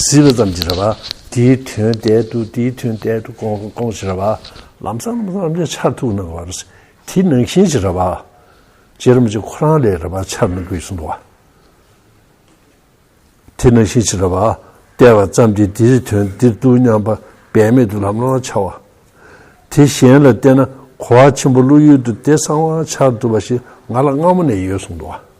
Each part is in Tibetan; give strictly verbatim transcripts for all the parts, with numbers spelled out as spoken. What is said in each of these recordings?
གཟིགས་པ་ཙམ་གྱིས་རེད་པ། དེའི་དོན་དེ་དུ་དེའི་དོན་དེ་དུ་ཀོང་ཀོང་ཀོང་ཞིག་རེད་པ། ལམ་སང་ལམ་སང་ལམ་སང་འཆར་ཐུབ་གནང་བ་རེད། དེ་ནང་བཞིན་ཞིག་རེད་པ། རྗེ་རིན་པོ་ཆེ་ཁོ་རང་ལས་རེད་པ། འཆར་གནང་དགོས་གསུངས་འདུག་པ། དེ་ནང་བཞིན་ཞིག་རེད་པ། བལྟས་པ་ཙམ་གྱིས་འདིའི་དོན་འདིར་འདུག་སྙམ་པ་འབད་མེད་དུ་ལམ་ལམ་འཆར་བ། དེ་གཞན་ལ་བལྟས་ན་གོ་བ་ཆེན་པོ་བློ་ཡུལ་དུ་དེ་གསང་བ་འཆར་ཐུབ་པ་ཞིག་ང་ལ་སྔ་མོ་ནས་ཡོད་གསུངས་འདུག་པ།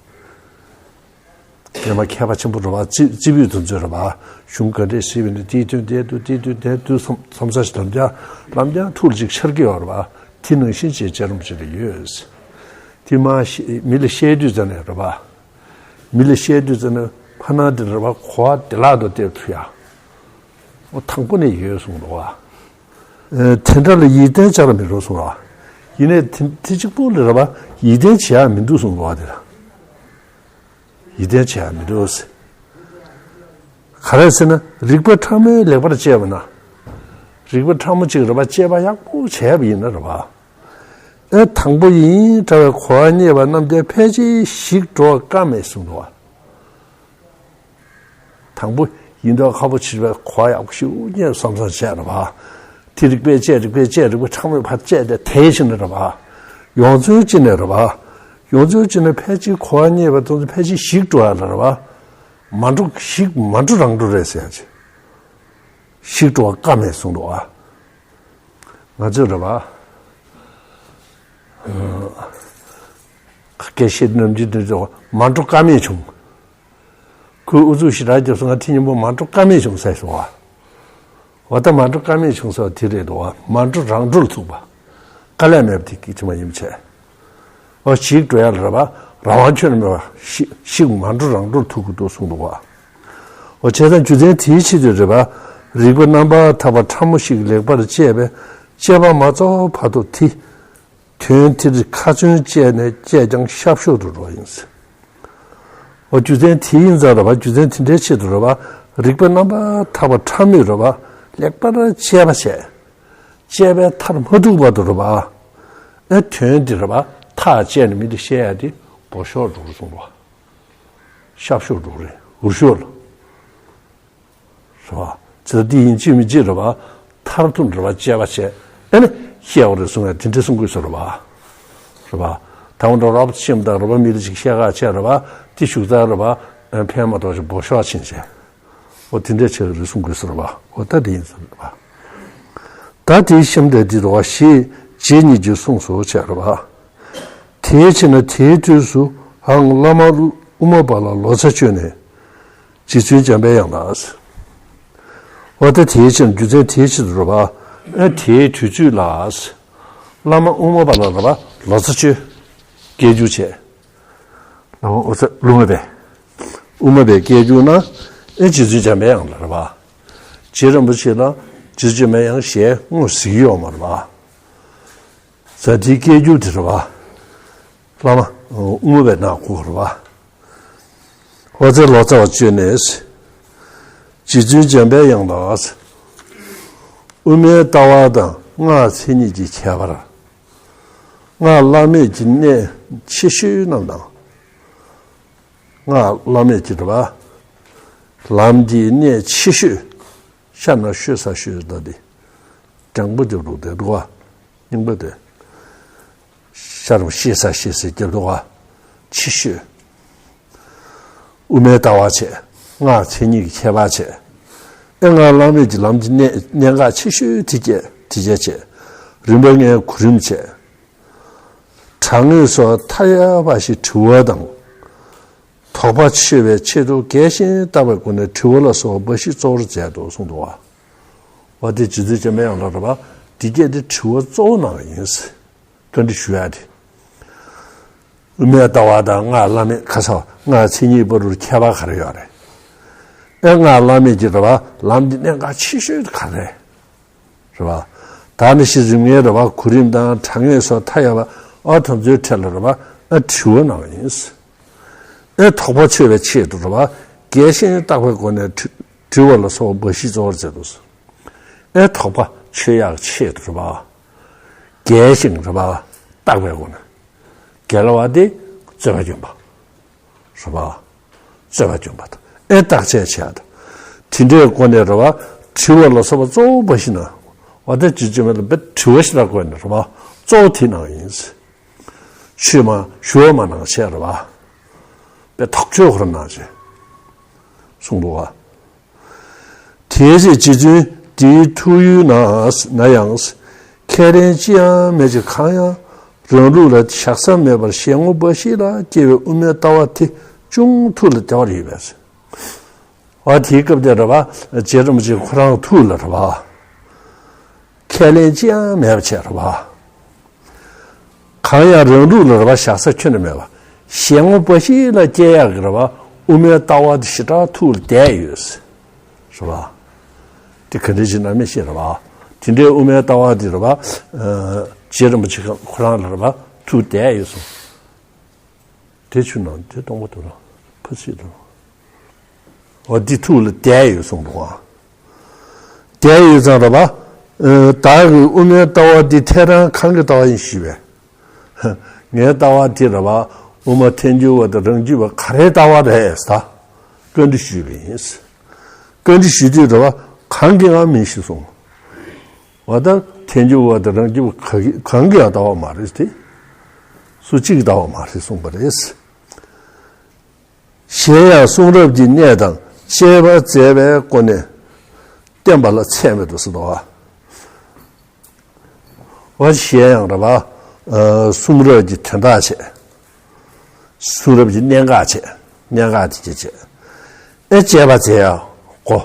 ངས་མ་མཁས་པ་ཆེན་པོ་རེད་པ། རྩིས་རྩིས་འབུལ་དུ་མཛོད་རེད་པ། གཞུང་ག་འདྲས་ཟེར་བས་ན་དེའི་དོན་དེ་འདུག་དེའི་དོན་དེ་འདུག་བསམ་བསམ་ས་ཞིག་ལམ་རྒྱག་ལམ་རྒྱག་ཐུགས་ལ་ཅིག་འཆར་གྱི་ཡོད་རེད་པ། དེ་ནང་བཞིན་ཅིག་བྱེད་རིན་པོ་ཆེ་ལ་ཡོད། དེ་མ་ཤེས་མི་ལ་བཤད་དུས་ཙམ་ནས་རེད་པ། མི་ལ་བཤད་དུས་ཙམ་ནས་ཕ་ན་དེ་རེད་པ། གོ་བ་བདེ་བླག་ཏུ་སྟེར་ཐུབ་ཡ། འོ་དང་པོ་ནས་ཡོད་གསུངས་འདུག་པ། ཨེ་དེ་འདྲ་ལ་ཡིད་བརྟན་བྱ་ར་མི་རུང་གསུངས་པ། ཡིན་ནའི་དེ་དེ་གཅིག་པུ་ལ་རེད་པ། ཡིད་བརྟན་བྱེད་ཡ་མི་འདུག་གསུངས་འདུག་པ། དེ་ལ་ཡིད་བརྟན་བྱེད་ཡ་མི་འདུག་ཟེར། ག་རེ་ཟེར་ན་རིག་པ་ཕྲ་མོས་ལེགས་པར་དཔྱད་པ་ན། རིག་པ་ཕྲ་མོ་གཅིག་རེད་པ། དཔྱད་པ་ཡག་པོ་བྱས་པ་ཡིན་ན་རེད་པ། ཨེ་དང་པོ་ཡིན་གྲྭ་བའི་གོ་བ་རྙེད་པ་རྣམས་ཀྱང་ཕལ་ཆེར་ཞིག་འགྲོ་བ་དཀའ་མེད་གསུངས་འདུག་པ། དང་པོ་ཡིན་མདོག་ཁ་པོ་བྱེད་པའི་གོ་བ་ཡག་པོ་ཞིག་རྙེད་བསམ་བསམ་བྱས་རེད་པ། དེ་རིག་པས་དཔྱད་རིག་པས་དཔྱད་རིག་པ་ཕྲ་མོས་ཕར་དཔྱད་དེ་དེའི་ཕྱིན་ནས་རེད་པ། ཡོངས་ཚོད་ཅིག་ནས་རེད་པ། ཡོངས་ཚོད་ཅིག་ནས་ཕལ་ཆེར་གོ་བ་རྙེད་པ་དེ་ཚོ་ཕལ་ཆེར་ཞིག་འགྲོ་ཡ་ལ་རེད་པ། མ་འགྲོ་ཞིག་མ་འགྲོ་རང་འགྲོ་རེད་ཟེར་ཡ་ཅིག་ཞིག་འགྲོ་བ་དཀའ་མེད་གསུངས་འདུག་པ། ང་ཚོས་རེད་པ། སྐད་བཤད་ནམ་རྒྱུན་དུ་མ་འགྲོ་ཀ་མེད་བྱུང་། ཁོས་ཨུ་ཚུགས་ཞེ་དྲག་བརྒྱབ་སོང་། ང་དེ་སྙིང་པོ་མ་འགྲོ་ཀ་མེད་བྱུང་ཟེར་སོང་བ། འོ་ད་མ་འགྲོ་ཀ་མེད་བྱུང་ཟེར་བ་དེ་རེད་འདུག་པ། མ་འགྲོ་རང་འགྲོ་ལ་ཐུག་པ། དཀའ་ལས་མེད་པ་དེ་སྐད་ཅིག་མ་ཡིན་པ་བྱས། འོ་ཞིག་འགྲོ་ཡ་ལ་རེད་པ། རང་དབང་ཁྱོན་ནས་མེད་པ། ཞིག་ཞིག་མ་འགྲོ་རང་འགྲོ་ལ་ཐུག་གི་འདུག་གསུངས་འདུག་པ། འོ་བྱས་ཙང་རྒྱུ་མཚན་དེའི་ཆེད་དུ་རེད་པ། རིག་པ་རྣམ་པར་དག་པ་ཕྲ་མོ་ཞིག་ལེགས་པར་དཔྱད་པས་དཔྱད་པ་མ་རྫོགས་བར་དུ་དེ། དོན་དེར་ཁ་ཚོན་བཅད་ནས་དཔྱད་ཀྱང་ཤབ་ཤོབ་ཏུ་འགྲོ་བ་ཡིན། འོ་རྒྱུ་མཚན་དེ་ཡིན་ཙང་རེད་པ། རྒྱུ་མཚན་དེ་འདྲའི་ཆེད་དུ་རེད་པ། རིག་པ་རྣམ་པར་དག་པ་ཕྲ་མོས་རེད་པ། ལེགས་པར་དཔྱད་པ་བྱས། དཔྱད་པས་མཐར་མ་ཐུག་བར་དུ་རེད་པ། ཨེ་དོན་དེ་རེད་པ། ཐག་བཅད་ནས་མི་དེ་བཤད་ཡ་དེ་འབོ་ཤོར་འགྲོ་གི་གསུངས་པ། ཤབ་ཤོབ་འགྲོ་གི་རེད། འུར་ཤོབ་ལ། རེད་པ། ཇི་ལྟར་འདི་ཡིན་གཅིག་མིན་གཅིག་རེད་པ། མཐར་ཐུག་འགྲོ་བ་དཔྱད་པ་བྱས། ཨ་ནི་བཤད་པ་རེད་གསུང་ཡ་དེ་འདྲ་གསུང་དགོས་ས་རེད་པ། རེད་པ། ད་འོ་འདྲ་རོབ་ཤེས་མི་དང་རེད་པ། མི་ལ་ཅིག་བཤད་ག་བྱས་རེད་པ། དེ་ཞུགས་ཚར་རེད་པ། ཨ་ཕན་མ་ཐོགས་ཤིག་འབོ་ཤོར་ཕྱིན་བྱས། འོ་དེ་འདྲ་བྱས་རེད་གསུང་དགོས་ས་རེད་པ། འོ་ད་དེ་ཡིན་ས་རེད་པ། ད་དེའི་གཤམ་དེ་འདི་རེད་པ། ཞེས་རྗེ་ཉིད་ཀྱིས་གསུངས་སོ་བྱས་རེད་པ། དེའི་ཕྱིར་ན་དེའི་དུས་སུའང་བླ་མ་དབུ་མ་པ་ལ་ལོ་ཙཱ་བཅོས་ནས། རྗེ་བཙུན་འཇམ་པའི་དབྱངས་ལ། འོ་ད་དེའི་ཕྱིར་རྒྱུ་མཚན་དེའི་ཕྱིར་དུ་རེད་པ། ཨ་དེའི་དུས་ཚོད་ལ། བླ་མ་དབུ་མ་པ་ལ་རེད་པ། ལོ་ཙཱ་བཅོས། སྐད་སྒྱུར་བྱས། བླ་མ་དབུ་མ་པས། དབུ་མ་པས་སྐད་སྒྱུར་ན། ཨ་རྗེ་བཙུན་འཇམ་པའི་དབྱངས་ལ་རེད་པ། རྗེ་རིན་པོ་ཆེ་ལ་རྗེ་བཙུན་འཇམ་པའི་དབྱངས་ཞལ་དངོས་གཟིགས་ཡོད་མ་རེད་པ། ཟ་དེའི་སྐད་སྒྱུར་དེ་རེད་པ། བླ་མ་དབུ་མ་པས་གནང་དགོས་རེད་པ། འོ་ཙཱ་ལོ་ཙཱ་བ་བཅོས་ནས། རྗེ་བཙུན་འཇམ་པའི་དབྱངས་ལ། དབུ་མའི་ལྟ་བ་དང་སྔགས་མཚན་ཉིད་ཀྱི་ཁྱད་པར། སྔགས་བླ་མེད་ཀྱི་གནད་ཆེ་ཤོས་རྣམས་དང་། སྔགས་བླ་མེད་ཀྱི་རེད་པ། ལམ་གྱི་གནད་ཆེ་ཤོས། ཤ་ན་ཤོད་ས་ཤོད་ད་དེ། སྤྲང་པོ་རྒྱབ་འགྲོ་བསྡད་འདུག་པ། རྙིང་པ་དེ། ཤ་རུ་ཤེས་ས་ཤེས་ས་རྒྱབ་འགྲོ་བ། ཆེ་ཤོས། དབུ་མའི་ལྟ་བ་བྱས། སྔགས་མཚན་ཉིད་ཀྱི་ཁྱད་པར་བྱས། ཨེ་སྔགས་བླ་མེད་ཀྱི་ལམ་གྱི་གནད་གནད་འགག་ཆེ་ཤོས་དེ་བཅད་དེ་བཅད་བྱས། རིམ་པ་ལྔའི་གོ་རིམ་བྱས། དྲང་ངེས་སོགས་མཐའ་ཡས་པ་ཞིག་དྲི་བ་དང་། དོགས་པ་ཆོད་པའི་ཆེད་དུ་རྒྱས་ཤིང་བརྟག་པའི་སྒོ་ནས་དྲི་བ་ལ་སོགས་པ་འབའ་ཞིག་གཙོ་བོར་མཛད་དོ་གསུངས་འདུག་པ། འོ་དེ་རྗེ་བཙུན་འཇམ་པའི་དབྱངས་ལ་རེད་པ། འདི་སྐད་དེ་དྲི་བ་གཙོ་བོ་གནང་བ་ཡིན། བཀའ་འདྲི་ཞུ་ཡ་དེ། དབུ་མའི་ལྟ་བ་དང་སྔགས་བླ་མེད་ཁ་ས་སྔགས་མཚན་ཉིད་བར་དུ་ཁྱད་པར་ག་རེ་ཡོད་རེད། ཨེ་སྔགས་བླ་མེད་ཀྱི་རེད་པ། ལམ་གྱི་གནད་འགག་ཆེ་ཤོས་དེ་ག་རེ་རེད། རེད་པ། ད་ནི་ཤི་རིམ་ལྔའི་རེད་པ། གོ་རིམ་དང་དྲང་ངེས་སོགས་མཐའ་ཡས་པ། ཨ་དེ་ཚོའི་གྲས་ལ་རེད་པ། ཨ་དྲི་བ་གནང་བ་ཡིན། ཨེ་དོགས་པ་ཆོད་པའི་ཆེད་དུ་རེད་པ། རྒྱས་ཤིང་བརྟག་པའི་སྒོ་ནས་དྲི་དྲི་བ་ལ་སོགས་པ་འབའ་ཞིག་གཙོ་བོར་མཛད་དོ། ཨེ་དོགས་པ་ཆོད་ཡག་ཆེད་དུ་རེད་པ། རྒྱས་ཤིང་རེད་པ། བརྟག་པའི་སྒོ་ནས། རྒྱས་སླ་བ་དེ་རྩོད་པ་སྐྱོན་པ། རེད་པ། རྩོད་པ་སྐྱོན་པ་དང་ཨེ་བརྟག་དཔྱད་བྱས་དང་། དེ་འདྲའི་སྒོ་ནས་རེད་བ། དྲི་བ་ལ་སོགས་པ་གཙོ་བོ་འབའ་ཞིག་གནང་། འོ་ད་རྗེ་བཙུན་མ་ལ་དཔེ་དྲི་བ་ཞིག་ལ་བཀོད་ནས་རེད་བ། གཙོ་བོ་དེ་གནང་ཡིན། ཆོས་མ་ཞུ་བ་མ་གནང་བྱས་རེད་བ། དཔེ་ཐག་ཆོད་ཁོ་རང་གནང་བྱས་གསུངས་འདུག་བ། དེའི་ཚེ་རྗེ་བཙུན་དེའི་ཐུགས་ཡུལ་ན་ན་ཡང་ཁས་ལེན་ཅི་ཡང་མེད་ཅིང་། གང་ཡང་རང་ལུགས་ལ་བཞག་ས་མེད་པར་ཞལ་ངོ་འབའ་ཞིག་ལ་སྐྱེ་བའི་དབུ་མའི་ལྟ་བ་དེ་ཅུང་ཐུགས་ལ་བདེ་བར་ཡོད་པས། འོ་དེའི་སྐབས་དེ་རེད་བ། རྗེ་རིན་པོ་ཆེ་ཁོ་རང་ཐུགས་ལ་རེད་བ། ཁས་ལེན་ཅི་ཡང་མེད་པ་བྱས་རེད་བ། གང་ཡང་རང་ལུགས་ལ་རེད་བ་བཞག་ས་ཁྱོན་ནས་མེད་པ། ཞལ་ངོ་འབའ་ཞིག་ལ་སྐྱེ་ཡག་གི་རེད་བ། དབུ་མའི་ལྟ་བ་དེ་ཞེ་དྲག་ཐུགས་ལ་བསྡད་ཡོད། རེད་བ། དེ་ག་འདྲ་ཞིག་ན་མི་ཤེས་རེད་བ། དེ་འདྲའི་དབུ་མའི་ལྟ་བ་དེ་རེད་བ། རྗེ་རིན་པོ་ཆེ་ཁོ་རང་ལ་རེད་བ། ཐུགས་བསྡད་ཡོད་གསུངས། དེ་ཆུ་ནང་དེ་སྟོང་པ་དུ་ལ་ཕ་སྲིད་དུ། འོ་འདི་ཐུགས་ལ་བསྡད་ཡོད་གསུངས་འདུག་ཨ། བསྡད་ཡོད་ཙང་རེད་བ། ཨ། བདག་གི་དབུ་མའི་ལྟ་བ་འདི་ཐད་རང་གང་གི་ལྟ་བ་ཡིན་ཞུས་པས། ངའི་ལྟ་བ་འདི་རེད་བ། དབུ་མ་ཐལ་འགྱུར་བ་དང་རང་རྒྱུད་པ་ག་རེའི་ལྟ་བ་རེད་ཟེར། བཀའ་འདྲི་ཞུས་པ་ཡིན། བཀའ་འདྲི་ཞུས་དུས་རེད་བ། གང་གི་ཡང་མིན་ཞེས་གསུངས། འོ་ད་ཐལ་འགྱུར་བ་དང་རང་རྒྱུད་པ་ག་གི་གང་གི་ཡང་ལྟ་བ་མ་རེད་དེ། སུ་གཅིག་གི་ལྟ་བ་མ་རེད་གསུངས་པ་རེད། གཞན་ཡང་གསུང་རབ་ཀྱི་གནས་དང་དཔྱད་པ་མཛད་པའི་སྒོ་ནས་བསྟན་པ་ལ་ཚད་མེད་དུ་གསུངས་པ། འོ་གཞན་ཡང་རེད་བ། ཨ། གསུང་རབ་ཀྱི་དོན་དག་བྱས། གསུང་རབ་ཀྱི་གནད་འགག་བྱས། གནད་འགག་དེ་ཅི་བྱས། ཨེ་དཔྱད་པ་མཛད་ཡག་སྒོ།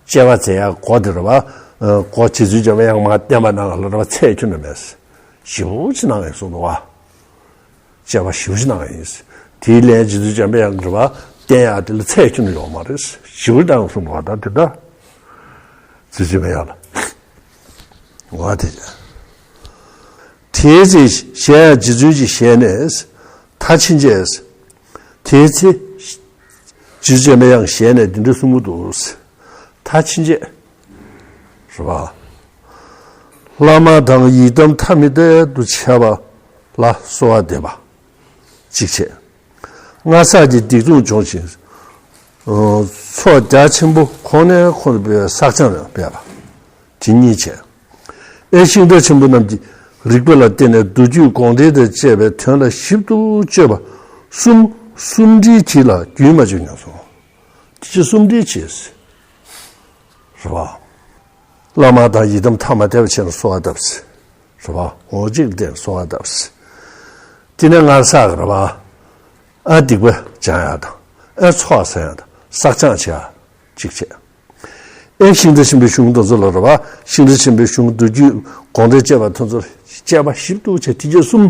དཔྱད་པ་མཛད་ཡག་སྒོ་དེ་རེད་བ། ཨ། སྒོ་རྗེ་བཙུན་འཇམ་དབྱངས་མར་བསྟན་པ་ནང་ལ་རེད་བ། ཚད་ཁྱོན་ནས་མེད། ཞེ་པོ་ཅིག་གནང་ཡོད་གསུངས་འདུག་བ། དཔྱད་པ་ཞེ་པོ་ཅིག་གནང་ཡིན། དེའི་ལན་རྗེ་བཙུན་འཇམ་དཔལ་དབྱངས་ཀྱིས་རེད་བ། བསྟན་ཡག་དེ་ལ་ཚད་ཁྱོན་ནས་ཡོད་མ་རེད། ཞེ་པོ་ཅིག་གནང་གསུངས་འདུག་བ། ད་དེ་ལྟར་རྗེ་བཙུན་འཇམ་དཔལ་དབྱངས་ལ། འོ་དེ། དེའི་ཚེ་གཞན་ཡང་རྗེ་བཙུན་གྱི་ཞལ་ནས་ད་ཕྱིན་ཆད། དེའི་ཚེ་རྗེ་བཙུན་འཇམ་དཔལ་དབྱངས་ཞལ་ནས་འདི་འདྲ་གསུང་གི་འདུག་ད་ཕྱིན་ཆད། རེད་བ། བླ་མ་དང་ཡི་དམ་ཐ་མལ་གཏན་དུ་བྱས་པ་ལ་གསོལ་བ་འདེབས་པ། གཅིག་བྱས། སྔར་བསགས་ཀྱི་སྡིག་ལྟུང་སྦྱོང་ཞིང་། ཨ། ཚོགས་རྒྱ་ཆེན་པོ་གོང་ནས་གོང་དུ་འཕེལ་བའི་བསགས་སྦྱང་ཡང་འབད་པ། དེ་གཉིས་བྱས། ཨེ་ཤིང་རྟ་ཆེན་པོ་རྣམས་ཀྱི་རིགས་པ་ལ་བརྟེན་ནས་མདོ་རྒྱུད་དགོངས་འགྲེལ་དང་བཅས་པའི་དོན་ལ་ཞིབ་ཏུ་དཔྱོད་པ་གསུམ་གསུམ་སྒྲིལ་གྱིས་ལ་རྒྱུན་མ་ཆད་མྱོང་སོང་། དེ་ཕྱིར་གསུམ་སྒྲིལ་གྱིས། རེད་བ། བླ་མ་དང་ཡི་དམ་ཐ་མལ་གཏན་དུ་བྱས་ནས་གསོལ་བ་བཏབ་སྲིད། རེད་བ། འོ་གཅིག་བསྟན་གསོལ་བ་བཏབ་སྲིད། དེ་ནས་སྔར་བསགས་ཀྱི་རེད་བ། ཨ། སྡིག་པ་སྦྱང་ཡག་དང་། ཨ། ཚོགས་བསགས་ཡག་དང་། བསགས་སྦྱང་བྱེད་ཡག་གཅིག་བྱས། ཨེ་ཤིང་རྟ་ཆེན་པོའི་གཞུང་དེ་ཚོ་ལ་རེད་བ། ཤིང་རྟ་ཆེན་པོའི་གཞུང་མདོ་རྒྱུད་དགོངས་འགྲེལ་བཅས་པ་དེ་ཚོར་དཔྱད་པ་ཞིབ་ཏུ་བྱས། དེ་རྗེས་གསུམ།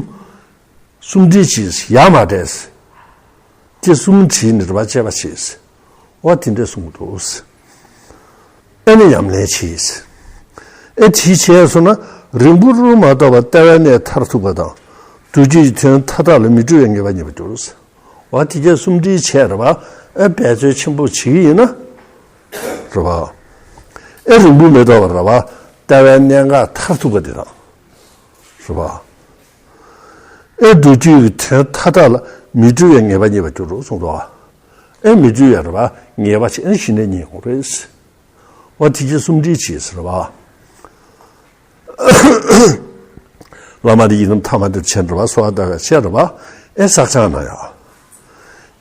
གསུམ་སྒྲིལ་གྱིས་ཡ་མ་བྲལ། དེ་གསུམ་བྲིས་ནས་རེད་བ། དཔྱད་པ་བྱས། འོ་དེ་འདྲས་གསུངས་འདུག་ཨེ་ནི་ཉམས་ལེན་བྱས། ཨེ་དེ་བྱས་སོང་ན་རིང་པོར་མ་ཐོགས་པར་ལྟ་བའི་གནས་མཐར་ཐུག་པ་དང་། མདོ་རྒྱུད་ཀྱི་དོན་མཐའ་དག་ལ་མི་འགྲོ་བའི་ངེས་པ་རྙེད་པར་འགྱུར། འོ་དེ་གས་གསུམ་སྒྲིལ་བྱས་རེད་བ། ཨེ་འབད་རྩོལ་ཆེན་པོ་བྱེད་ཀྱི་ཡིན་ན། རེད་བ། ཨེ་རིང་པོ་མི་ཐོགས་པར་རེད་བ། ལྟ་བའི་གནད་འགག་མཐར་ཐུག་པ་དེ་དང་། རེད་བ། ཨེ་མདོ་རྒྱུད་ཀྱི་དོན་མཐའ་དག་ལ་མི་འགྲོ་བའི་ངེས་པ་རྙེད་པར་འགྱུར་རོ་གསུངས་འདུག་ཨེ་མི་འགྲོ་བའི་རེད་བ། ངེས་པ་ཅིག་ཨེ་གཞི་ནས་རྙེད་ཡོང་རེད། འོ་དེ་གས་གསུམ་སྒྲིལ་བྱས་ཟེར་བ། བླ་མ་དང་ཡི་དམ་ཐ་མལ་གཏན་དུ་བྱས་རེད་བ། གསོལ་བ་བཏབ་ཡག་བྱས་རེད་བ། ཨེ་བསགས་སྦྱང་གནང་ཡག་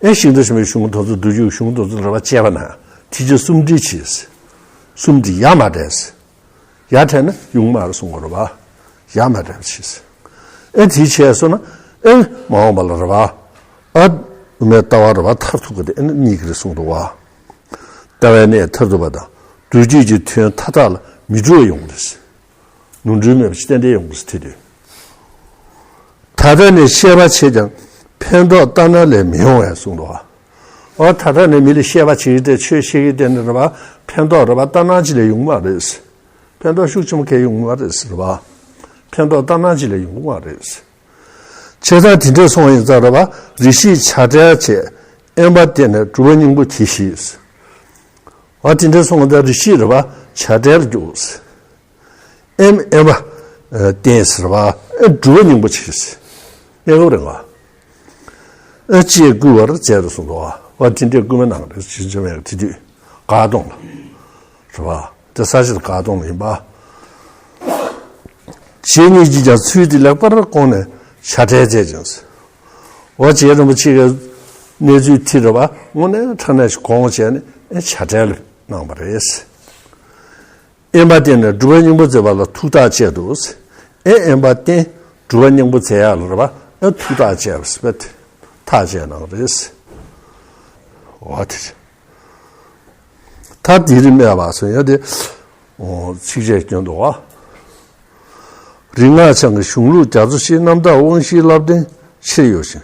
ཨེ་ཤིང་རྟ་ཆེན་པོའི་གཞུང་དེ་ཚོ་མདོ་རྒྱུད་གཞུང་དེ་ཚོ་རེད་བ། དཔྱད་པ་གནང་ཡག་དེ་གས་གསུམ་སྒྲིལ་བྱས། གསུམ་སྒྲིལ་ཡ་མ་བྲལ། ཡ་བྲལ་ན་ཡོང་མ་རེད་གསུང་གི་རེད་བ། ཡ་མ་བྲལ་བ་བྱས། ཨེ་དེ་བྱས་སོང་ན་ཨེ་མ་འོངས་པ་ལ་རེད་བ། ཨ། དབུ་མའི་ལྟ་བ་རེད་བ། མཐར་ཐུག་པ་དེ་ཨེ་རྙེད་ཀྱི་རེད་གསུངས་འདུག་བ། ལྟ་བའི་གནས་མཐར་ཐུག་པ་དང་མདོ་རྒྱུད་ཀྱི་དོན་མཐའ་དག་ལ་མི་འགྲོ་བ་ཡོང་གི་རེད། ནོར་འཁྲུལ་མེད་པ་ཅིག་ཏན་ཏན་ཡོང་གི་རེད་དེ་དུས། ད་ལྟ་ནས་བཤད་པ་བྱས་ཀྱང་ཕན་ཐོགས་ལྟར་སྣང་ལས་མི་ཡོང་བས་གསུངས་འདུག་བ། འོ་ད་ལྟ་ནས་མི་ལ་བཤད་པ་བྱེད་ཀྱི་དེ། ཆོས་བཤད་ཀྱི་དེ་ནི་རེད་བ། ཕན་ཐོགས་རེད་བ། ལྟར་སྣང་ཅིག་ལས་ཡོང་གི་མ་རེད། ཕན་ཐོགས་ཤུགས་ཆེན་པོ་གང་ཡང་ཡོང་གི་མ་རེད་ཟེར་བ། ཕན་ཐོགས་ལྟར་སྣང་ཅིག་ལས་ཡོང་གི་མ་རེད། བྱས་ཙང་དེ་འདྲས་སོང་བ་ཡིན་ཙང་རེད་བ། རེ་ཞིག་བྱ་བྲལ་བྱས། དབེན་པ་བསྟེན་ནས་སྒྲུབ་པ་སྙིང་པོ་གྱིས་ཤིག་འོ་དེ་འདྲས་སོང་བ་ཡིན་ཙང་རེ་ཞིག་རེད་བ། བྱ་བྲལ་རྒྱུགས། དབེན་དབེན་པ་བསྟེན་ཟེར་བ། ཨེ་སྒྲུབ་པ་སྙིང་པོ་བྱས། གནས་སྐབས་རིང་བ། ཨེ་ཅེས་བསྐུལ་བར་མཛད་དོ་གསུངས་འདུག་བ། དེ་འདྲས་བསྐུལ་མ་གནང་རེད། ཅི་བྱ་བའི་དེ་དུས་ག་གདོང་ལ། རེད་བ། དེ་ས་བྱི་དགག་སྟོང་ཡིན་པ། བྱེད་གཉིས་ཀྱིས་ཀྱང་ཚུལ་དེ་ལེགས་པར་བསྐོང་ནས་བྱ་བྲལ་བྱེད་ཅིང་། འོ་རྗེ་རིན་པོ་ཆེ་གི་གནས་ཚུལ་དེ་རེད་བ། དངོས་གནས་དྲང་གནས་ཤིག་དགོངས་བྱས་ནས་ཨེ་བྱ་བྲལ་གནང་བ་རེད། དབེན་པ་བསྟེན་ནས་སྒྲུབ་པ་སྙིང་པོ་མཛད་པ་ལ་ཐུགས་ཐག་བཅད་དོ། ཨེ་དབེན་པ་བསྟེན། སྒྲུབ་པ་སྙིང་པོ་མཛད་ཡག་ལ་རེད་བ། ཨེ་ཐུགས་ཐག་བཅད་པ་ཟེར་བ་དེ་ཐག་བཅད་གནང་བ་རེད། འོ་དེ་རེད། ད་འདིར་སྨྲས་པ་སོགས་ཡང་དེ་ཚིགས་བཅད་སྐྱོན་འདུག་བ། རིག་སྔགས་འཆང་གི་གཞུང་ལུགས་རྒྱ་མཚོ་ཆེ། རྣམ་དག་དབང་བཞིའི་བསླབ་ལྡན་ཆེར་གཡོ་ཞིང་།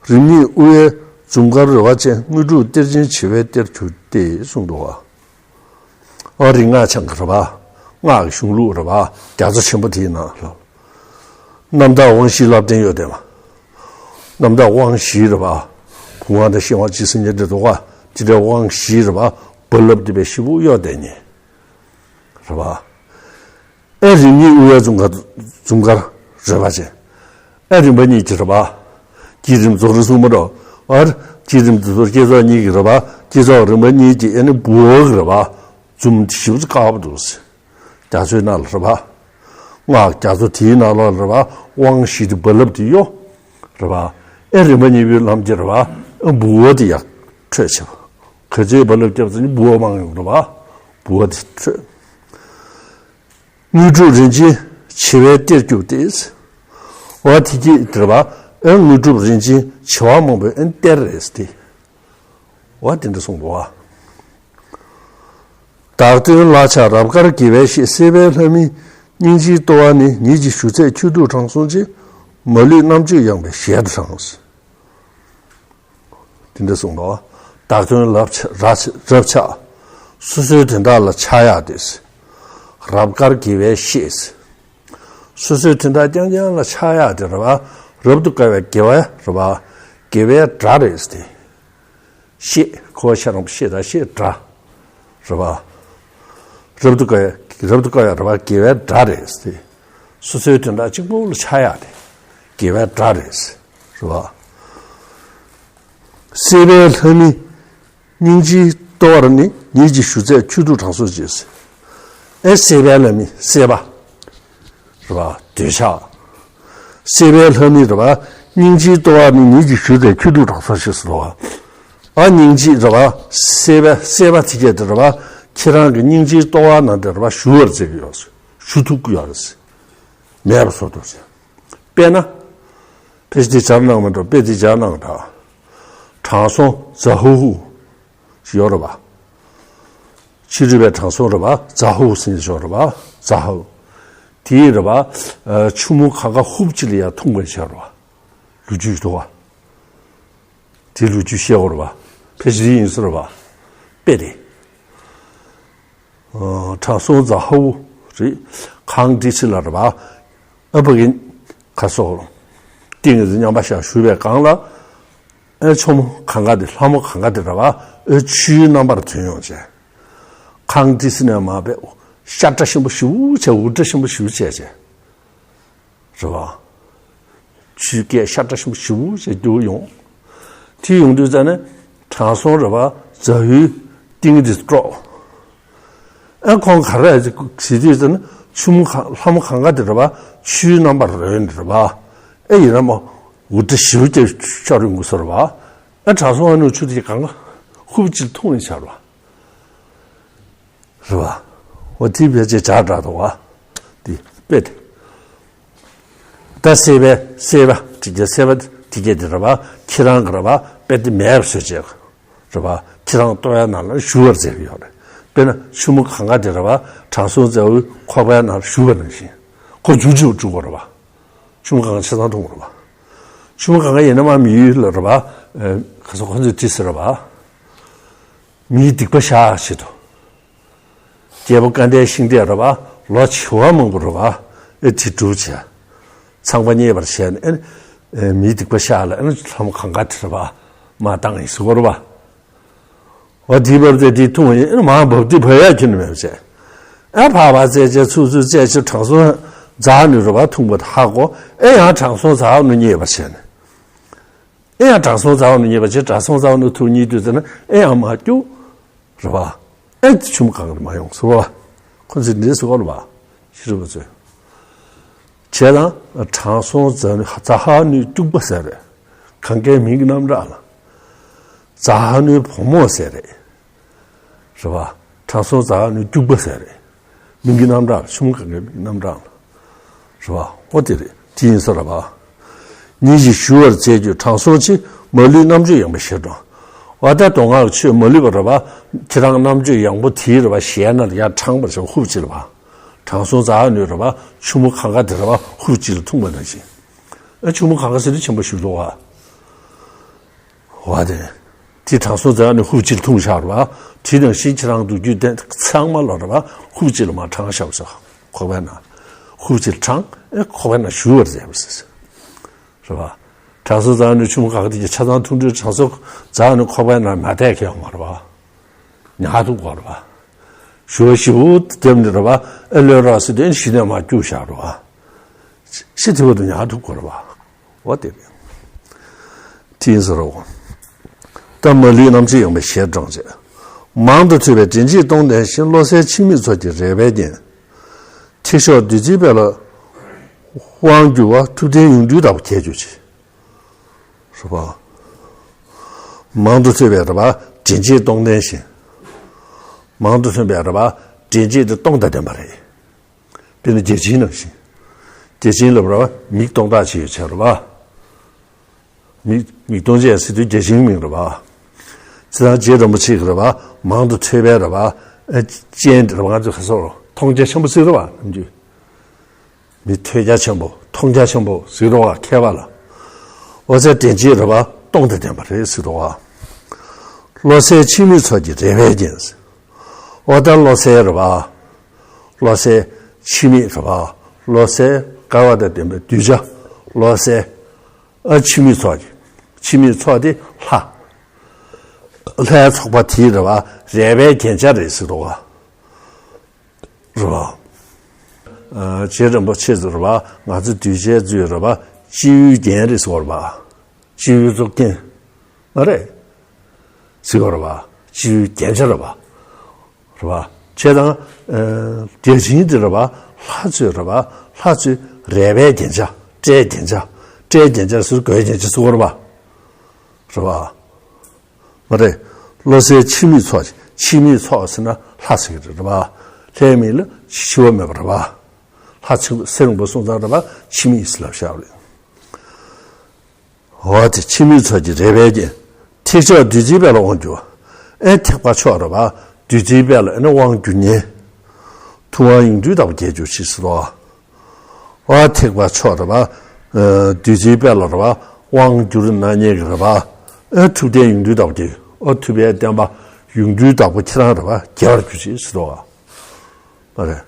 རིམ་གཉིས་དབུ་བའི་འཛུམ་དཀར་རོལ་པ་ཅན། དངོས་གྲུབ་གཏེར་ཆེན་བྱེ་བའི་གཏེར་གྱུར་ཏེ་གསུངས་འདུག་བ། ཨ་རིག་སྔགས་འཆང་གི་རེད་བ། སྔགས་ཀྱི་གཞུང་ལུགས་རེད་བ། རྒྱ་མཚོ་ཆེན་པོ་དེའི་ནང་ལ། རྣམ་དག་དབང་བཞིའི་བསླབ་ལྡན་གཡོ་ལྡན་པ། རྣམ་དག་དབང་བཞི་རེད་བ། བུམ་དབང་དང་ཤེར་དབང་རྗེས་བཟུང་གཉིས་འདྲེས་འདུག་ག་དེ་འདྲའི་དབང་བཞི་རེད་བ། རྦ་རླབས་འདི་པའི་བཞི་པོ་གཡོ་ལྡན་གཉིས་རེད་བ། ཨེ་རིམ་གཉིས་དབུ་བའི་འཛུམ་དཀར་འཛུམ་དཀར་རོལ་པ་ཅན། ཨེ་རིམ་པ་གཉིས་ཀྱི་རེད་བ། བསྐྱེད་རིམ་རྫོགས་རིམ་གསུམ་པོ་འགྲོ། ཨར་བསྐྱེད་རིམ་འདི་ཚོ་བསྐྱེད་རྫོགས་གཉིས་ཀྱི་རེད་བ། བསྐྱེད་རྫོགས་རིམ་པ་གཉིས་ཀྱི་ཨེ་ནི་འབུལ་བ་གི་རེད་བ། འཛུམ་བཞི་པོ་དཀར་པོ་འདུག་ཟེར། རྒྱ་མཚོའི་ནང་ལ་རེད་བ། སྔགས་རྒྱ་མཚོ་དེའི་ནང་ལོགས་ལ་རེད་བ། དབང་བཞི་དེ་རྦ་རླབས་དེ་གཡོ། རེད་བ། ཨེ་རིམ་པ་གཉིས་པའི་ལམ་གྱི་རེད་བ། ཨེ་འབུལ་བ་དེ་ཡར་འཕྲོས་བྱས་པ། ག་ཚོད་རྦ་རླབས་བརྒྱབ་ཙམ་གྱི་འབུལ་བ་མང་ཡོང་རེད་བ། འབུལ་བ་དེ་འཕྲོས། དངོས་གྲུབ་རིན་ཆེན་བྱེ་བའི་གཏེར་གྱུར་ཏེ། འོ་དེ་གྱིས་དེར་བ། ཨེ་དངོས་གྲུབ་རིན་ཆེན་བྱེ་བ་མང་པོའི་ཨེ་གཏེར་རེད་ཟེར་ཏེ། འོ་དེ་འདྲ་གསུངས་པ། བདག་དོན་ལག་ཆགས་རབ་དཀར་དགེ་བའི་བཤེས། སྲེད་པའི་ལྷ་མིན་སྙིང་རྗེའི་ལྟོ་བ་ནི། ཉིད་ཀྱི་ཞུ་ཚད་ཁྱོད་ཐུགས་དྲང་སྲོང་ཆེ། མ་ལུས་རྣམ་དཔྱོད་ཡངས་པའི་ཞལ་དུ་དྲངས། དེ་འདྲ་གསུངས་པ། བདག་དོན་ལག་ཆགས་རབ་ཆགས། སོ་སོའི་དོན་དག་ལ་ཆགས་ཡག་དེ། རབ་དཀར་དགེ་བའི་བཤེས། སོ་སོའི་དོན་དག་རྐྱང་རྐྱང་ལ་ཆགས་ཡག་དེ་རེད་བ། རབ་ཏུ་དཀར་བའི་དགེ་བ་རེད་བ། དགེ་བའི་དགྲ་རེད་ཟེར་ཏེ། བཤེས། ཁོ་བོ་ཤ་རང་བཤེས་དང་བཤེས་དགྲ་རེད་བ། རབ་ཏུ་དཀར་བའི་རབ་ཏུ་དཀར་བའི་རེད་བ། དགེ་བའི་དགྲ་རེད་ཟེར་ཏེ། སོ་སོའི་དོན་དག་གཅིག་པོ་ལ་ཆགས་ཡག་དེ་དགེ་བའི་དགྲ་རེད་ཟེར། རེད་བ། སྲེད་པའི་ལྷ་མིན་སྙིང་རྗེའི་ལྟོ་བར་ནི། ཉིད་ཀྱི་ཞུ་ཚད་ཁྱོད་ཐུགས་དྲང་སྲོང་ཆེ་ཟེར། ཨེ་སྲེད་པའི་ལྷ་མིན་སྲེད་པ། རེད་བ། འདོད་ཆགས། སྲེད་པའི་ལྷ་མིན་རེད་བ། སྙིང་རྗེའི་ལྟོ་བར་ནི། ཉིད་ཀྱི་ཞུ་ཚད་ཁྱོད་ཐུགས་དྲང་སྲོང་ཆེ་ཟེར་བ། ཨ་སྙིང་རྗེ་རེད་བ། སྲེད་པ་སྲེད་པ་དེ་སྐད་དེ་རེད་བ། ཁྱེད་རང་གི་སྙིང་རྗེའི་ལྟོ་བ་ནང་དེ་རེད་བ། ཞུ་བར་མཛད་ཀྱི་ཡོད་ཟེར། ཞུ་ཐུབ་ཀྱི་ཡོད་རེད་ཟེར། མེད་པ་བཟོ་ཐུབ་ཟེར། དཔེར་ན། དཔེ་ཅིག་དེ་སྦྱར་གནང་མི་འགྲོ། དཔེ་དེ་སྦྱར་གནང་འདྲ། དྲང་སྲོང་ཛ་ཧུ་ཧུ་ཞིག་ཡོད་རེད་བ། ཕྱི་རོལ་པའི་དྲང་སྲོང་རེད་བ། ཛ་ཧུ་ཧུ་ཟེར་ཡོད་རེད་བ། ཛ་ཧུ་དེ་རེད་བ། ཆུ་མོ་གང་ག་ཧུབ་ཅིག་ལ་ཡར་འཐུང་བའི་ཆ་རེད་བ། ལོ་རྒྱུས་འདུག་བ། དེ་ལོ་རྒྱུས་བཤད་དགོས་རེད་བ། ཕལ་ཆེར་ཡིན་ས་རེད་བ། དཔེ་རེད། དྲང་སྲོང་ཛ་ཧུ་རེད། གངས་ཏི་སེ་ལ་རེད་བ། ཨ་ཕ་གི་ཁ་སོགས་ཏིང་ངེ་འཛིན་མཉམ་པ་ཞག་བཞུགས་པའི་སྒང་ལ། ཨེ་ཆུ་མོ་གང་ག་དེ་ལྷ་མོ་གང་ག་དེ་རེད་བ། ཨེ་ཆུའི་རྣམ་པར་ཐོན་ཡོང་བྱས། གངས་ཏི་སེ་ནས་མར་པའི་ཤ་བཀྲ་ཤིས་པོ་ཞེ་པོ་བྱས། འུར་སྒྲ་ཆེན་པོ་ཞེ་པོ་བྱས་བྱས། རེད་བ། ཆུའི་སྐད་ཤ་བཀྲ་ཤིས་པོ་ཞེ་པོ་བྱས་རྒྱུག་ཡོང་། དེ་ཡོང་དུས་ཙ་ནས་དྲང་སྲོང་རེད་བ། ཛ་ཧུའི་ཏིང་འདི་དཀྲོགས། ཨ་ཁོང་ག་རེ་ཟེར་དུས་ཙ་ན། ཆུ་མོ་གང་ལྷ་མོ་གང་ག་དེ་རེད་བ། ཆུའི་རྣམ་པར་རོལ་ནས་རེད་བ། ཨེ་ཡིན་ན་མོ་འུར་སྒྲ་ཞེ་པོ་བྱས་ཤོར་ཡོང་གི་ཟེར་བ། ཨ་དྲང་སྲོང་ཨ་ནུ་ཆུ་དེ་གང་ག་ཧུབ་ཅིག་འཐུང་ཡིན་ཆར་བ། རེད་བ། འོ་དེ་བས་ཅེས་བྱ་འདྲ་འདུག་བ། དེ་དཔེ་དེ། ད་སྲེད་པའི་སྲེད་པ་དེ་གྱད་སྲེད་པ་དེ་གྱད་དེ་རེད་བ། ཁྱེད་རང་གི་རེད་བ། དཔེ་དེ་མེད་པ་བཟོས་བྱས་རེད་བ། ཁྱེད་རང་ལྟོ་བའི་ནང་ལ་ཞུ་བར་མཛད་ཀྱི་ཡོད་རེད། དཔེར་ན་ཆུ་མོ་གང་ག་དེ་རེད་བ། དྲང་སྲོང་ཛ་ཧུའི་ཁོག་པའི་ནང་ལ་ཞུ་བ་ནང་བཞིན། ཁོ་འཇུ་འཇུ་འཇུ་དགོས་རེད་བ། ཆུ་མོ་གང་ག་ཆ་ཚང་འཐུང་དགོས་རེད་བ། ཆུ་མོ་གང་ག་ཡིན་ན་མ་མི་ཡུལ་ལ་རེད་བ། ཁ་སང་ཁོ་ཚོས་དྲིས་ཟེར་རེད་བ། མིའི་སྡིག་པ་བཤགས་ཆེད་དུ། རྒྱལ་པོ་སྐལ་ལྡན་ཤིང་རྟས་རེད་བ། ལོ་བྱེ་བ་མང་པོ་རེད་བ། ཨེ་དེ་སྒྲུབ་བྱས། ཚངས་པ་མཉེས་པར་བྱས་ནས་ཨེ་མིའི་སྡིག་པ་བཤགས་ལ་ཨེ་ལྷ་མོ་གང་ག་དེ་རེད་བ། མར་བཏང་ཡིན་ཟེར་གོ་རེད་བ། འོ་དེའི་བབས་ཏེ་དེ་འཐུང་བ་ཡིན། མར་བབས་ཏེ་བབས་ཡག་ཁྱོན་ནས་མེད་པ་བྱས། ཨེ་ཕར་ཕར་རྩེད་བྱས་ཚུར་ཚུར་རྩེད་བྱས་དྲང་སྲོང་འཛག་ནས་རེད་བ། འཐུང་བ་དེ་ཧ་གོ། ཨེ་ཡང་དྲང་སྲོང་ཛ་ཧུ་ནུ་མཉེས་པར་བྱས་ནས། ཨེ་ཡང་དྲང་སྲོང་ཛ་ཧུ་ནུ་མཉེས་པར་བྱས། དྲང་སྲོང་ཛ་ཧུ་ནུ་ཐུགས་མཉེས་དུས་ཙ་ན་ཨེ་ཡང་མར་རྒྱུག་རེད་བ། ཨེ་ཆུ་མོ་གངྒཱ་ནས་མ་ཡོང་ཟེར་བ། ཁོ་ཚོས་འདི་ཟེར་བ་རེད་པ། ཤེས་རབ་པ་ཚོས། བྱས་ཙང་དྲང་སྲོང་ཛ་ཛ་ཧ་ནུའི་སྐྱུག་པ་ཟེར་རེད། གངྒཱའི་མིང་གི་རྣམ་གྲངས་ལ། ཛ་ཧ་ནུའི་བུ་མོ་ཟེར་རེད། རེད་པ། དྲང་སྲོང་ཛ་ཧ་ནུའི་སྐྱུག་པ་ཟེར་རེད། མིང་གི་རྣམ་གྲངས་ལ། ཆུ་མོ་གངྒཱའི་མིང་གི་རྣམ་གྲངས་ལ། རེད་པ། ཨོ་དེ་རེད། དེ་ཡིན་ས་རེད་པ། ཉིད་ཀྱིས་ཞུ་བར་མཛད་རྒྱུ་དྲང་སྲོང་ཆེ། མ་ལུས་རྣམ་དཔྱོད་ཡངས་པའི་ཞལ་དྲངས། འོ་ད་མདོ་སྔགས་ཆོས་མ་ལུས་པ་རེད་པ། ཁྱེད་རང་རྣམ་དཔྱོད་ཡངས་པོ་དེའི་རེད་པ། ཞལ་ནང་ལ་ཡར་དྲངས་པར་བྱ་བ་ཧུབ་ཅིག་ལ་བ། དྲང་སྲོང་ཛ་ཧ་ནུས་རེད་པ། ཆུ་མོ་གངྒཱ་དེ་རེད་པ། ཧུབ་ཅིག་ལ་འཐུང་བ་ནང་བཞིན། ཨ་ཆུ་མོ་གངྒཱ་ཟེར་དུས་ཆེན་པོ་ཞིག་འདུག་ག་འོ་དེ། དེ་དྲང་སྲོང་ཛ་ཧ་ནུས་ཧུབ་ཅིག་ལ་འཐུང་བཞག་རེད་པ། དེ་ནང་བཞིན་ཁྱེད་རང་མདོ་རྒྱུད་དེ་ཚང་མ་ལ་རེད་པ། ཧུབ་ཅིག་ལ་མར་དྲངས་བཞག་པ་ཟེར། ཁོག་པའི་ནང་། ཧུབ་ཅིག་ལ་དྲངས། ཨེ་ཁོག་པའི་ནང་ཞུ་བར་མཛད་པ་ཟེར། རེད་པ། དྲང་སྲོང་ཛ་ཧ་ནུས་ཆུ་མོ་གངྒཱ་དེ་གི་ཆ་ཚང་འཐུང་དུས་དྲང་སྲོང་ཛ་ཧ་ནུས་ཁོག་པའི་ནང་མ་བསྡད་མཁན་ཡོད་མ་རེད་པ། ཉར་ཐུབ་དགོས་རེད་པ། ཞུ་བ་ཞིབ་པོ་བརྒྱབ་ནས་རེད་པ། ཨེ་ལོས་རོགས་ཟེར་དུས་གཞི་ནས་མར་བསྐྱུར་བཞག་རེད་པ། ཤི་དེ་བར་དུ་ཉར་ཐུབ་དགོས་རེད་པ། འོ་དེ་རེད། དེ་ཡིན་ས་རེད་པ། ད་མ་ལུས་རྣམ་དཔྱོད་ཡངས་པའི་ཞལ་དྲངས་བྱས། མང་དུ་ཐོས་པས་དྲན་རྗེས་སྟོང་ལྡན་ཞིང་། བློ་གསལ་འཆི་མེད་ཚོགས་ཀྱི་རལ་པས་བརྒྱན། ཐེག་མཆོག་བདུད་རྩིའི་དཔལ་ལ་དབང་བསྒྱུར་བ། ཐུབ་བསྟན་ཡོངས་འདུའི་བདག་པོ་རྒྱལ་གྱུར་ཅིག། རེད་པ། མང་དུ་ཐོས་པས་རེད་པ། དྲན་རྗེས་སྟོང་ལྡན་ཞིང་། མང་དུ་ཐོས་པས་རེད་པ། དྲན་རྗེས་དེ་སྟོང་དང་ལྡན་པ་རེད། དཔེར་ན་བརྒྱ་བྱིན་ནང་བཞིན། བརྒྱ་བྱིན་ལ་རེད་པ། མིག་སྟོང་ཐག་ཆོད་ཡོད་ཚད་རེད་པ། མིག་མིག་སྟོང་ཆད་ཟེར་དུས་བརྒྱ་བྱིན་མིང་རེད་པ། ཇི་ལྟར་རྗེ་རིན་པོ་ཆེ་གིས་རེད་པ། མང་དུ་ཐོས་པས་རེད་པ། ཨ་སྤྱན་རེད་པ། ང་ཚོས་ག་ཟེར། མཐོང་རྒྱ་ཆེན་པོ་ཟེར་རེད་པ། ནམ་རྒྱུན། མི་ཐོས་རྒྱ་ཆེན་པོ། མཐོང་རྒྱ་ཆེན་པོ་ཟེར་རེད་པ། མཁས་པ་ལ། འོ་ཚེ་དྲན་རྗེས་རེད་པ། སྟོང་དང་ལྡན་པ་རེད་ཟེར་རེད་པ། བློ་གསལ་འཆི་མེད་ཚོགས་ཀྱི་རལ་པས་བརྒྱན། འོ་ད་བློ་གསལ་རེད་པ། བློ་གསལ་འཆི་མེད་རེད་པ། བློ་གསལ་དགའ་བ་དང་ལྡན་པའི་གདུལ་བྱ། བློ་གསལ། ཨ་འཆི་མེད་ཚོགས་ཀྱི། འཆི་མེད་ཚོགས་དེ་ལྷ། ལྷའི་ཚོགས་པ་དེ་རེད་པ། རལ་པའི་རྒྱན་ཆ་རེད་ཟེར་རེད་པ། རེད་པ། ཨ་རྗེ་རིན་པོ་ཆེ་ཚོས་རེད་པ། ང་ཚོ་གདུལ་བྱའི་གཙོས་རེད་པ། སྤྱི་བོའི་རྒྱན་རེད་ཟེར་བ་རེད་པ། སྤྱི་བོའི་གཙུག་རྒྱན། མ་རེད། ཟེར་བ་རེད་པ། སྤྱི་བོའི་རྒྱན་ཆ་རེད་པ། རེད་པ། བྱས་ཙང་། ཨ་བརྒྱ་བྱིན་དེ་རེད་པ། ལྷ་ཚོས་རེད་པ། ལྷ་ཚོས་རལ་པའི་རྒྱན་ཆ། སྐྲའི་རྒྱན་ཆ། སྐྲའི་རྒྱན་ཆ་ཟེར། གོས་རྒྱན་ཆ་ཟེར་བ་རེད་པ། རེད་པ། མ་རེད། བློ་གསལ་འཆི་མེད་ཚོགས། འཆི་མེད་ཚོགས་ཟེར་ན་ལྷ་ཟེར་གྱི་རེད་པ། ལྷའི་མིང་ལ་འཆི་བ་མེད་པ་རེད་པ། ལྷ་ཚོས་ཚེ་རིང་པོ་སོང་ཙང་རེད་པ། འཆི་མེད་ཟེར་ལབ་བཞག་པ་རེད། འོ་དེ་འཆི་མེད་ཚོགས་ཀྱི་རལ་པས་བརྒྱན། ཐེག་མཆོག་བདུད་རྩིའི་དཔལ་ལ་དབང་བསྒྱུར་བ། ཨེ་ཐེག་པ་མཆོག་རེད་པ། བདུད་རྩིའི་དཔལ་ལ་ཨེ་ནི་དབང་བསྒྱུར་མཁན། ཐུབ་དབང་ཡོངས་འདུའི་བདག་པོ་རྒྱལ་གྱུར་ཅིག་ཟེར་རེད་པ། ཨ་ཐེག་པ་མཆོག་རེད་པ། ཨ་བདུད་རྩིའི་དཔལ་ལ་རེད་པ། དབང་བསྒྱུར་གནང་མཁན་གྱི་རེད་པ། ཨ་ཐུབ་བསྟན་ཡོངས་འདུའི་བདག་པོ་རྒྱལ། ཨ་ཐུབ་པའི་བསྟན་པ་ཡོངས་འདུའི་བདག་པོ་ཁྱེད་རང་རེད་པ། རྒྱལ་བར་གྱུར་ཅིག་ཟེར་རེད་པ། མ་རེད།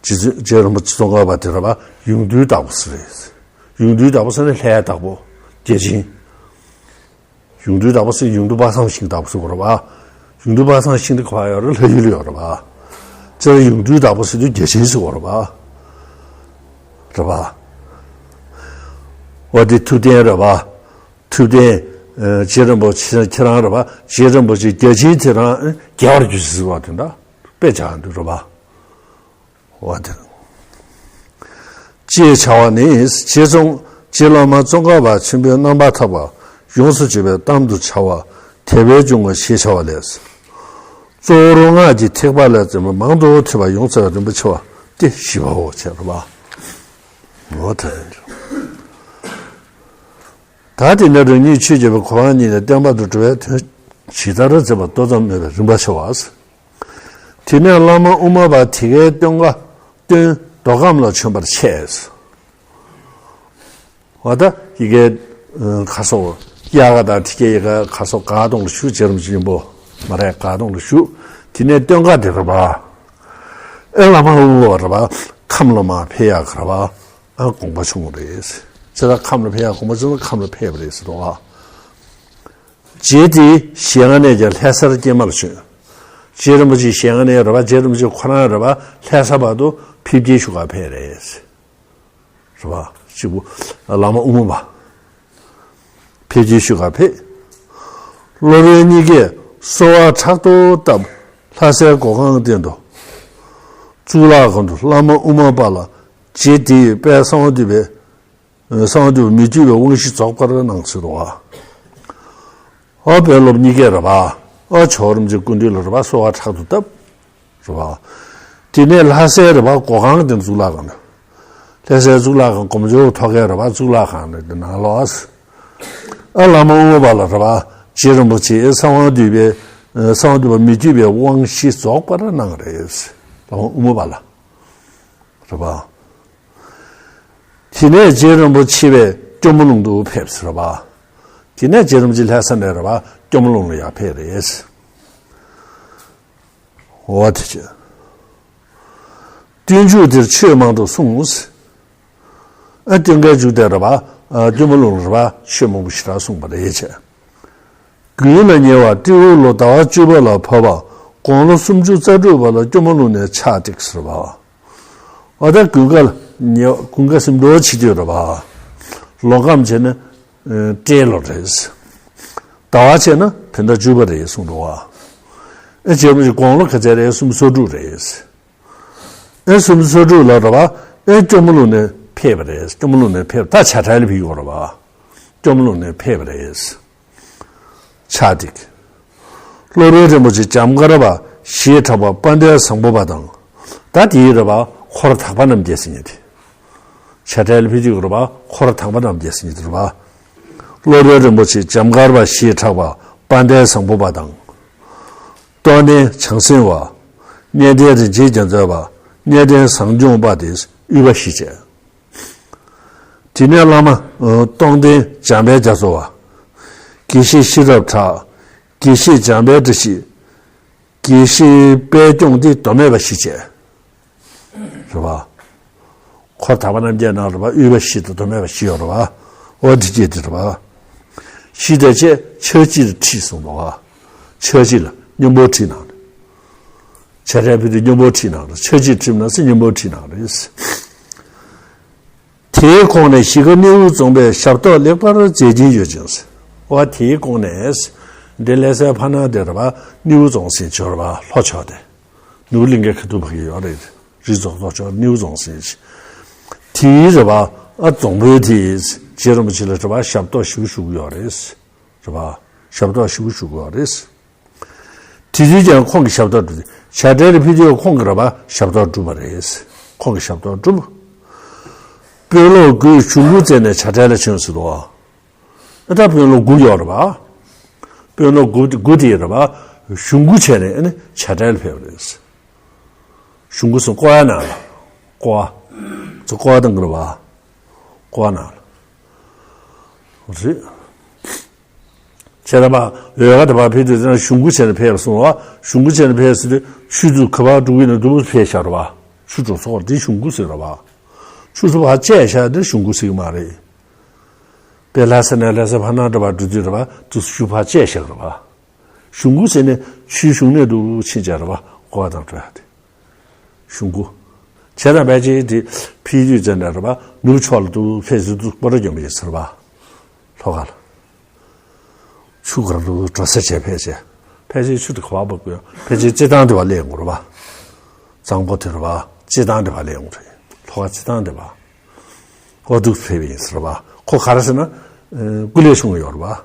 རྗེ་བཙུན་རྗེ་རིན་པོ་ཆེ་ཙོང་ཁ་པ་དེ་རེད་པ། ཡོངས་འདུའི་བདག་པོ་ཟེར་རེད། ཡོངས་འདུའི་བདག་པོ་ཟེར་ན་ལྷའི་བདག་པོ། བརྒྱ་བྱིན། ཡོངས་འདུའི་བདག་པོ་ཟེར་ན་ཡོངས་འདུ་དཔག་བསམ་ཤིང་བདག་པོ་ཟེར་བ་རེད་པ། ཡོངས་འདུ་དཔག་བསམ་ཤིང་དེ་ག་པར་ཡོད་རེད། ལྷ་ཡུལ་ལ་ཡོད་རེད་པ། དེ་ལ་ཡོངས་འདུའི་བདག་པོ་ཟེར་དུས་བརྒྱ་བྱིན་ཟེར་བ་རེད་པ། རེད་པ། འོ་དེ་ཐུབ་བསྟན་རེད་པ། ཐུབ་བསྟན། ཨ་རྗེ་རིན་པོ་ཆེ་ཁྱེད་རང་རེད་པ། རྗེ་རིན་པོ་ཆེ་བརྒྱ་བྱིན་དེ་རང་རྒྱལ་བར་གྱུར་ཅིག་ཟེར་བ་དེ་འདྲ་དཔེ་ཆ་འདུག་རེད་པ། འོ་དེ། ཅེས་བྱ་བ་ནི། རྗེ་ཙོང་། རྗེ་བླ་མ་ཙོང་ཁ་པ་ཆེན་པོའི་རྣམ་པར་ཐར་པ་ཡོངས་སུ་གཅོད་པའི་གཏམ་དུ་བྱ་བ་དད་པས་འབྱུང་བ་ཞེས་བྱ་བ་ལས། གཙོ་བོར་སྔགས་ཀྱི་ཐེག་པ་ལས་བརྩམས་པའི་མང་དུ་ཐོས་པ་ཡོངས་ཚར་བའི་རིམ་པ་ཆེ་བ་སྟེ་བཞི་པའོ། བྱས་རེད་པ། འོ་དེ། ད་དེ་ནས་རང་ཉིད་ཆོས་བརྒྱད་པའི་གོ་འཕང་བརྙེས་ནས་བསྟན་པ་དུ་འགྲོ་བའི་དོན་ཇི་ལྟར་མཛད་པ་མདོ་ཙམ་སྨོས་པའི་རིམ་པ་ཆེ་བ། དེ་ནས་བླ་མ་དབུ་མ་པ་དེ་ཀའི་སྟོན་ཀ་སྟོན་མདོ་ཁམས་ལ་བྱོན་པར་ཆས། འོ་ད་ཡི་གེ་ཁ་སོགས་དབྱར་ཁ་དང་དེ་ཀའི་ཡི་གེ་ཁ་སོགས་དགའ་གདོང་ལ་བཞུགས། རྗེ་རིན་པོ་ཆེ་ཆེན་པོ་མ་རེད། དགའ་གདོང་ལ་བཞུགས། དེ་ནས་སྟོན་ཀ་དེ་རེད་པ། ཨེ་བླ་མ་དབུ་མ་པ་རེད་པ། ཁམས་ལ་མར་ཕེབས་ཡག་གི་རེད་པ། ཨ་དགོངས་པ་བྱུང་བ་རེད། ཇི་ལྟར་ཁམས་ལ་ཕེབས་ཡག་དགོངས་པ་བྱུང་ན་ཁམས་ལ་ཕེབས་པ་རེད་ཟེར་འདུག་ག་རྗེ་དེ་ཞལ་སྔ་ནས་ཀྱང་ལྷ་སར་སྐྱེལ་མར་བྱོན། རྗེ་རིན་པོ་ཆེ་ཞལ་སྔ་ནས་རེད་པ། རྗེ་རིན་པོ་ཆེ་ཁོ་རང་རེད་པ། ལྷ་ས་བར་དུ་ཕེབས་སྐྱེལ་ཞུ་གར་ཕེབས་རེད། རེད་པ། གཅིག་པུ་བླ་མ་དབུ་མ་པ། ཕེབས་སྐྱེལ་ཞུ་གར་ཕེབས། སློབ་དཔོན་གཉིས་ཀས་གསོལ་བ་དྲག་ཏུ་བཏབ། ལྷ་སའི་སྒོ་ཁང་སྟེང་དུ་གཙུག་ལག་ཁང་དུ་བླ་མ་དབུ་མ་པ་ལ་རྗེ་དེ་ཡི་དཔལ་གསང་བ་འདུས་པའི་གསང་བ་འདུས་པ་མི་བསྐྱོད་པའི་དབང་བཞི་རྫོགས་པར་གནང་ཟེར་འདུག་བ། ཨ་དཔོན་སློབ་གཉིས་ཀས་རེད་པ། ཨ་ཇོ་བོ་རིན་པོ་ཆེ་སྐུ་མདུན་ལ་རེད་པ་གསོལ་བ་ཕྲག་ཏུ་བཏབ། རེད་པ། དེ་ནས་ལྷ་སའི་རེད་པ་སྒོ་ཁང་དེ་གཙུག་ལག་ཁང་། ལྷ་སའི་གཙུག་ལག་ཁང་སྒོམ་ཆེན་པོ་ཐོག་ཁའི་རེད་པ་གཙུག་ལག་ཁང་ནས་དེ་ནང་ལོགས། ཨ་བླ་མ་དབུ་མ་པ་ལ་རེད་པ་རྗེ་རིན་པོ་ཆེ་གསང་བ་འདུས་པའི་གསང་བ་འདུས་པ་མི་བསྐྱོད་པའི་དབང་བཞི་རྫོགས་པར་གནང་རེད། བླ་མ་དབུ་མ་པ་ལ། རེད་པ། དེ་ནས་རྗེ་རིན་པོ་ཆེ་བས་སྐྱོར་མོ་ལུང་དུ་ཕེབས་ཟེར་བ། དེ་ནས་རྗེ་རིན་པོ་ཆེ་ལྷ་ས་ནས་རེད་པ་སྐྱོར་མོ་ལུང་ལ་ཡར་ཕེབས་རེད། འོ་དེ་བྱས། སྟོན་མཇུག་དེར་ཆོས་མང་དུ་གསུངས། ཨ་སྟོན་ཁའི་མཇུག་དེར་རེད་པ། ཨ་སྐྱོར་མོ་ལུང་ལ་རེད་པ་ཆོས་མང་པོ་ཞེ་དྲག་གསུངས་པ་རེད་བྱས། དགུན་ལ་ཉེ་བ་སྤྲེའུ་ལོ་ཟླ་བ་བཅུ་པ་ལ་བབ་པ། དགུང་ལོ་སུམ་ཅུ་རྩ་དྲུག་པ་ལ་སྐྱོར་མོ་ལུང་ནས་ཕྱག་བཏེགས་ཟེར་བ། འོ་ད་དགུན་ཁ་ལ་ཉེ་བ་དགུན་ཁ་ཟིམ་འགྲོ་བྱེད་དུས་རེད་པ། ལོ་ཁམས་བྱས་ན་སྤྲེལ་ལོ་རེད། ཟླ་བ་བྱས་ན་བོད་ཟླ་བཅུ་པ་རེད་གསུངས་འདུག་བ། ཨེ་རྗེ་རིན་པོ་ཆེ་དགུང་ལོ་ག་ཚད་རེད་སུམ་ཅུ་རྩ་དྲུག་རེད། ཨེ་སུམ་ཅུ་རྩ་དྲུག་ལ་རེད་པ། ཨེ་སྐྱོར་མོ་ལུང་ནས་ཕེབས་པ་རེད། སྐྱོར་མོ་ལུང་ནས་ཕེབས་ད་བྱ་བྲལ་ལ་ཕེབས་ཡོད་རེད་པ། སྐྱོར་མོ་ལུང་ནས་ཕེབས་པ་རེད། ཕྱག་བཏེགས། སློབ་དཔོན་རིན་པོ་ཆེ་འཇམ་དཀར་པ་ཞེས་གྲགས་པ་དཔལ་ལྡན་བཟང་པོ་པ་དང་། ད་དེའི་རེད་པ་འཁོར་དག་པ་རྣམས་ཀྱིས་ཟེར་མཁན་དེ། བྱ་བྲལ་ལ་ཕེབས་དུས་རེད་པ་འཁོར་དག་པ་རྣམས་ཀྱིས་ཟེར་མཁན་དེ་རེད་པ། སློབ་དཔོན་རིན་པོ་ཆེ་འཇམ་དཀར་པ་ཞེས་གྲགས་པ་དཔལ་ལྡན་བཟང་པོ་པ་དང་། རྟོགས་ལྡན་བྱང་སེམས་པ། གནས་བརྟན་རིན་ཆེན་རྒྱ་མཚོ་པ། གནས་བརྟན་ཟབ་སྦྱོང་པ་དེས་དབུས་པ་བཞི་བྱས། དེ་ནས་བླ་མ་རྟོགས་ལྡན་འཇམ་དཔལ་རྒྱ་མཚོ་པ། དགེ་བཤེས་ཤེས་རབ་གྲགས། དགེ་བཤེས་འཇམ་དཔལ་བཀྲ་ཤིས། དགེ་བཤེས་དཔལ་སྐྱོང་དེ་མདོ་སྨད་པ་བཞི་བྱས། རེད་པ། འཁོར་དག་པ་རྣམས་ཀྱི་ནང་རེད་པ་དབུས་པ་བཞི་དང་མདོ་སྨད་པ་བཞི་ཡོད་རེད་པ། འོ་དེ་སྐད་དེ་རེད་པ། བཞི་དང་བཅས་ཕྱག་གཅིག་ལ་ཁྲིད་གསུངས་འདུག་བ། ཕྱག་གཅིག་ལ་སྙིང་པོ་ཁྲིད་གནང་། བྱ་བྲལ་ཕེབས་དུས་སྙིང་པོ་ཁྲིད་གནང་རེད། ཕྱག་གཅིག་ཁྲིད་གནང་ཟེར་སྙིང་པོ་ཁྲིད་གནང་རེད། དེའི་གོང་ནས་གཞིས་ཀ་སྣེའུ་རྫོང་པའི་ཞབས་ཏོག་ལེགས་པར་མཛད་ཀྱིན་ཡོད་ཅིང་། འོ་དེའི་གོང་ནས་འདི་ལྷ་སའི་ཕ་ནང་དེ་རེད་པ་སྣེའུ་རྫོང་ཟེར་ཆོག་རེད་པ་ལྷོ་ཕྱོགས་དེ། ནོར་བུ་གླིང་གའི་ཁ་ཐུག་ཕ་གི་ཡོད་རེད། རི་རྫོང་ལྷོ་ཕྱོགས་སྣེའུ་རྫོང་ཟེར་ཅིག་དེའི་རེད་པ་ཨ་རྫོང་དཔོན་དེས་རྗེ་རིན་པོ་ཆེ་ལ་རེད་པ་ཞབས་ཏོག་ཞེ་པོ་ཞུ་གི་ཡོད་རེད། རེད་པ། ཞབས་ཏོག་ཞེ་པོ་ཞུ་གི་ཡོད་རེད། དེ་དུས་ཀྱང་ཁོང་གི་ཞབས་ཏོག་བསྒྲུབས་ཏེ་བྱ་བྲལ་ལ་ཕེབས་དུས་ཁོང་གི་རེད་པ་ཞབས་ཏོག་བསྒྲུབས་པ་རེད། ཁོང་གི་ཞབས་ཏོག་བསྒྲུབས། དཔོན་སློབ་དགུས་གཞུང་མགུར་བསྩལ་ནས་བྱ་བྲལ་ལ་བྱོན་ཟེར་འདུག་བ། ཨ་ད་དཔོན་སློབ་དགུ་ཡོད་རེད་པ། དཔོན་སློབ་དགུ་དགུ་དེ་རེད་པ་གཞུང་མགུར་བྱས་ནས་ཨ་ནི་བྱ་བྲལ་ལ་ཕེབས་པ་རེད། གཞུང་མགུར་སོང་ཀོ་བ་ནང་ལ་ཀོ་བ། ཚོ་ཀོ་བ་དང་གི་རེད་པ། ཀོ་བ་ནང་ལ་རེད། བྱས་ཙང་འོལ་ཁ་དེ་བར་ཕེབས་དུས་ཙང་གཞུང་མགུར་བྱས་ནས་ཕེབས་སོང་བ། གཞུང་མགུར་བྱས་ནས་ཕེབས་ཟེར་དུས་ཆུ་ཚོད་ག་པར་འགྲོ་གི་ཡིན་ན་འདུག་ཕེབས་ཤག་རེད་པ། ཆུ་འགྲོ་སོང་བ་དེ་གཞུང་མགུར་ཟེར་རེད་པ། ཆུ་ཚོད་ཕར་བཅད་བཞག་དེ་གཞུང་མགུར་ཟེར་གི་མ་རེད། དཔེ་ལྷ་ས་ནས་ལྷ་སའི་ཕ་ནང་འདྲ་བར་འགྲོ་དུས་རེད་པ་དུས་ཆུ་ཕར་བཅད་བཞག་རེད་པ། གཞུང་མགུར་ཟེར་ནས་ཆུའི་གཞུང་ནས་འདུག་ཕྱིན་བྱས་རེད་པ་ཀོ་བ་དང་འགྲོ་ཡག་དེ། གཞུང་མགུར། བྱས་ཙང་ཕལ་ཆེར་དེ་ཕེབས་དུས་ཙམ་ནས་རེད་པ་ནུབ་ཕྱོགས་ལ་འདུག་ཕེབས་ཟེར་དུས་སྐོར་ར་རྒྱབ་ཡིན་ཟེར་བ། ལྷོ་ཁ་ལ། ཆུ་གར་དུ་འགྲོ་ས་བྱས་ཕལ་ཆེར། ཕལ་ཆེར་ཆུ་དེ་ག་པར་འབབ་དགོས། ཕལ་ཆེར་རྩེད་ཐང་དེ་བ་སླེབས་ཡོང་རེད་པ། གཙང་པོ་དེ་རེད་པ། རྩེད་ཐང་དེ་བ་སླེབས་ཡོང་རེད། ལྷོ་ཁ་རྩེད་ཐང་དེ་བ། འོ་འདུག་ཕེབས་ཡིན་ཟེར་བ། ཁོ་ག་རེ་ཟེར་ན། ཨེ་སྐུ་ལས་ཆུང་ཡོད་རེད་པ།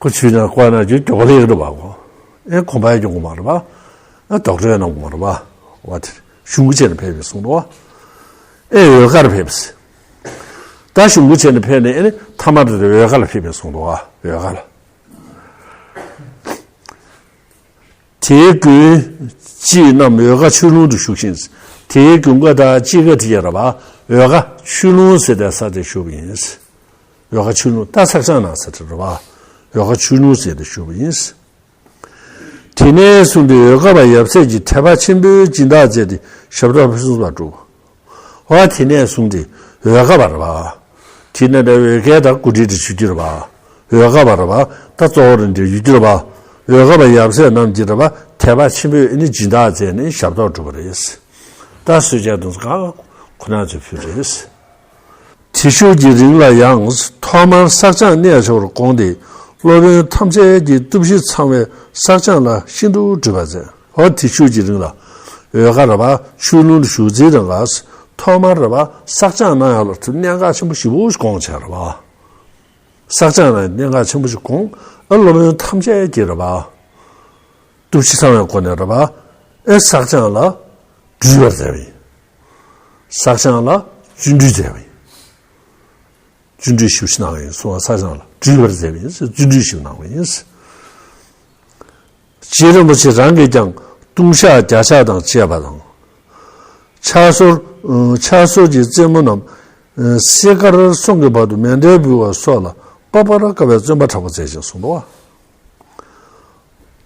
ཁོ་ཆུ་ནང་བཀོག་ན་རྒྱུ་མགྱོགས་པོ་སླེབས་ཀྱི་འདུག་པ་ཁོ། ཨེ་ཁོམ་པ་ཡང་སྐྱོང་གི་མ་རེད་པ། ཨེ་དོགས་འདྲི་ཡང་གནང་གི་མ་རེད་པ། འོ་དེ་གཞུང་མགུར་བྱས་ནས་ཕེབས་པའི་གསུང་འདུག་པ། ཨེ་འོལ་ཁར་ཕེབས། ད་གཞུང་མགུར་བྱས་ནས་ཕེབས་ནས་ཨེ་ནི་ཐ་མ་དེ་འོལ་ཁ་ལ་ཕེབས་པའི་གསུང་འདུག་པ། འོལ་ཁ་ལ། དེའི་དགུན་དཔྱིད་རྣམས་འོལ་ཁ་ཆོས་ལུང་དུ་བཞུགས་ཤིང་། དེའི་དགུན་ཁ་དང་དཔྱིད་ཁ་དེ་ཡང་རེད་པ། འོལ་ཁ་ཆོས་ལུང་ཟེར་དེ་ས་དེ་བཞུགས་པ་ཡིན། འོལ་ཁ་ཆོས་ལུང་ད་ཚེག་བྱང་ནང་ས་དེ་རེད་པ། འོལ་ཁ་ཆོས་ལུང་ཟེར་དེ་བཞུགས་པ་ཡིན། དེ་ནས་བཟུང་སྟེ་འོལ་ཁ་པ་ཡབ་སྲས་ཀྱིས་དད་པ་ཆེན་པོས་སྦྱིན་བདག་མཛད་དེ་ཞབས་ཏོག་ཕུན་སུམ་ཚོགས་པར་བསྒྲུབས། འོ་དེ་ནས་བཟུང་སྟེ་འོལ་ཁ་པ་རེད་པ། དེ་ནས་འདྲ་འོལ་ཁའི་ད་འགོ་ཁྲིད་དེ་ཞུ་རྒྱུ་རེད་པ། འོལ་ཁ་པ་རེད་པ། ད་གཙོ་བོ་རེད་འདྲ་ཡོད་རྒྱུ་རེད་པ། འོལ་ཁ་པ་ཡབ་སྲས་རྣམས་ཀྱིས་རེད་པ་དད་པ་ཆེན་པོས་ཨེ་ནི་སྦྱིན་བདག་མཛད་ནས་ཞབས་ཏོག་བསྒྲུབས་པ་རེད། ད་གསོལ་ཇ་དུང་ག་ཁོ་ན་ཚོས་ཕུལ་རེད། དེ་ཤུགས་ཀྱི་རིང་ལ་ཡང་ཐོག་མར་བསགས་སྦྱང་གནས་མཆོག་ཏུ་དགོངས་ཏེ་ སློབ་དཔོན་ཐམས་ཅད་ཀྱི་སྟོབས་བཞི་ཚང་བའི་བསགས་སྦྱང་ལ་ཤིན་ཏུ་སྤྲོས་པ་མཛད། འོ་དེ་ཤུལ་གྱི་རིང་ལ་འོལ་ཁ་ར་བ་ཆོས་ལུང་ལ་ཞུགས་ཚེ་རང་ག་ཐོག་མར་ར་བ་བསགས་སྦྱང་གནང་ཡག་ལ་ཐུགས་གནད་འགག་ཆེན་པོ་ཞེ་པོ་ཞིག་དགོངས་བྱས་ར་བ། བསགས་སྦྱང་ལ་གནད་འགག་ཆེན་པོ་ཞིག་དགོངས། ཨ་སློབ་དཔོན་ཐམས་ཅད་ཀྱིས་ར་བ། སྟོབས་བཞི་ཚང་བའི་སྒོ་ནས་ར་བ། ཨེ་བསགས་སྦྱང་ལ་སྤྲོས་པར་མཛད་པ་ཡིན། བསགས་སྦྱང་ལ་བརྩོན་འགྲུས་མཛད་པ་ཡིན། བརྩོན་འགྲུས་ཞེ་པོ་ཞིག་གནང་བ་ཡིན་གསུང་བ། བསགས་སྦྱང་ལ་སྤྲོས་པར་མཛད་པ་ཡིན། བརྩོན་འགྲུས་ཞེ་པོ་གནང་བ་ཡིན། རྗེ་རིན་པོ་ཆེ་རང་གིས་ཀྱང་ལྟུང་བཤགས་བརྒྱ་ཕྱག་དང་བཅས་པ་དང་། ཕྱག་སོར་ཕྱག་སོར་གྱི་རྩེད་མོ་རྣམས་གསས་མཁར་གསུམ་གྱི་བར་དུ་མཎྜལ་འབུལ་བ་སོགས་ལ་དཔག་པར་དཀའ་བའི་བརྩོན་པ་དྲག་པོ་མཛད་ཅིང་གསུངས་པ།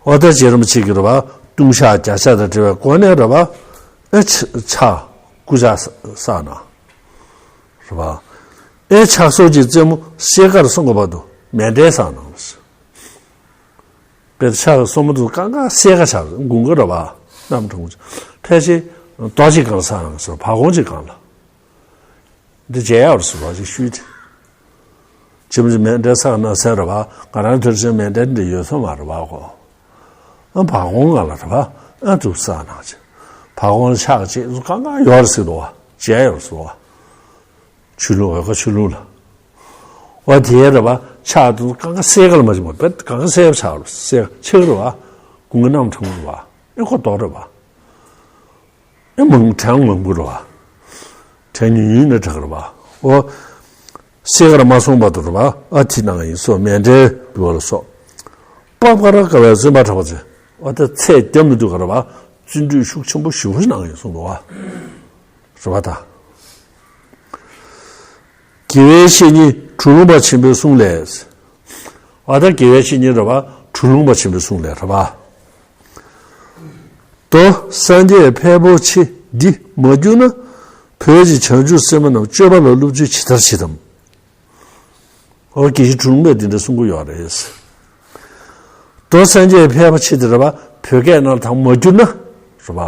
འོ་ད་རྗེ་རིན་པོ་ཆེ་གིས་ར་བ་ལྟུང་བཤགས་བརྒྱ་ཕྱག་དང་བཅས་པའི་སྒོ་ནས་ར་བ་ཨེ་ཕྱག་སྐུ་ཕྱག་བསགས་གནང་། རེད་པ། ཨེ་ཕྱག་སོར་གྱི་རྩེད་མོ་གསས་མཁར་གསུམ་གྱི་བར་དུ་མཎྜལ་བསགས་གནང་། དཔེར་ཕྱག་གི་སོར་མོ་དུ་གང་ག་གསས་མཁར་ཆགས་དགུན་ཁ་རེད་པ། གནམ་གྲང་མོ་ཕལ་ཆེར་རྡོ་གཅིག་སྒང་ལ་བསགས་གནང་ཟེར། བ་གོང་གཅིག་སྒང་ལ། འདི་མཇལ་ཡག་རེད་ཟེར་བ་ཅིག་ཞུས་ཏེ། ཁྱིམ་གྱི་མཎྜལ་བསགས་གནང་ཟེར་རེད་པ། ང་རང་དེར་ཕྱིན་མཎྜལ་འདི་ཡོད་ས་མ་རེད་པ་གོ། ཨ་བ་གོང་སྒང་ལ་རེད་པ། ཨ་དུ་བསགས་གནང་ཅིག་བ་གོང་ལ་ཕྱག་གཅིག་གང་ག་ཡོད་རེད་ཟེར་འདུག་པ། མཇལ་ཡག་རེད་ཟེར་བ། ཆོས་ལུང་འོལ་ཁ་ཆོས་ལུང་ལ། འོ་དེ་རེད་པ། ཕྱག་དུ་གང་ག་གསས་མཁར་ལ་མ་བྱུང་བ་བེད་གང་ག་གསས་མཁར་ཆགས་རེད། གསས་མཁར་ཆགས་རེད་པ། དགུན་ཁ་གནམ་གྲང་མོ་རེད་པ། ཨེ་ཁོ་ལྡོག་རེད་པ། ཨེ་མང་གྲང་མང་པོ་རེད་པ། གྲང་ཉུང་ཉུང་ནས་དྲག་རེད་པ། འོ་གསས་མཁར་མ་སོང་བར་དུ་རེད་པ། ཨ་དེ་གནང་ཡིན་སོགས་མཎྜལ་འབུལ་བ་ལ་སོགས། དཔག་པར་དཀའ་བའི་བརྩོན་པ་དྲག་པོ་མཛད། འོ་ད་ཚད་བརྒྱབ་མི་འདུག་ག་རེད་པ། བརྩོན་འགྲུས་ཤུགས་ཆེན་པོ་ཞེ་པོ་ཞིག་གནང་ཡིན་གསུངས་འདུག་པ། རེད་པ་ད། དགེ་བའི་བཤེས་གཉེན་གྲུབ་ལུང་པ་ཆེན་པོའི་གསུང་ལས། འོ་ད་དགེ་བའི་བཤེས་གཉེན་རེད་པ། གྲུབ་ལུང་པ་ཆེན་པོའི་གསུང་ལས་རེད་པ། མདོ་སངས་རྒྱས་ཕལ་པོ་ཆེ་འདི་མ་བསྒྱུར་ན། བོད་ཀྱི་བྱང་ཆུབ་སེམས་དཔའ་རྣམས་སྤྱོད་པ་ལ་བསླབ་བྱ་ཇི་ལྟར་བྱེད་དམ། འོ་དགེ་བཤེས་གྲུབ་ལུང་པས་འདི་འདྲ་གསུང་གི་ཡོད་རེད། མདོ་སངས་རྒྱས་ཕལ་པོ་ཆེ་འདི་རེད་པ། བོད་སྐད་ནང་ལ་ད་མ་བསྒྱུར་ན་རེད་པ།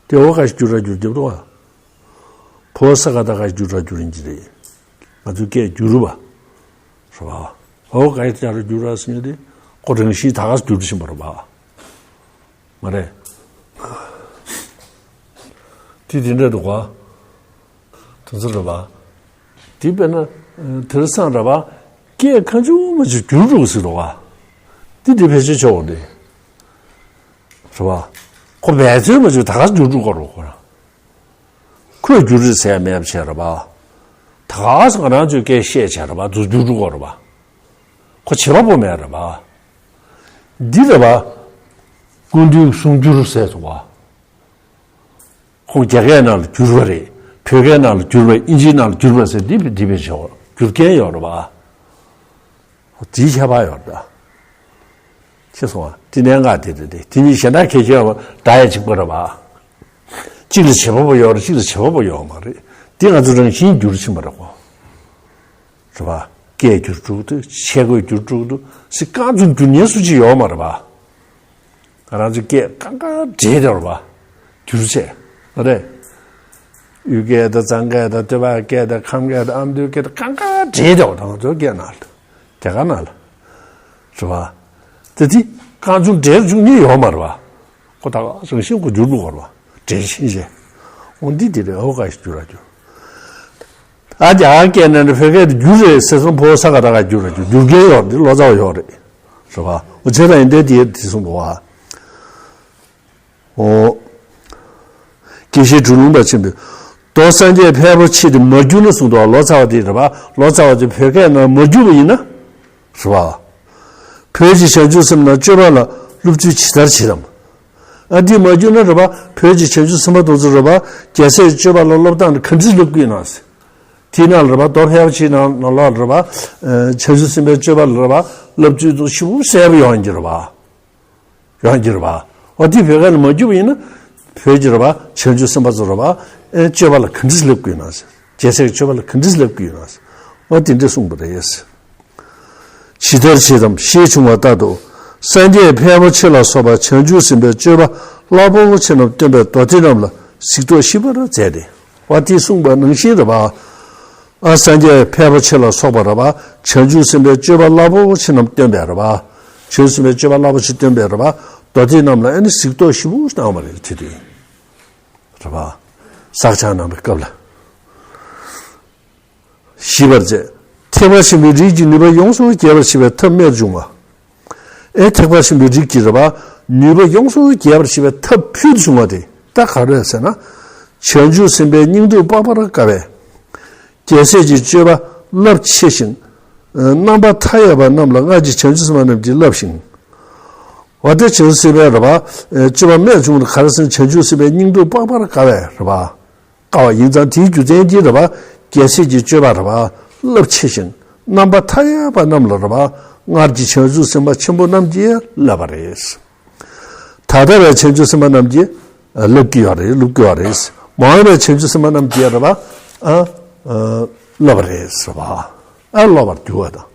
དེ་འོ་ག་ཞིག་བསྒྱུར་ར་བསྒྱུར་རྒྱབ་འདུག་པ། བོད་ས་ག་ད་ག་བསྒྱུར་ར་བསྒྱུར་ཡིན་གྱི་རེད། ང་ཚོའི་སྐད་བསྒྱུར་བ། རེད་པ། འོ་ག་ཡི་ཅག་ར་བསྒྱུར་ར་ཟེར་ནས་དེ་ཁོ་རང་བཞིན་ད་ག་བསྒྱུར་བཞིན་པ་རེད་པ། མ་རེད། དེ་དེ་འདྲ་འདུག་ག་དེ་ཚོ་རེད་པ། དེ་དཔེར་ན་དེང་སང་རེད་པ། སྐད་གང་བྱུང་མང་བྱུང་བསྒྱུར་འགྲོ་གི་ཟེར་འདུག་ག་དེ་དེ་ཕལ་ཆེར་ཆོག་གི་རེད། རེད་པ། ཁོ་འབད་བརྩོན་མ་བྱུང་ད་ག་བསྒྱུར་འགྲོ་གི་རེད་པ་ཁོ་རང་། ཁོས་བསྒྱུར་རེད་ཟེར་མེད་པ་བྱས་རེད་པ། ད་ག་ས་ང་རང་ཚོའི་སྐད་བཤད་བྱས་རེད་པ། དེ་བསྒྱུར་འགྲོ་གི་རེད་པ། ཁོ་བྱེད་པ་པོ་མེད་རེད་པ། འདི་རེད་པ། སྐུ་མདུན་གསུང་བསྒྱུར་ཟེར་སོང་བ། ཁོང་རྒྱ་སྐད་ནང་ལ་བསྒྱུར་བ་རེད། བོད་སྐད་ནང་ལ་བསྒྱུར་བ། ཨིན་ཇིའི་ནང་ལ་བསྒྱུར་བ་ཟེར་འདི་འདི་བས་ཆོག་བསྒྱུར་མཁན་ཡོད་རེད་པ། དེའི་ཁྱད་པར་ཡོད་རེད་ད། ཤེས་སོང་བ། དེ་གནད་འགག་དེ་རེད་དེ། དེ་གཉིས་གཞན་དག་གལ་ཆེ་བ་འདྲ་ཡ་གཅིག་པ་རེད་པ། གཅིག་ལ་བྱེད་པ་པོ་ཡོད་རེད། གཅིག་ལ་བྱེད་པ་པོ་ཡོད་མ་རེད། དེ་ང་ཚོ་རང་བཞིན་འགྱུར་ཕྱིན་པ་རེད་གོ། རེད་པ། སྐད་འགྱུར་འགྲོ་གི་འདུག་ཆས་གོས་འགྱུར་འགྲོ་གི་འདུག་སི་རྐང་བཙུགས་འགྱུར་ཉན་སུ་གཅིག་ཡོད་མ་རེད་པ། ང་རང་ཚོའི་སྐད་གང་ག་འདྲེས་བསྡད་པ་འགྱུར་བྱས། མ་རེད། ཡུལ་སྐད་དང་གཙང་སྐད་དང་སྟོད་པ་སྐད་དང་ཁམས་སྐད་དང་ཨ་མདོའི་སྐད་དང་གང་ག་འདྲེས་བསྡད་པ་དང་ང་ཚོའི་སྐད་ནང་ལ། རྒྱ་གར་ནང་ལ། རེད་པ། དེ་དེ་རྐང་བཙུགས་འདྲེས་བཅུག་མཁན་ཡོད་མ་རེད་པ། ཁོ་ད་ག་རང་བཞིན་ཁོ་འགྱུར་འགྲོ་གི་རེད་པ། འདྲེས་ཕྱིན་བྱས། འོ་འདི་དེ་རེད། འོ་ག་ཞིག་འགྱུར་ར་འགྱུར། ཨ་རྒྱ་གར་སྐད་ནང་ནས་བོད་སྐད་དུ་བསྒྱུར་རེད་ཟེར་སོང་། ཕོ་ས་ག་ད་ག་བསྒྱུར་ར་བསྒྱུར། བསྒྱུར་མཁན་ཡོད་རེད། ལོ་ཙཱ་བ་ཡོད་རེད། རེད་པ། འོ་བྱས་ཙང་ཡིན་དེ་དེ་དེ་གསུངས་འདུག་པ། འོ། དགེ་བཤེས་གྲུབ་ལུང་པ་ཆེན་པོས། མདོ་སངས་རྒྱས་ཕལ་པོ་ཆེ་དེ་མ་བསྒྱུར་ན་གསུངས་འདུག་པ། ལོ་ཙཱ་བ་དེ་རེད་པ། ལོ་ཙཱ་བ་དེ་བོད་སྐད་ནང་མ་བསྒྱུར་བ་ཡིན་ན། རེད་པ། བོད་ཀྱི་བྱང་ཆུབ་སེམས་དཔའ་རྣམས་སྤྱོད་པ་ལ་སློབ་བྱ་ཇི་ལྟར་བྱེད་དམ། ཨ་འདི་མ་བསྒྱུར་ན་རེད་པ། བོད་ཀྱི་བྱང་ཆུབ་སེམས་དཔའ་དེ་ཚོ་རེད་པ། རྒྱལ་སྲས་སྤྱོད་པ་ལ་སློབ་སྟངས་ག་འདྲས་སློབ་དགོས་ན་ཟེར། དེའི་ནང་ལ་རེད་པ། མདོ་ཕལ་པོ་ཆེའི་ནང་ལ་རེད་པ། བྱང་ཆུབ་སེམས་དཔའི་སྤྱོད་པ་ལ་རེད་པ། སློབ་བྱ་དེ་ཞེ་པོ་གསལ་པོ་ཡོང་གི་རེད་པ། ཡོང་གི་རེད་པ། འོ་དེ་བོད་སྐད་ལ་མ་བསྒྱུར་བ་ཡིན་ན། བོད་ཀྱི་རེད་པ། བྱང་ཆུབ་སེམས་དཔའ་ཚོ་རེད་པ། ཨེ་སྤྱོད་པ་ལ་ག་འདྲས་སློབ་དགོས་ན་ཟེར། རྒྱལ་སྲས་ཀྱི་སྤྱོད་པ་ལ་ག་འདྲས་སློབ་དགོས་ན་ཟེར། འོ་དེ་འདྲས་གསུངས་པ་རེད། ཇི་ལྟར་བྱེད་དམ་ཞེས་བྱུང་བ་ལྟར་དུ། སངས་རྒྱས་ཕལ་པོ་ཆེ་ལ་སོགས་པ་བྱང་ཆུབ་སེམས་དཔའི་སྤྱོད་པ་རླབས་པོ་ཆེ་རྣམས་སྟོན་པའི་མདོ་སྡེ་རྣམས་ལ་གཟིགས་རྟོག་ཞིབ་པར་མཛད་དེ། འོ་དེ་གསུངས་པ་ནང་བཞིན་རེད་པ། ཨ་སངས་རྒྱས་ཕལ་པོ་ཆེ་ལ་སོགས་པ་རེད་པ། བྱང་ཆུབ་སེམས་དཔའི་སྤྱོད་པ་རླབས་པོ་ཆེ་རྣམས་སྟོན་པས་རེད་པ། བྱང་ཆུབ་སེམས་དཔའི་སྤྱོད་པ་རླབས་པོ་ཆེ་སྟོན་པས་རེད་པ། མདོ་སྡེ་རྣམས་ལ་ཨ་ནི་གཟིགས་རྟོག་ཞིབ་པོ་གནང་བ་རེད། དེ་དུས་རེད་པ། བསགས་སྦྱང་གནང་བའི་སྐབས་ལ། ཞིབ་པར་མཛད། ཐེག་པ་ཆེན་པོའི་རིགས་ཀྱི་ནུས་པ་ཡོངས་སུ་རྒྱས་པར་བྱེད་པའི་ཐབས་རྨད་དུ་བྱུང་བ། ཨེ་ཐེག་པ་ཆེན་པོའི་རིགས་ཀྱི་རེད་པ། ནུས་པ་ཡོངས་སུ་རྒྱས་པར་བྱེད་པའི་ཐབས་ཕུལ་དུ་བྱུང་བ་དེ་ད་ག་རེ་རེད་ཟེར་ན། བྱང་ཆུབ་སེམས་དཔའི་སྙིང་སྟོབས་དཔག་པར་དཀའ་བས། རྒྱལ་སྲས་ཀྱི་སྤྱོད་པ་རླབས་ཆེ་ཞིང་། རྣམ་པ་མཐའ་ཡས་པ་རྣམས་ལ་སྔར་གྱི་བྱང་ཆུབ་སེམས་དཔའ་རྣམས་ཀྱིས་བསླབས་ཤིང་། འོ་དེ་བྱང་ཆུབ་སེམས་དཔའི་རེད་པ། སྤྱོད་པ་རྨད་བྱུང་བ་ག་རེ་ཟེར་ན། བྱང་ཆུབ་སེམས་དཔའི་སྙིང་སྟོབས་དཔག་པར་དཀའ་བས་རེད་པ། དཀའ་བ་ཡིན་ཙང་དེའི་རྒྱུ་མཚན་གྱིས་རེད་པ། རྒྱལ་སྲས་ཀྱི་སྤྱོད་པ་རེད་པ། རླབས་ཆེ་ཞིང་རྣམ་པ་མཐའ་ཡས་པ་རྣམས་ལ་རེད་པ། སྔར་གྱི་བྱང་ཆུབ་སེམས་དཔའ་ཆེན་པོ་རྣམས་ཀྱིས་བསླབས་པ་རེད། ད་ལྟ་བའི་བྱང་ཆུབ་སེམས་དཔའ་རྣམས་ཀྱིས་བསླབ་ཀྱི་ཡོད་རེད། སློབ་ཀྱི་ཡོད་རེད། མ་འོངས་པའི་བྱང་ཆུབ་སེམས་དཔའ་རྣམས་ཀྱིས་རེད་པ། ཨ། བསླབ་པ་རེད་ཟེར་བ། ཨ་སློབ་པར་འགྱུར་བ་དང་།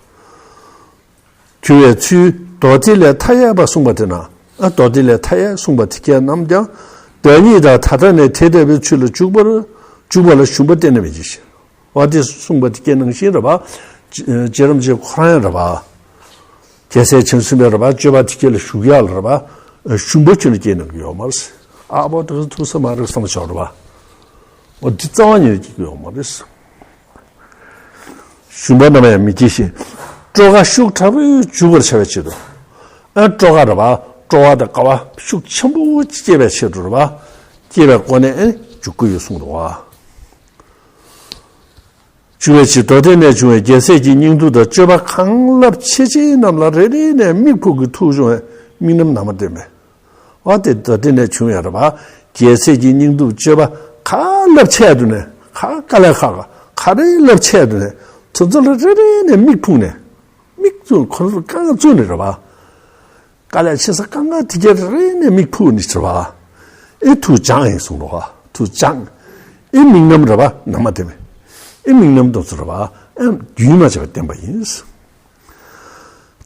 འགྱུར་བའི་ཚུལ་མདོ་སྡེ་ལས་མཐའ་ཡས་པ་གསུངས་པ་དེ་ན། ཨ་མདོ་སྡེ་ལས་མཐའ་ཡས་གསུངས་པ་དེ་སྐད་རྣམས་ཀྱང་། བདག་ཉིད་དང་ད་ལྟ་ནས་དེ་ལྟ་བུའི་ཚུལ་ལ་འཇུག་པར་འཇུག་པ་ལ་ཞུམ་པ་གཏན་ནས་མི་བྱེད་ཞེས། འོ་དེ་གསུངས་པ་དེ་སྐད་ནང་བཞིན་རེད་པ། རྗེ་རྗེ་རིན་པོ་ཆེ་ཁོ་རང་ཡང་རེད་པ། རྒྱལ་སྲས་བྱང་ཆུབ་སེམས་དཔའི་རེད་པ། སྤྱོད་པ་དེ་སྐད་ལ་ཞུགས་ཡག་ལ་རེད་པ། ཞུམ་པ་ཁྱོན་ནས་སྐྱེས་གནང་གི་ཡོད་མ་རེད། ཨ་བོ་དེ་ཐུགས་ས་མ་རེད་བསམ་ཆོག་རེད་པ། འོ་འདི་རྩ་བ་ཉིད་ནས་སྐྱེ་གི་ཡོད་མ་རེད། ཞུམ་པ་རྣམས་ཡང་མི་སྐྱེ་ཞིང་། སྤྲོ་བ་ཤུགས་དྲག་པོས་འཇུག་པར་བྱ་བའི་ཆེད་དུ། ཨ་སྤྲོ་བ་རེད་པ། སྤྲོ་བ་དང་དགའ་བ་ཤུགས་ཆེན་པོ་སྐྱེ་བའི་ཆེད་དུ་རེད་པ། སྐྱེ་བའི་སྒོ་ནས་ཨེ་འཇུག་གི་ཡོད་གསུངས་འདུག་པ། འཇུག་པའི་ཕྱིར་མདོ་སྡེ་ནས་བྱུང་བའི་རྒྱལ་སྲས་ཀྱི་སྙིང་སྟོབས་དང་སྤྱོད་པ་གང་རླབས་ཆེ་ཆེ་རྣམས་ལ་རེ་རེ་ནས་མིག་ཕུག་གི་ཐུག་བྱུང་བའི་དམིགས་རྣམ་ནང་མ་བསྟན་པས། འོ་དེ་མདོ་སྡེ་ནས་བྱུང་ཡ་རེད་པ། རྒྱལ་སྲས་ཀྱི་སྙིང་སྟོབས་སྤྱོད་པ་ག་རླབས་ཆེ་དུ་ནས་ག་དཀའ་ལས་ཁག་ག་རེ་རླབས་ཆེ་དུ་ནས་དེ་ཚོ་ལ་རེ་རེ་ནས་མིག་ཕུག་ནས་མིག་བཙུམ་ཁོ་ཚོ་དཀའ་ངལ་བཙུགས་ནས་རེད་པ། དཀའ་ལས་ཆེ་ས་དཀའ་ངལ་དེ་ག་རེ་རེ་ནས་མིག་ཕུག་ནས་རེད་པ། ཨེ་ཐུགས་སྦྱངས་ཡིན་གསུངས་རེད་པ། ཐུགས་སྦྱངས། ཨེ་དམིགས་རྣམ་རེད་པ། ནང་མ་བསྟན་པས། ཨེ་དམིགས་རྣམ་དེ་ཚོ་རེད་པ། ཨེ་རྒྱུན་མ་ཆད་པར་བསྟན་པ་ཡིན།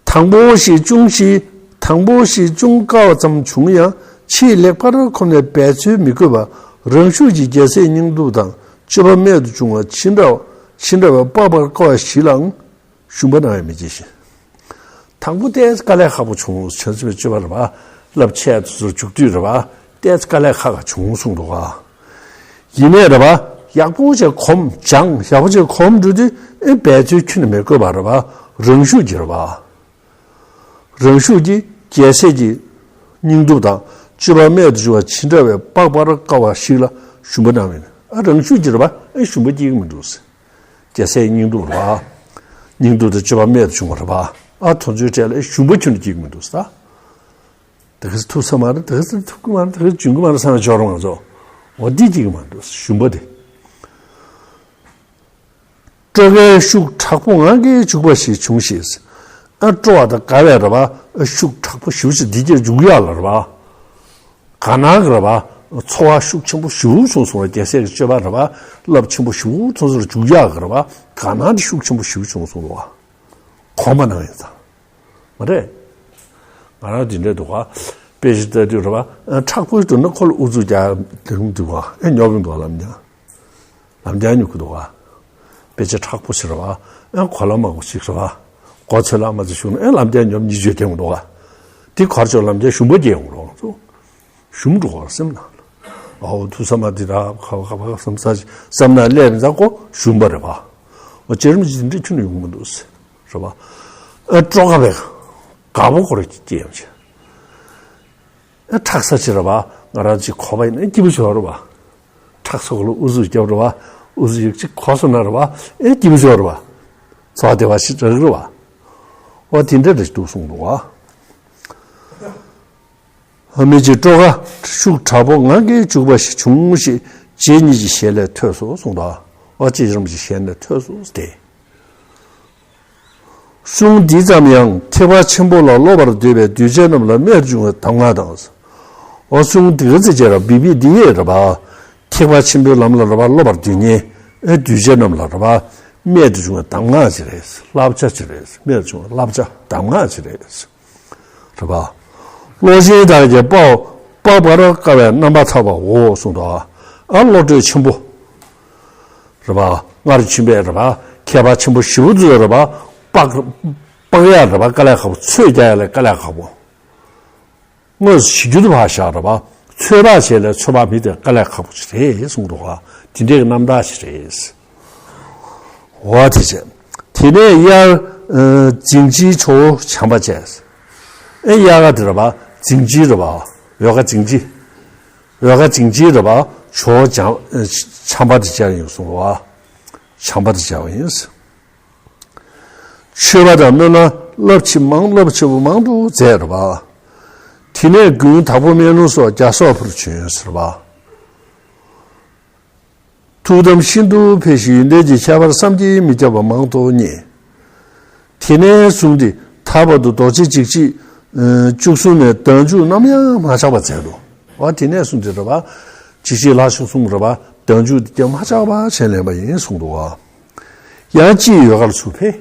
དང་པོ་ཞེས་ཅུང་ཞིག་དང་པོ་ཞེས་ཅུང་དཀའ་བ་ཙམ་བྱུང་ཡང་ཕྱིས་ལེགས་པར་གོམས་ནས་འབད་རྩོལ་མི་དགོས་པར་རང་ཤུགས་ཀྱིས་རྒྱལ་སྲས་སྙིང་སྟོབས་དང་སྤྱོད་པ་རྨད་དུ་བྱུང་བ་ཇི་འདྲ་ཇི་འདྲ་བར་དཔག་པར་དཀའ་བ་ཞིག་ལའང་ཞུམ་པ་རྣམས་ཡང་མི་བྱེད་ཞིང་། དང་པོ་ཏོག་ཙམ་དཀའ་ལས་ཁག་པོ་བྱུང་། བྱང་ཆུབ་པའི་སྤྱོད་པ་རེད་པ། རླབས་ཆེ་དུ་འཇུག་དུས་རེད་པ། ཏོག་ཙམ་དཀའ་ལས་ཁག་ཁག་བྱུང་གསུངས་འདུག་ག་ཡིན་ནའི་རེད་པ། ཡག་པོ་ཅིག་གོམས་སྦྱངས། ཡག་པོ་ཅིག་གོམས་འགྲོ་དུས་ཨེ་འབད་རྩོལ་ཁྱོན་ནས་མི་དགོས་པ་རེད་པ། རང་ཤུགས་ཀྱིས་རེད་པ། རང་ཤུགས་ཀྱིས་རྒྱལ་སྲས་ཀྱི་སྙིང་སྟོབས་དང་སྤྱོད་པ་རྨད་དུ་བྱུང་བ་ཇི་འདྲ་བའི་དཔག་པར་དཀའ་བ་ཞིག་ལ་ཞུམ་པ་རྣམས་ཡིན། ཨ་རང་ཤུགས་ཀྱིས་རེད་པ། ཨེ་ཞུམ་པ་སྐྱེ་གི་མི་འདུག་ཟེར། རྒྱལ་སྲས་སྙིང་སྟོབས་རེད་པ། སྙིང་སྟོབས་དང་སྤྱོད་པ་རྨད་དུ་བྱུང་བ་རེད་པ། ཨ་དེ་ཚོའི་གྲས་ལ་ཨེ་ཞུམ་པ་ཁྱོན་ནས་སྐྱེ་གི་མི་འདུག་ཟེར། དེ་ག་ཚོད་ཐུབ་ས་མ་རེད། དེ་ག་ཚོད་ཐུབ་གི་མ་རེད། དེ་ག་ཚོད་འཇོན་གི་མ་རེད་བསམ་ཡ་ཅིག་ཡོད་རེད་པ། ང་ཚོ་འོ་འདི་སྐྱེ་གི་མི་འདུག་ཟེར། ཞུམ་པ་དེ། སྤྲོ་བའི་ཤུགས་དྲག་པོ་ངང་གིས་འཇུག་པ་ཞིག་བྱུང་ཞེས། ཨ་སྤྲོ་བ་དང་དགའ་བའི་རེད་པ། ཤུགས་དྲག་པོ་ཞེ་པོ་ཅིག་འདི་གར་འཇུག་ཡག་ལ་རེད་པ། དགའ་སྣང་གི་རེད་པ། ཚོར་བ་ཤུགས་ཆེན་པོ་ཞེ་པོ་བྱུང་སོང་བ། རྒྱལ་སྲས་ཀྱི་སྤྱོད་པ་རེད་པ། རླབས་ཆེན་པོ་ཞེ་པོ་ཚོར་སོང་། འཇུག་ཡག་གི་རེད་པ། དགའ་སྣང་དེ་ཤུགས་ཆེན་པོ་ཞེ་པོ་བྱུང་སོང་བ། གོམས་པ་ནང་ཡིན་ཙང་། མ་རེད། ང་རང་འདི་འདྲ་འདུག་ག་དཔེ་ཞིག་ལྟ་དུས་རེད་པ། ཨ་མཁྲེགས་པོ་ཞིག་འདུག་ན་ཁོ་ལ་ཨུ་ཚུགས་རྒྱག་འདུག་ག་ཨེ་ཉོབ་ཡོང་འདུག་ག་ལམ་རྒྱག་ལམ་རྒྱག་ཉོབ་ཀྱི་འདུག་ག་དཔེ་ཆ་མཁྲེགས་པོ་ཞིག་རེད་པ། ཨེ་གོ་ལ་མང་པོ་ཞིག་རེད་པ། མགོ་ཚོས་ལ་མ་ཚོས་ཞུགས་ན་ཨེ་ལམ་རྒྱག་ཉོབ་ཉི་ཤུ་ཐེབས་འདུག་ག་དེ་གར་ཅོག་ལམ་རྒྱག་ཞུམ་པ་སྐྱེ་ཡོང་རོགས་ཚོ། ཞུམ་འགྲོ་གི་རེད་སེམས་ནང་ལ། ཨའོ་ཐུགས་ས་མ་འདི་ར་ཁ་བ་ཁ་བ་བསམ་ས་བསམ་ན་སླེབས་ཙང་ཁོ་ཞུམ་པ་རེད་པ། འོ་རྗེ་རིན་པོ་ཆེ་འདི་འདྲ་ཁྱོན་ནས་ཡོང་གི་མི་འདུག་ཟེར། རེད་པ། ཨ་སྤྲོ་དགའ་བའི་དགའ་པོ་ཁོ་རང་སྐྱེ་ཡོང་ཆེ། ཨ་མཁྲེགས་ས་ཅིག་རེད་པ། ང་རང་ཅིག་གོ་བ་ཡིན་ན་སྐྱིད་པོ་ཞིག་རེད་པ། མཁྲེགས་ས་ཁོ་ལ་ཨུ་ཚུགས་རྒྱབ་རེད་པ། ཨུ་ཚུགས་ཡག་ཅིག་གོ་སོང་ན་རེད་པ། ཨེ་སྐྱིད་པོ་ཞིག་རེད་པ། ཚོར་བ་བདེ་བ་ཞིག་རག་རེད་པ། འོ་དེ་འདྲ་རེད་འདུག་གསུངས་འདུག་ག་ཨ་མི་ཅིག་སྤྲོ་དགའ་ཤུགས་དྲག་པོ་ངང་གིས་འཇུག་པ་ཞིག་བྱུང་ཞེས་རྗེ་ཉིད་ཀྱི་ཞལ་ལས་ཐོས་སོ་གསུངས་འདུག་འོ་རྗེ་རིན་པོ་ཆེའི་ཞལ་ནས་ཐོས་སོ་སྟེ། གསུང་འདི་ཙམ་ཡང་ཐེག་པ་ཆེན་པོ་ལ་སློབ་པར་འདོད་པའི་གདུལ་བྱ་རྣམས་ལ་རྨད་དུ་བྱུང་བའི་གདམས་ངག་དང་། འོ་གསུང་འདི་ག་ཚོད་ཅིག་ར་བི་བི་འདི་ཡས་རེད་པ། ཐེག་པ་ཆེན་པོའི་ལམ་ལ་རེད་པ། སློབ་པར་འདོད་མཁན་ཨེ་གདུལ་བྱ་རྣམས་ལ་རེད་པ། རྨད་དུ་བྱུང་བའི་གདམས་ངག་ཅིག་རེད། བསླབ་བྱ་ཅིག་རེད། རྨད་དུ་བྱུང་བའི་བསླབ་བྱ་གདམས་ངག་ཅིག་རེད། རེད་པ། བློ་ཆེན་དག་གིས་དཔག་དཔག་པར་དཀའ་བའི་རྣམ་པར་ཐར་པའོ་གསུངས་འདུག་ཨ་བློ་གྲོས་ཆེན་པོ། རེད་པ། སྔར་ཕྱིན་པའི་རེད་པ། མཁས་པ་ཆེན་པོ་ཞེ་པོ་ཚོས་རེད་པ། དཔག་དཔག་ཡག་རེད་པ། དཀའ་ལས་ཁག་པོ། ཚོད་རྒྱག་ཡག་ལ་དཀའ་ལས་ཁག་པོ། དངོས་སུ་ཞི་རྒྱུ་དུ་ཕར་བཞག་རེད་པ། ཚོད་དཔག་བྱེད་ལས་ཚོད་དཔག་མེད་དེ་དཀའ་ལས་ཁག་པོ་ཞིག་རེད་གསུངས་འདུག་ག་དེ་འདྲའི་རྣམ་ཐར་ཞིག་རེད། འོ་དེ་བྱས། དེ་ནས་དབྱར་ཨ་རྫིང་བྱིའི་ཇོ་བོ་བྱམས་པ་བྱས། ཨེ་དབྱར་ཁ་དེ་རེད་པ། རྫིང་བྱི་རེད་པ། འོལ་ཁ་རྫིང་བྱི། འོལ་ཁ་རྫིང་བྱིའི་རེད་པ། ཇོ་བོ་བྱམས་ཨ་བྱམས་པ་དེ་བྱས་ཡོང་གསུངས་རེད་པ། བྱམས་པ་དེ་བྱས་ཡོང་ཡིན། མཆོད་པ་དང་སྨོན་ལམ་རླབས་ཆེ་མང་རླབས་ཆེ་བོ་མང་དུ་མཛད་རེད་པ། དེ་ནས་དགུན་དྭགས་པོ་སྨན་ལུང་སོགས་རྒྱ་སོག་ཕུར་བྱོན་ཟེར་བ། ཐུགས་དམ་ཤིན་ཏུ་འཕེལ་ཞིང་ཡོན་ཏན་གྱི་ཁྱད་པར་བསམ་གྱིས་མི་ཁྱབ་པ་མང་དུ་རྙེད། དེ་ནས་བཟུང་སྟེ་ད་བར་དུ་རྡོ་རྗེ་འཇིགས་བྱེད་བཅུ་གསུམ་མའི་བརྡ་མཇུག་ནམ་ཡང་མ་ཆག་པ་མཛད་དོ། འོ་དེ་ནས་བཟུང་སྟེ་རེད་པ། འཇིགས་བྱེད་ལྷ་བཅུ་གསུམ་རེད་པ། བརྡ་མཇུག་དེ་མ་ཆག་པ་བྱས་ལེན་པ་ཡིན་གསུངས་འདུག་ག་ཡང་ཅིག་འོལ་ཁ་ལ་ཚུར་ཕེབས།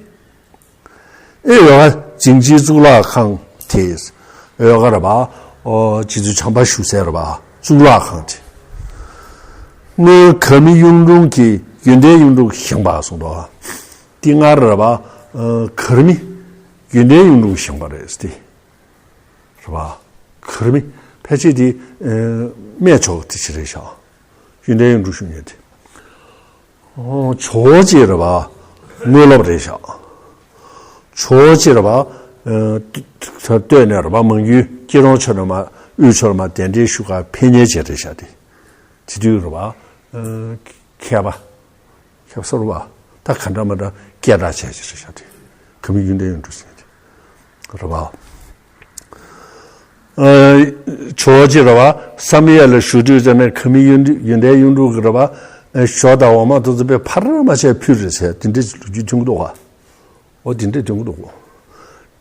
ཨེ་འོལ་ཁ་རྫིང་བྱིའི་གཙུག་ལག་ཁང་དེ། འོལ་ཁ་རེད་པ། ཨོ་རྗེ་བཙུན་བྱམས་པ་བཞུགས་སའི་རེད་པ། གཙུག་ལག་ཁང་དེ། སྔོན་གར་མི་གཡུང་དྲུང་གིས་ཡོན་ཏན་གཡུང་དྲུང་བཞེངས་པ་གསུངས་འདུག་དེ་སྔར་རེད་པ། ཨ་གར་མི། ཡོན་ཏན་གཡུང་དྲུང་བཞེངས་པ་རེད་ཟེར་ཏེ། རེད་པ། གར་མི། ཕལ་ཆེར་དེ་ཨ་སྨད་ཕྱོགས་དེ་ཅིག་རེད་ཤག་ཡོན་ཏན་གཡུང་དྲུང་བཞུགས་མཁན་དེ། ཨོ་ཇོ་བོ་གཅིག་རེད་པ། དངོས་སློབ་རེད་ཤག་ཇོ་བོ་གཅིག་རེད་པ། ཨ་ལྟོས་ནས་རེད་པ། མང་ཡུལ་སྐྱིད་གྲོང་ཕྱོགས་ནས་མར་དབུས་ཕྱོགས་ལ་མར་གདན་འདྲེན་ཞུ་གར་ཕེབས་མཁན་ཅིག་རེད་ཤག་དེ། དེ་དུས་རེད་པ། ཨ་མཁས་པ། མཁས་པ་སོ་རེད་པ། ད་ག་འདྲ་མ་འདྲ་སྐད་གྲགས་ཆེ་ཆེ་རེད་ཤག་དེ། གར་མི་ཡོན་ཏན་གཡུང་དྲུང་ཟེར་མཁན་དེ། རེད་པ། ཨ་ཇོ་བོ་གཅིག་རེད་པ། བསམ་ཡས་ལ་བཞུགས་དུས་ཙམ་ནས་གར་མི་ཡོན་ཡོན་ཏན་གཡུང་དྲུང་གི་རེད་པ། ཨ་ཞོ་དང་འོ་མ་དེ་ཚོ་དཔེ་ཕར་མ་བྱས་ཕུལ་རེད་ཟེར་དེ་འདྲའི་ལོ་རྒྱུས་ཐོན་གྱི་འདུག་ག་འོ་དེ་འདྲའི་ཐོན་གྱི་འདུག་ག་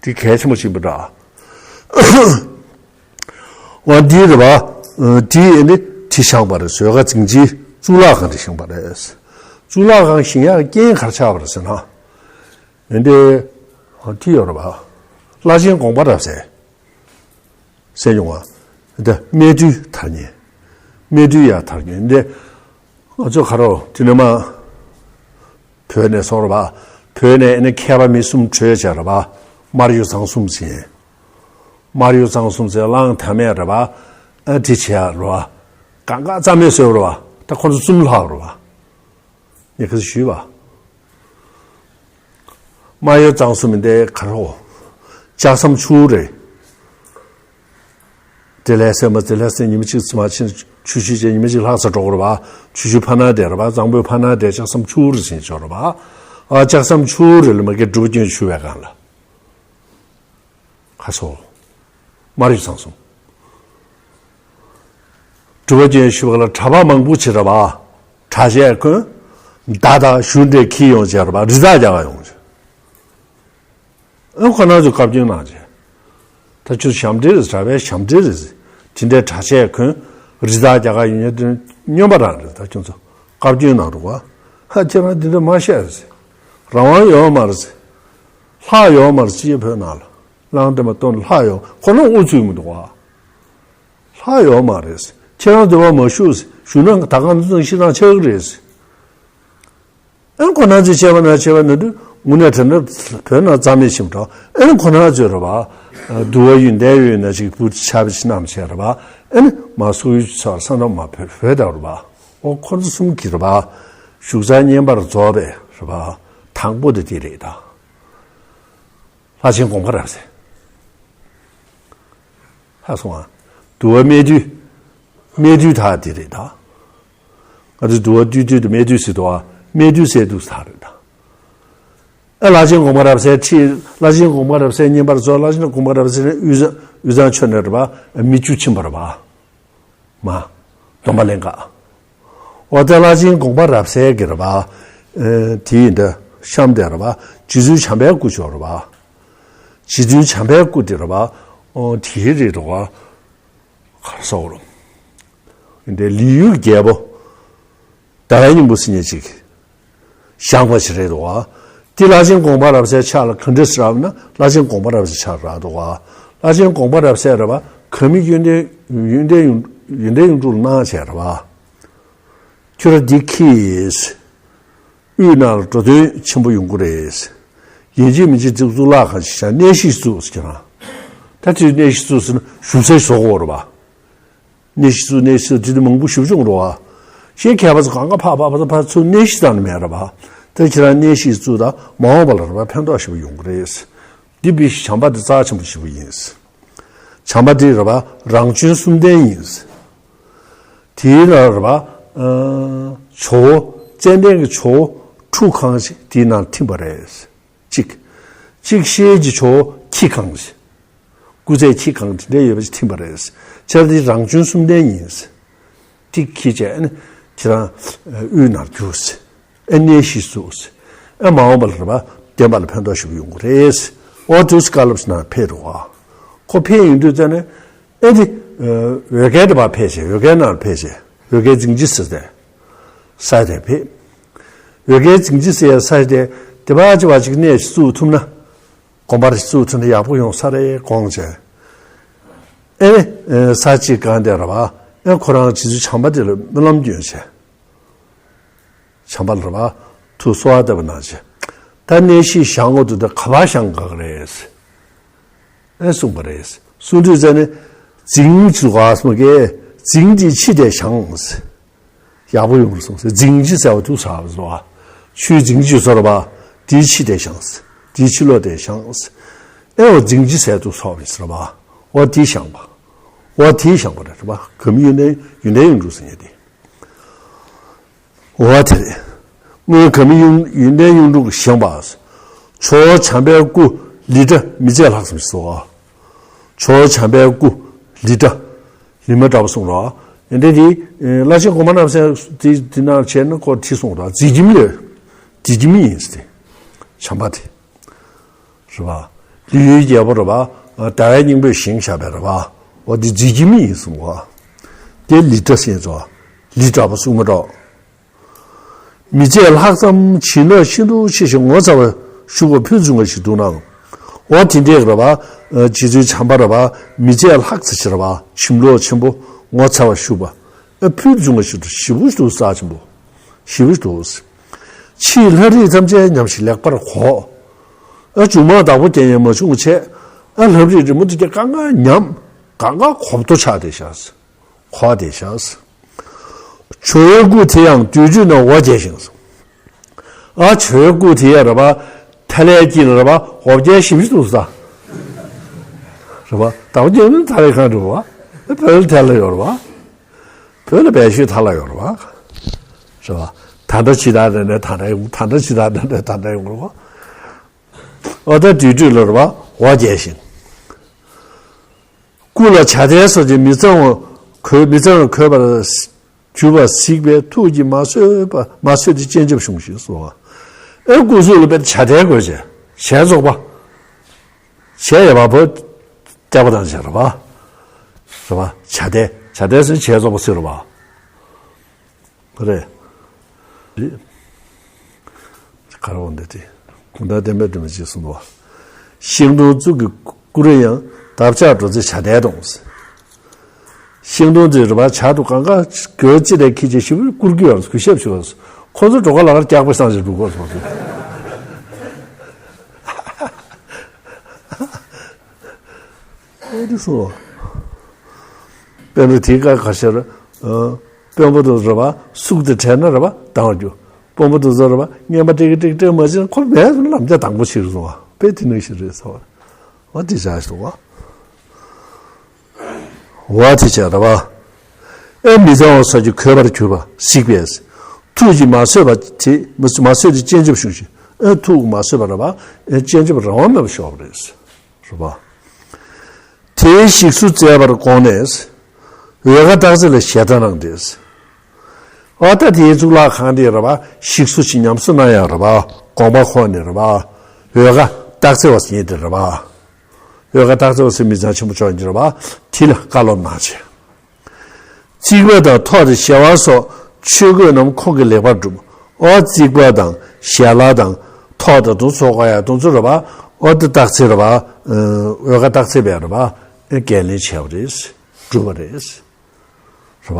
དེ་གལ་ཆེན་པོ་ཞིག་ཡིན་པ་འདྲ། འོ་འདི་རེད་པ། ཨ་དེ་ཡིན་ཏེ་དེ་བཞེངས་པ་རེད། འོལ་ཁ་རྫིང་བྱིའི་གཙུག་ལག་ཁང་དེ་བཞེངས་པ་རེད། གཙུག་ལག་ཁང་བཞེངས་ཡག་རྐྱེན་ག་རེ་ཆགས་པ་རེད་ཟེར་ན། ཡིན་ཏེ། དེ་ཡོད་རེད་པ། བླ་ཆེན་དགོངས་པ་རབ་གསལ། གསལ་མྱོང་བ། འདི་སྨད་འདུལ་དར་མཁན། སྨད་འདུལ་ཡར་དར་མཁན་འདི། ང་ཚོ་ག་རེ་དེ་ནས་མར་བོད་ནས་སོང་རེད་པ། བོད་ནས་ཨ་ནི་མཁས་པ་མི་གསུམ་བྲོས་བྱས་རེད་པ། སྨར་ཡུལ་གཙང་གསུམ་ཟེར། སྨར་ཡུལ་གཙང་གསུམ་ཟེར་གླང་དར་མས་རེད་པ། ཨ་དེ་བྱས་རེད་པ། གང་ག་རྩ་མེད་བཟོས་རེད་པ། ད་ཁོ་ཚོ་གསུམ་ལྷག་རེད་པ། ངས་ཁ་སང་ཞུས་པ། སྨར་ཡུལ་གཙང་གསུམ་མི་འདི་ག་རེ་རེད། ལྕགས་ཟམ་ཆུ་བོ་རེད། དེ་ལས་སེ་མ་དེ་ལས་སེ་ཉི་མ་གཅིག་ཙམ་ཕྱིན་ཆུ་ཤུལ་བྱས་ཉི་མ་གཅིག་ལྷག་ཙམ་འགྲོ་དགོས་རེད་པ། ཆུ་ཤུལ་ཕར་ན་བསྡད་རེད་པ། གཙང་པོའི་ཕར་ན་བསྡད་ལྕགས་ཟམ་ཆུ་བོ་རེད་ཟེར་ཆོག་རེད་པ། ཨ་ལྕགས་ཟམ་ཆུ་བོ་རེད་ལ་མ་གི་སྒྲུབ་པ་སྐྱོན་ཆུ་བའི་སྒང་ལ། ཁ་སོ། སྨར་ཡུལ་གཙང་གསུམ། སྒྲུབ་པ་སྐྱོན་ཞུ་བ་ལ་གྲྭ་པ་མང་པོ་བྱེད་རེད་པ། གྲྭ་ཆས་གོན། མདའ་དང་གཞུ་འདྲ་འཁྱེར་ཡོང་བྱས་རེད་པ། རི་དྭགས་རྒྱག་ག་ཡོང་བྱས། ཨ་ཁོ་རང་ཚོས་བཀའ་བཀྱོན་གནང་བྱས། ད་ཁྱོད་ཞབས་འདྲེན་རེད། གྲྭ་པའི་ཞབས་འདྲེན་རེད། དེ་འདྲའི་གྲྭ་ཆས་གོན། རི་དྭགས་རྒྱག་ག་ཡོང་ཉེན་དེ་སྨྱོན་པ་རང་རེད། ད་ཁྱོད་ཚོ་བཀའ་བཀྱོན་གནང་རོགས། ཧ་ཁྱེད་རང་འདི་འདྲ་མ་བཤད་རེད། རང་དབང་ཡོད་མ་རེད། ལྷག་ཡོད་མ་རེད། སྤྱི་བོད་ནང་ལ་གླང་དེ་མ་གཏོང་ལྷག་ཡོད། ཁོ་རང་ཨུ་ཚུགས་མི་འདུག་བ། ལྷག་ཡོད་མ་རེད། ཁྱེད་རང་འདི་བ་མ་བཞུགས་ཞུ་ན་ད་ག་ནས་ཤི་ཐང་ཆགས་ཀྱི་རེད། ཨེ་ཁོ་ན་ཚོས་བྱས་པ་ན་བྱས་པ་ན་དུས་དངོས་གནས་དྲན་ན་བོད་ནང་རྩ་མེད་ཕྱིན་འགྲོ། ཨེ་ཁོ་ན་ཚོས་རེད་པ། འདུལ་བ་ཡོན་ཏན་ཡོད་ན་ཅིག་བུ་ཆ་བི་ཆི་ནམ་བྱས་རེད་པ། ཨེ་ནི་མ་སུ་ཡུ་ཚོར་ས་འགྲོ་མ་བོད་བོད་དང་རེད་པ། ཨོ་ཁོ་ཚོ་གསུམ་གྱིས་རེད་པ། བཞུགས་ཚར་བསྙེན་པར་རྫོགས་པའི་རེད་པ། དང་པོ་དེ་དེ་རེད་ད། ལྷ་ཆེན་དགོངས་པ་རབ་གསལ། ཧ་སོང་ཨ། འདུལ་བ་སྨད་འདུལ། སྨད་འདུལ་དག་དེ་རེད་ད། ང་ཚོས་འདུལ་བ་འདུལ་འདུལ་དུ་སྨད་འདུལ་ཟེར་དུ་བ། སྨད་འདུལ་ཟེར་དུ་ས་རེད་ད། ཨ་ལྷ་ཆེན་དགོངས་པ་རབ་གསལ་ཁྲིད། ལྷ་ཆེན་དགོངས་པ་རབ་གསལ་བསྙེན་པར་རྫོགས། ལྷ་ཆེན་དགོངས་པ་རབ་གསལ་དབུས་གཙང་དབུས་གཙང་ཕྱོགས་ནས་རེད་པ། མི་བཅུ་ཕྱིན་པ་རེད་པ། མ། སྡོམ་པ་ལེན་ག་འོ་ད་ལྷ་ཆེན་དགོངས་པ་རབ་གསལ་གྱི་རེད་པ། དེ་ཡིན་ད་གཤམ་དེ་རེད་པ། རྗེ་བཙུན་བྱམས་པའི་སྐུ་ཅོག་རེད་པ། རྗེ་བཙུན་བྱམས་པའི་སྐུ་དེ་རེད་པ། ཨོ་དེའི་རེད་འདུག་ག་གར་སོག་རུ། འདི་ལི་ཡུལ་རྒྱལ་པོ། ཟླ་བའི་སྙིང་པོ་ཟེར་མཁན་ཅིག་བཞེངས་པ་ཞིག་རེད་འདུག་ག་དེ་ལྷ་ཆེན་དགོངས་པ་རབ་གསལ་ཕྱག་ལ་ག་འདྲ་ཟེར་རབ་ན་ལྷ་ཆེན་དགོངས་པ་རབ་གསལ་ཕྱག་རག་འདུག་ག་ལྷ་ཆེན་དགོངས་པ་རབ་གསལ་རེད་པ། གར་མི་ཡོན་ཏན་ཡོན་ཏན་ཡོན་ཏན་གཡུང་དྲུང་ལ་གནང་བྱས་རེད་པ། ཁྱོད་ར་འདི་ཁྱི། དབུས་ནང་ལ་འགྲོ་དོན་ཆེན་པོ་ཡོང་གི་རེད། ཡིན་གཅིག་མིན་གཅིག་གཙུག་ལག་ཁང་ཞིག་བཞེངས། གནས་གཞི་བཙུགས་ཟེར་ཁྱེད་རང་། ད་དེ་གནས་གཞི་བཙུགས་ཟེར་ན་བཞུགས་ས་བཟོ་དགོས་རེད་པ། གནས་གཞི་བཙུགས། གནས་གཞི་བཙུགས། དེ་མང་པོ་ཞེ་པོ་བྱུང་རེད་པ། གཞན་མཁས་པ་ཚོ་གང་ག་ཕར་ཕར་ཕར་ཕར་ཚུར་གནས་གཞི་བཙུགས་ནས་མེད་རེད་པ། ད་ཁྱེད་རང་གནས་གཞི་བཙུགས་དང་མ་འོངས་པ་ལ་རེད་པ། ཕན་ཐོགས་ཞེ་པོ་ཡོང་གི་རེད། འདི་བི་བྱམས་པ་འདི་རྩ་ཆེན་པོ་ཞེ་པོ་ཡིན། བྱམས་པ་འདི་རེད་པ། རང་བྱོན་གསུམ་ལྡན་ཡིན། དེའི་ནང་རེད་པ། ཨ། ཇོ་བོ་ཙན་དན་གྱི་ཇོ་བོ་ཁྲུ་གང་ཞིག་དེའི་ནང་ཐིམ་པ་རེད། གཅིག་གཅིག་ཤེལ་གྱི་ཇོ་བོ་ཁྱི་གང་ཞིག་སྐུ་ཚེ་ཁྱི་གང་དེ་འདྲ་ཡོད་པ་ཞིག་ཐིམ་པ་རེད། ཆ་དེ་རང་བྱོན་གསུམ་ལྡན་ཡིན། ཏིག་ཁྱི་བྱས་ཨ་ནི་ཁྱེད་རང་དབུས་ནང་རྒྱུགས། ཨ་གནས་གཞི་བཙུགས། ཨ་མ་འོངས་པ་ལ་རེད་པ། བསྟན་པ་ལ་ཕན་ཐོགས་ཞེ་པོ་ཡོང་གི་རེད། འོ་དུས་སུ་བཀའ་སློབ་ཞིག་གནང་ཕེབས་འགྲོ་བ། ཁོ་ཕེབས་ཡོང་དུས་ཙ་ནས་ཨེ་དེ། འོལ་སྐལ་དེ་བར་ཕེབས་བྱས། འོལ་སྐལ་ནང་ལ་ཕེབས་བྱས། འོལ་སྐལ་རྫིང་ཕྱི་ཟེར་ཏེ་ས་དེར་ཕེབས། འོལ་སྐལ་རྫིང་ཕྱི་ཟེར་ས་དེ་དེ་བར་གཅིག་བར་གཅིག་གནས་བཙུགས་ཐུབ་ན། དགོན་པ་རེ་བཙུགས་ཐུབ་ན་ཡག་པོ་ཡོང་ས་རེད་དགོངས་བྱས། ཨེ་ནི་ས་གཅིག་གང་དེ་རེད་པ། ཨེ་ཁོ་རང་རྗེ་བཙུན་བྱམས་པ་དེ་ལ་སྨོན་ལམ་སྐྱོན་བྱས། བྱམས་པ་ལ་རེད་པ། ཐུགས་གསོལ་བ་བཏབ་པ་ནང་བཞིན། ད་གནས་གཞི་བཞེངས་དགོས་འདུག་ད་ག་པར་བཞེངས་དགོས་ཀྱི་རེད། ཨེ་གསུངས་པ་རེད། གསུངས་དུས་ཙ་ནས་རྫིང་ཕྱི་ག་སྨོ་གི། རྫིང་དེའི་ཕྱི་དེར་བཞེངས། ཡག་པོ་ཡོང་གསུངས། རྫིང་ཕྱི་ཟེར་བ་ཐུགས་ཟབ་པ་སོ། ཆུའི་རྫིང་ཕྱི་སོ་རེད་པ། དེའི་ཕྱི་དེར་བཞེངས། དེའི་ཕྱི་ལོགས་དེར་བཞེངས། ཨེ་འོ་རྫིང་ཕྱི་ཟེར་ཐུགས་ཟབ་པ་སོ་རེད་པ། འོ་དེ་བཞེངས་པ། འོ་དེ་བཞེངས་པ་རེད་པ། ག་མི་ཡོན་ཏན་ཡོན་ཏན་གཡུ་འབྲུག་ཟེར་མཁན་དེ། འོ་དེ་རེད། སྔོན་ག་མི་ཡོན་ཡོན་ཏན་གཡུ་འབྲུག་བཞེངས་པ། ཇོ་བོ་བྱམས་པའི་སྐུ་ལི་ཏྲ་མི་མཇེད་ལྷག་བསམ་ཞེས་སོ། ཇོ་བོ་བྱམས་པའི་སྐུ་ལི་ཏྲ། ལི་མ་འདྲ་པོ་གསུངས་རོ། ཡོན་ཏན་དེ། བླ་ཆེན་གོང་མ་རྣམ་གསལ་དེ་དེ་ནང་བྱས་ན་ཁོ་དེ་གསུངས་རོ། རྫིང་ཁྱིམ་ལས། རྫིང་ཁྱིམ་ཡིན་ཟེར་ཏེ། བྱམས་པ་དེ། རེད་པ། ལི་ཡུལ་རྒྱལ་པོ་རེད་པ། ཟླ་བའི་སྙིང་པོས་བཞེངས་བཞག་པའི་རེད་པ། འོ་དེ་རྫིང་ཁྱིམ་ཡིན་གསུངས་པ། དེ་ལི་ཏྲ་ཟེར་ཚོ། ལི་འདྲ་པོ་གསུངས་མ་འགྲོ། མི་མཇེད་ལྷག་ཙམ་བྱིན་རླབས་ཤིན་ཏུ་ཆེ་ཞིང་ངོ་མཚར་བ་ཤུགས་པ་ཕུལ་བྱུང་བ་ཞིག་འདུག་ན། འོ་དེ་འདྲས་རེད་པ། རྗེ་བཙུན་བྱམས་པ་རེད་པ། མི་མཇེད་ལྷག་ཙམ་ཞིག་རེད་པ། བྱིན་རླབས་ཆེན་པོ་ངོ་མཚར་བ་ཤུགས་པ། ཨ་ཕུལ་བྱུང་བ་ཞིག་འདུག་ཞེ་པོ་ཞིག་འདུག་རྩ་ཆེན་པོ། ཞེ་པོ་ཞིག་འདུག་ཕྱིའི་ལྷ་རིས་ཐམས་ཅད་ཉམས་ཤིང་ལེགས་པར་གོས། ཨ་མཇུག་མ་བདག་པོ་རྐྱང་ཡང་མ་བྱུང་བ་བྱས། ཨ་ལྷ་རིས་རི་མོ་དེ་ག་གང་ག་ཉམས། གང་ག་གོབ་ཏོ་ཆགས་བསྡད་ཤག་གོས་བསྡད་ཤག་ཇོ་བོའི་སྐུ་དེ་ཡང་དུར་ཁྲོད་ན་འོ་བརྒྱལ་ཞིང་། ཨ་ཇོ་བོའི་སྐུ་དེ་ཡང་རེད་པ། ཐལ་བའི་དཀྱིལ་ལ་རེད་པ། འོ་བརྒྱལ་ཞིམ་ཞིག་འདུག་ས། རེད་པ། ད་འོ་བརྒྱལ་ནི་ཐལ་བའི་ཁང་རེད་པ། བོད་ལ་ཐལ་ལ་ཡོད་རེད་པ། བོད་ལ་བལ་ཤོད་ཐལ་ལ་ཡོད་རེད་པ། རེད་པ། ད་ལྟ་ཇི་ལྟར་ནས་ད་ལྟ་ཡོང་། ད་ལྟ་ཇི་ལྟར་ནས་ད་ལྟ་ཡོང་རེད་པ། འོ་ད་དུར་ཁྲོད་ལ་རེད་པ། འོ་བརྒྱལ་ཞིང་། སྐུ་ལ་བྱ་དལ་སོགས་ཀྱིས་མི་གཙང་བ་གོས། མི་གཙང་བ་གོས་པར་གྱུར་པ་གཟིགས་པས་ཐུགས་ཀྱིས་མ་བཟོད་པ། མ་བཟོད་དེ་སྤྱན་ཆབ་བཤུམས་ཤིང་གསོལ་བ། ཨེ་སྐུ་གཟུགས་ལ་དཔེ་བྱ་དལ་གོས་བྱས། བྱད་རྫོགས་པ། བྱད་ཡོད་པ་པོ་བལྟས་པ་དང་བྱ་རེད་པ། རེད་པ། བྱ་དལ། བྱ་དལ་ཟེར་བྱད་རྫོགས་པ་ཟེར་རེད་པ། རེད། རེད། ག་རེ་འོང་འདི་དེ། གུང་ཐང་བསྟན་པའི་སྒྲོན་མེ་ཅེས་གསུངས་འདུག་བ། ཤིང་སྡོང་གཙུག་གི་སྐུ་རུ་ཡང་། འདབ་ཆགས་འགྲོ་ཚེ་བྱ་དལ་གདོང་། ཤིང་སྡོང་དེ་རེད་པ། བྱ་དུ་གང་ག་གོས་ཅི་ལས་ཁྱི་ཅི་ཞིབ་སྐུར་གྱི་ཡོད། གུས་ཞབས་ཞུ་བ། ཁོ་ཚོ་འགྲོ་ག་ལ་གར་སྐྱག་པ་བསང་ཞིག་འབུལ་དགོས་སོང་ཟེར། ཨེ་འདི་སོ། དཔོན་པོ་དེའི་ཀ་ཁ་ཤར། དཔོན་པོ་དེ་ཚོ་རེད་པ། སུག་དེ་བྲལ་ན་རེད་པ། དང་བ་རྒྱུ། དཔོན་པོ་དེ་ཚོ་རེད་པ། ངན་པ་སྤྲད་ཀྱི་སྤྲད་ཀྱི་སྤྲད་མ་བྱས་ན་ཁོ་མེད་ལམ་རྒྱག་དང་པོ་ཞིག་རེད་སོང་བ། དཔེ་དེ་ནང་བཞིན་རེད་ཟེར་བ། བ་དེ་བྱ་ཞིག་འདུག་བ། བ་དེ་བྱ་རེད་པ། ཨེ་མི་གཙང་བ་སོགས་ཀྱིས་གོས་པར་གྱུར་པ་གཟིགས་པས། ཐུགས་ཀྱིས་མ་བཟོད་པ་དེ། མ་བཟོད་དེ་སྤྱན་ཆབ་བཤུམས་ཤིང་། ཨེ་ཐུགས་མ་བཟོད་པ་རེད་པ། ཨེ་སྤྱན་ཆབ་རང་དབང་མེད་པར་ཤོར་བ་རེད། རེད་པ། དེའི་ཞིག་གསོ་མཛད་པར་དགོངས་ནས། འོལ་ཁ་སྟག་རྩེ་ལ་ཞལ་ཏ་གནང་སྟེ། ཨ་ད་དེའི་གཙུག་ལག་ཁང་དེ་རེད་པ། ཞིག་གསོ་ཅིག་ཉམས་གསོ་གནང་ཡག་རེད་པ། དགོངས་པ་ཁོག་ནས་རེད་པ། འོལ་ཁ་སྟག་རྩེ་བ་ཟེར་མཁན་དེ་རེད་པ། འོལ་ཁ་སྟག་རྩེ་བ་ཟེར་མི་ཚང་ཆེན་པོ་ཅོག་ཡིན་རེད་པ། དེ་ལ་བཀའ་སློབ་གནང་བྱས། རྩིག་པ་དང་ཐོག་དང་ཞལ་བ་སོགས་ཆོས་གོས་རྣམས་ཁོང་གིས་ལེགས་པར་བསྒྲུབས། ཨོ་རྩིག་པ་དང་ཞལ་བ་དང་ཐོག་དང་དུང་སོགས་ག་ཡ་དུང་ཚོ་རེད་པ། ཨོ་དེ་སྟག་རྩེ་རེད་པ། འོལ་ཁ་སྟག་རྩེ་བས་རེད་པ། འགན་ལེན་བྱས་པ་རེད། བསྒྲུབས་པ་རེད། རེད་པ།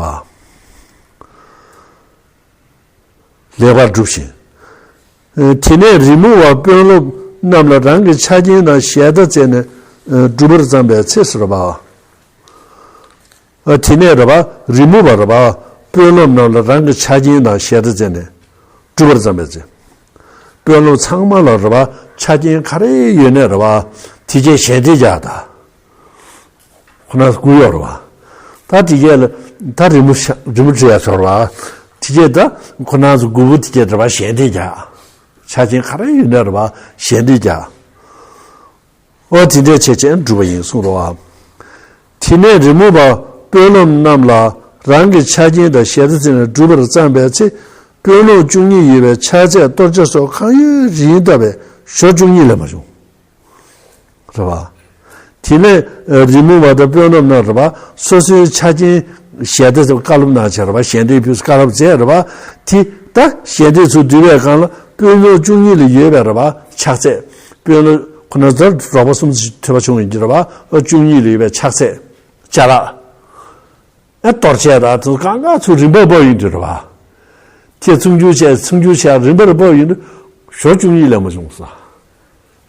ལེགས་པར་བསྒྲུབས་ཤིང་། དེ་ནས་རི་མོ་བ་དཔོན་སློབ་རྣམས་ལ་རང་གི་ཆ་རྐྱེན་དང་ཞལ་ཏ་བཙལ་ནས་སྒྲུབ་པར་བརྩམས་པའི་ཚེ་ཟེར་བ། དེ་ནས་རེད་བ། རི་མོ་བ་རེད་བ། དཔོན་སློབ་རྣམས་ལ་རང་གི་ཆ་རྐྱེན་དང་ཞལ་ཏ་བཙལ་ནས་སྒྲུབ་པར་བརྩམས་པའི་ཚེ། དཔོན་སློབ་ཚང་མ་ལ་རེད་བ། ཆ་རྐྱེན་ག་རེ་ཡོད་ནས་རེད་བ། དེ་གས་ཞལ་ཏས་རྒྱག་ད། ཁོ་ན་སྒུག་ཡོད་རེད་བ། ད་དེ་གས་ལ་ད་རི་མོ་ཤ་རི་མོ་བྲིས་ཡ་ཚོར་བ། དེ་གས་ད་ཁོ་ན་ཚོ་དགུ་པོ་དེ་གས་རེད་བ། ཞལ་ཏས་རྒྱག་ཆ་རྐྱེན་ག་རེ་ཡོད་ནས་རེད་བ། ཞལ་ཏས་རྒྱག་འོ་དེ་འདྲས་བྱས་བྱས་འགྲུབ་པ་ཡིན་གསུངས་རོ། དེ་ནས་རི་མོ་བ་དཔོན་སློབ་རྣམས་ལ་རང་གི་ཆ་རྐྱེན་དང་ཞལ་ཏ་བཙལ་ནས་སྒྲུབ་པར་བརྩམས་པའི་ཚེ། དཔོན་སློབ་བཅུ་གཉིས་ཡོད་པའི་ཕྱག་ཚད་གཏོར་ཆ་སོགས་གང་ཡོད་རིན་བཏབ་པའི་ཞོ་བཅུ་གཉིས་ལས་མ་བྱུང་། རེད་བ། དེ་ནས་རི་མོ་བ་དང་དཔོན་སློབ་རྣམས་རེད་བ། སོ་སོའི་ཆ་རྐྱེན་ཞལ་ཏ་བཀའ་སློབ་གནང་བྱས་རེད་བ། ཞལ་ཏའི་ཕུལ་བཀའ་སློབ་མཛད་རེད་བ། དེ་ད་ཞལ་ཏའི་ཚུར་བསྡུས་པའི་སྒང་ལ་དཔོན་སློབ་བཅུ་གཉིས་ལ་ཡོད་པའི་རེད་བ། ཕྱག་ཚད། དཔོན་སློབ་ཁོ་ན་ཚོར་རོགས་པ་གསུམ་ཐོས་པ་བྱུང་ཡིན་གྱི་རེད་བ། ཨ་བཅུ་གཉིས་ལ་ཡོད་པའི་ཕྱག་ཚད། ཅ་ལག་ཨ་གཏོར་ཆས་དང་དེ་ཚོ་གང་ག་ཚོ་རིན་པ་སྤོ་ཡིན་དུས་རེད་བ། དེ་ཚོང་སྒྱུར་བྱས་ཚོང་སྒྱུར་བྱས་རིན་པ་རེ་སྤོ་ཡིན་དུས་ཞོ་བཅུ་གཉིས་ལས་མ་བྱུང་ས།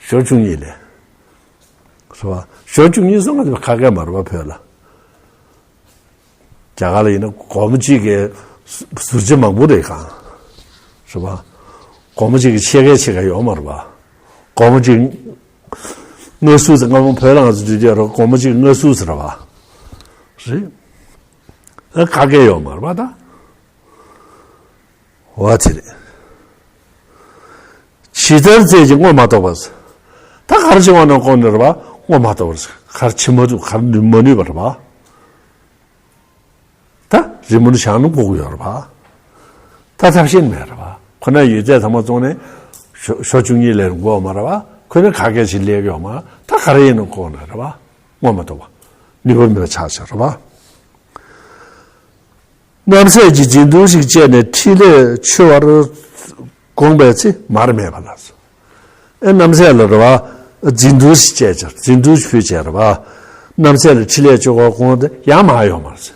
ཞོ་བཅུ་གཉིས་ལས། རེད་བ། ཞོ་བཅུ་གཉིས་སོང་ང་ཁ་སྐད་མ་རེད་བ་བོད་ལ། རྒྱ་གར་ལ་ཡིན་ན་སྒོར་མོ་གཅིག་གི་ཟུར་ཟུར་ཆ་མང་པོ་རེད་གང་། རེད་བ། སྒོར་མོ་གཅིག་གི་ཕྱེད་ཀའི་ཕྱེད་ཀ་ཡོད་མ་རེད་བ། སྒོར་མོ་གཅིག་མངར་ཟུར་ཟེར། སྔ་མོ་བོད་ལ་ང་ཚོ་འདུས་ཀྱི་རེད། སྒོར་མོ་གཅིག་མངར་ཟུར་ཟེར་བ། རེད། ཨ་ཁ་སྐད་ཡོད་མ་རེད་བ་ད། འོ་དེ་རེད། ཇི་ལྟར་བཙལ་ཅི་རྔོ་མ་ཐོགས་པ། ད་ག་རེ་བྱེད་པ་ན་ཁོང་ནི་རེད་བ། རྔོ་མ་ཐོགས་པ། ག་རེ་བྱེད་མ་ཐུབ། ག་རེ་མ་ནུས་པ་རེད་བ། ད་རི་མོ་ནི་བཞག་ན་དགོས་ཀྱི་ཡོད་རེད་བ། ད་ཐབས་ཤེས་མེད་རེད་བ། ཁོ་ན་ཡོད་ཚད་ཚང་མ་བཙོང་ནས་ཞོ་ཞོ་བཅུ་གཉིས་ལས་དགོས་མ་རེད་བ། ཁོ་ན་ག་གེ་ཞིག་ལས་ཀྱི་ཡོད་མ་རེད། ད་ག་རེ་ཡིན་ན་ཁོ་ན་རེད་བ། རྔོ་མ་ཐོགས་པ། ནུས་པ་མེད་པ་ཆགས་ཆགས་རེད་བ། རྣམ་སྲས་ཀྱིས་རྫིང་དུ་ཞིག་བཅད་ནས་ཕྲིན་ལས་མཆོད་པར་དགོངས་པའི་ཚེ་མར་སྨྲས་པ་ལ། ཨེ་རྣམ་སྲས་ལ་རེད་བ། རྫིང་དུ་ཞིག་བཅད་ཅིང་རྫིང་དུ་ཞིག་ཕུལ་བྱས་རེད་བ། རྣམ་སྲས་ལ་ཕྲིན་ལས་མཆོད་པར་དགོངས་ཏེ་ཡང་མར་ཡོང་བར་ཟེར།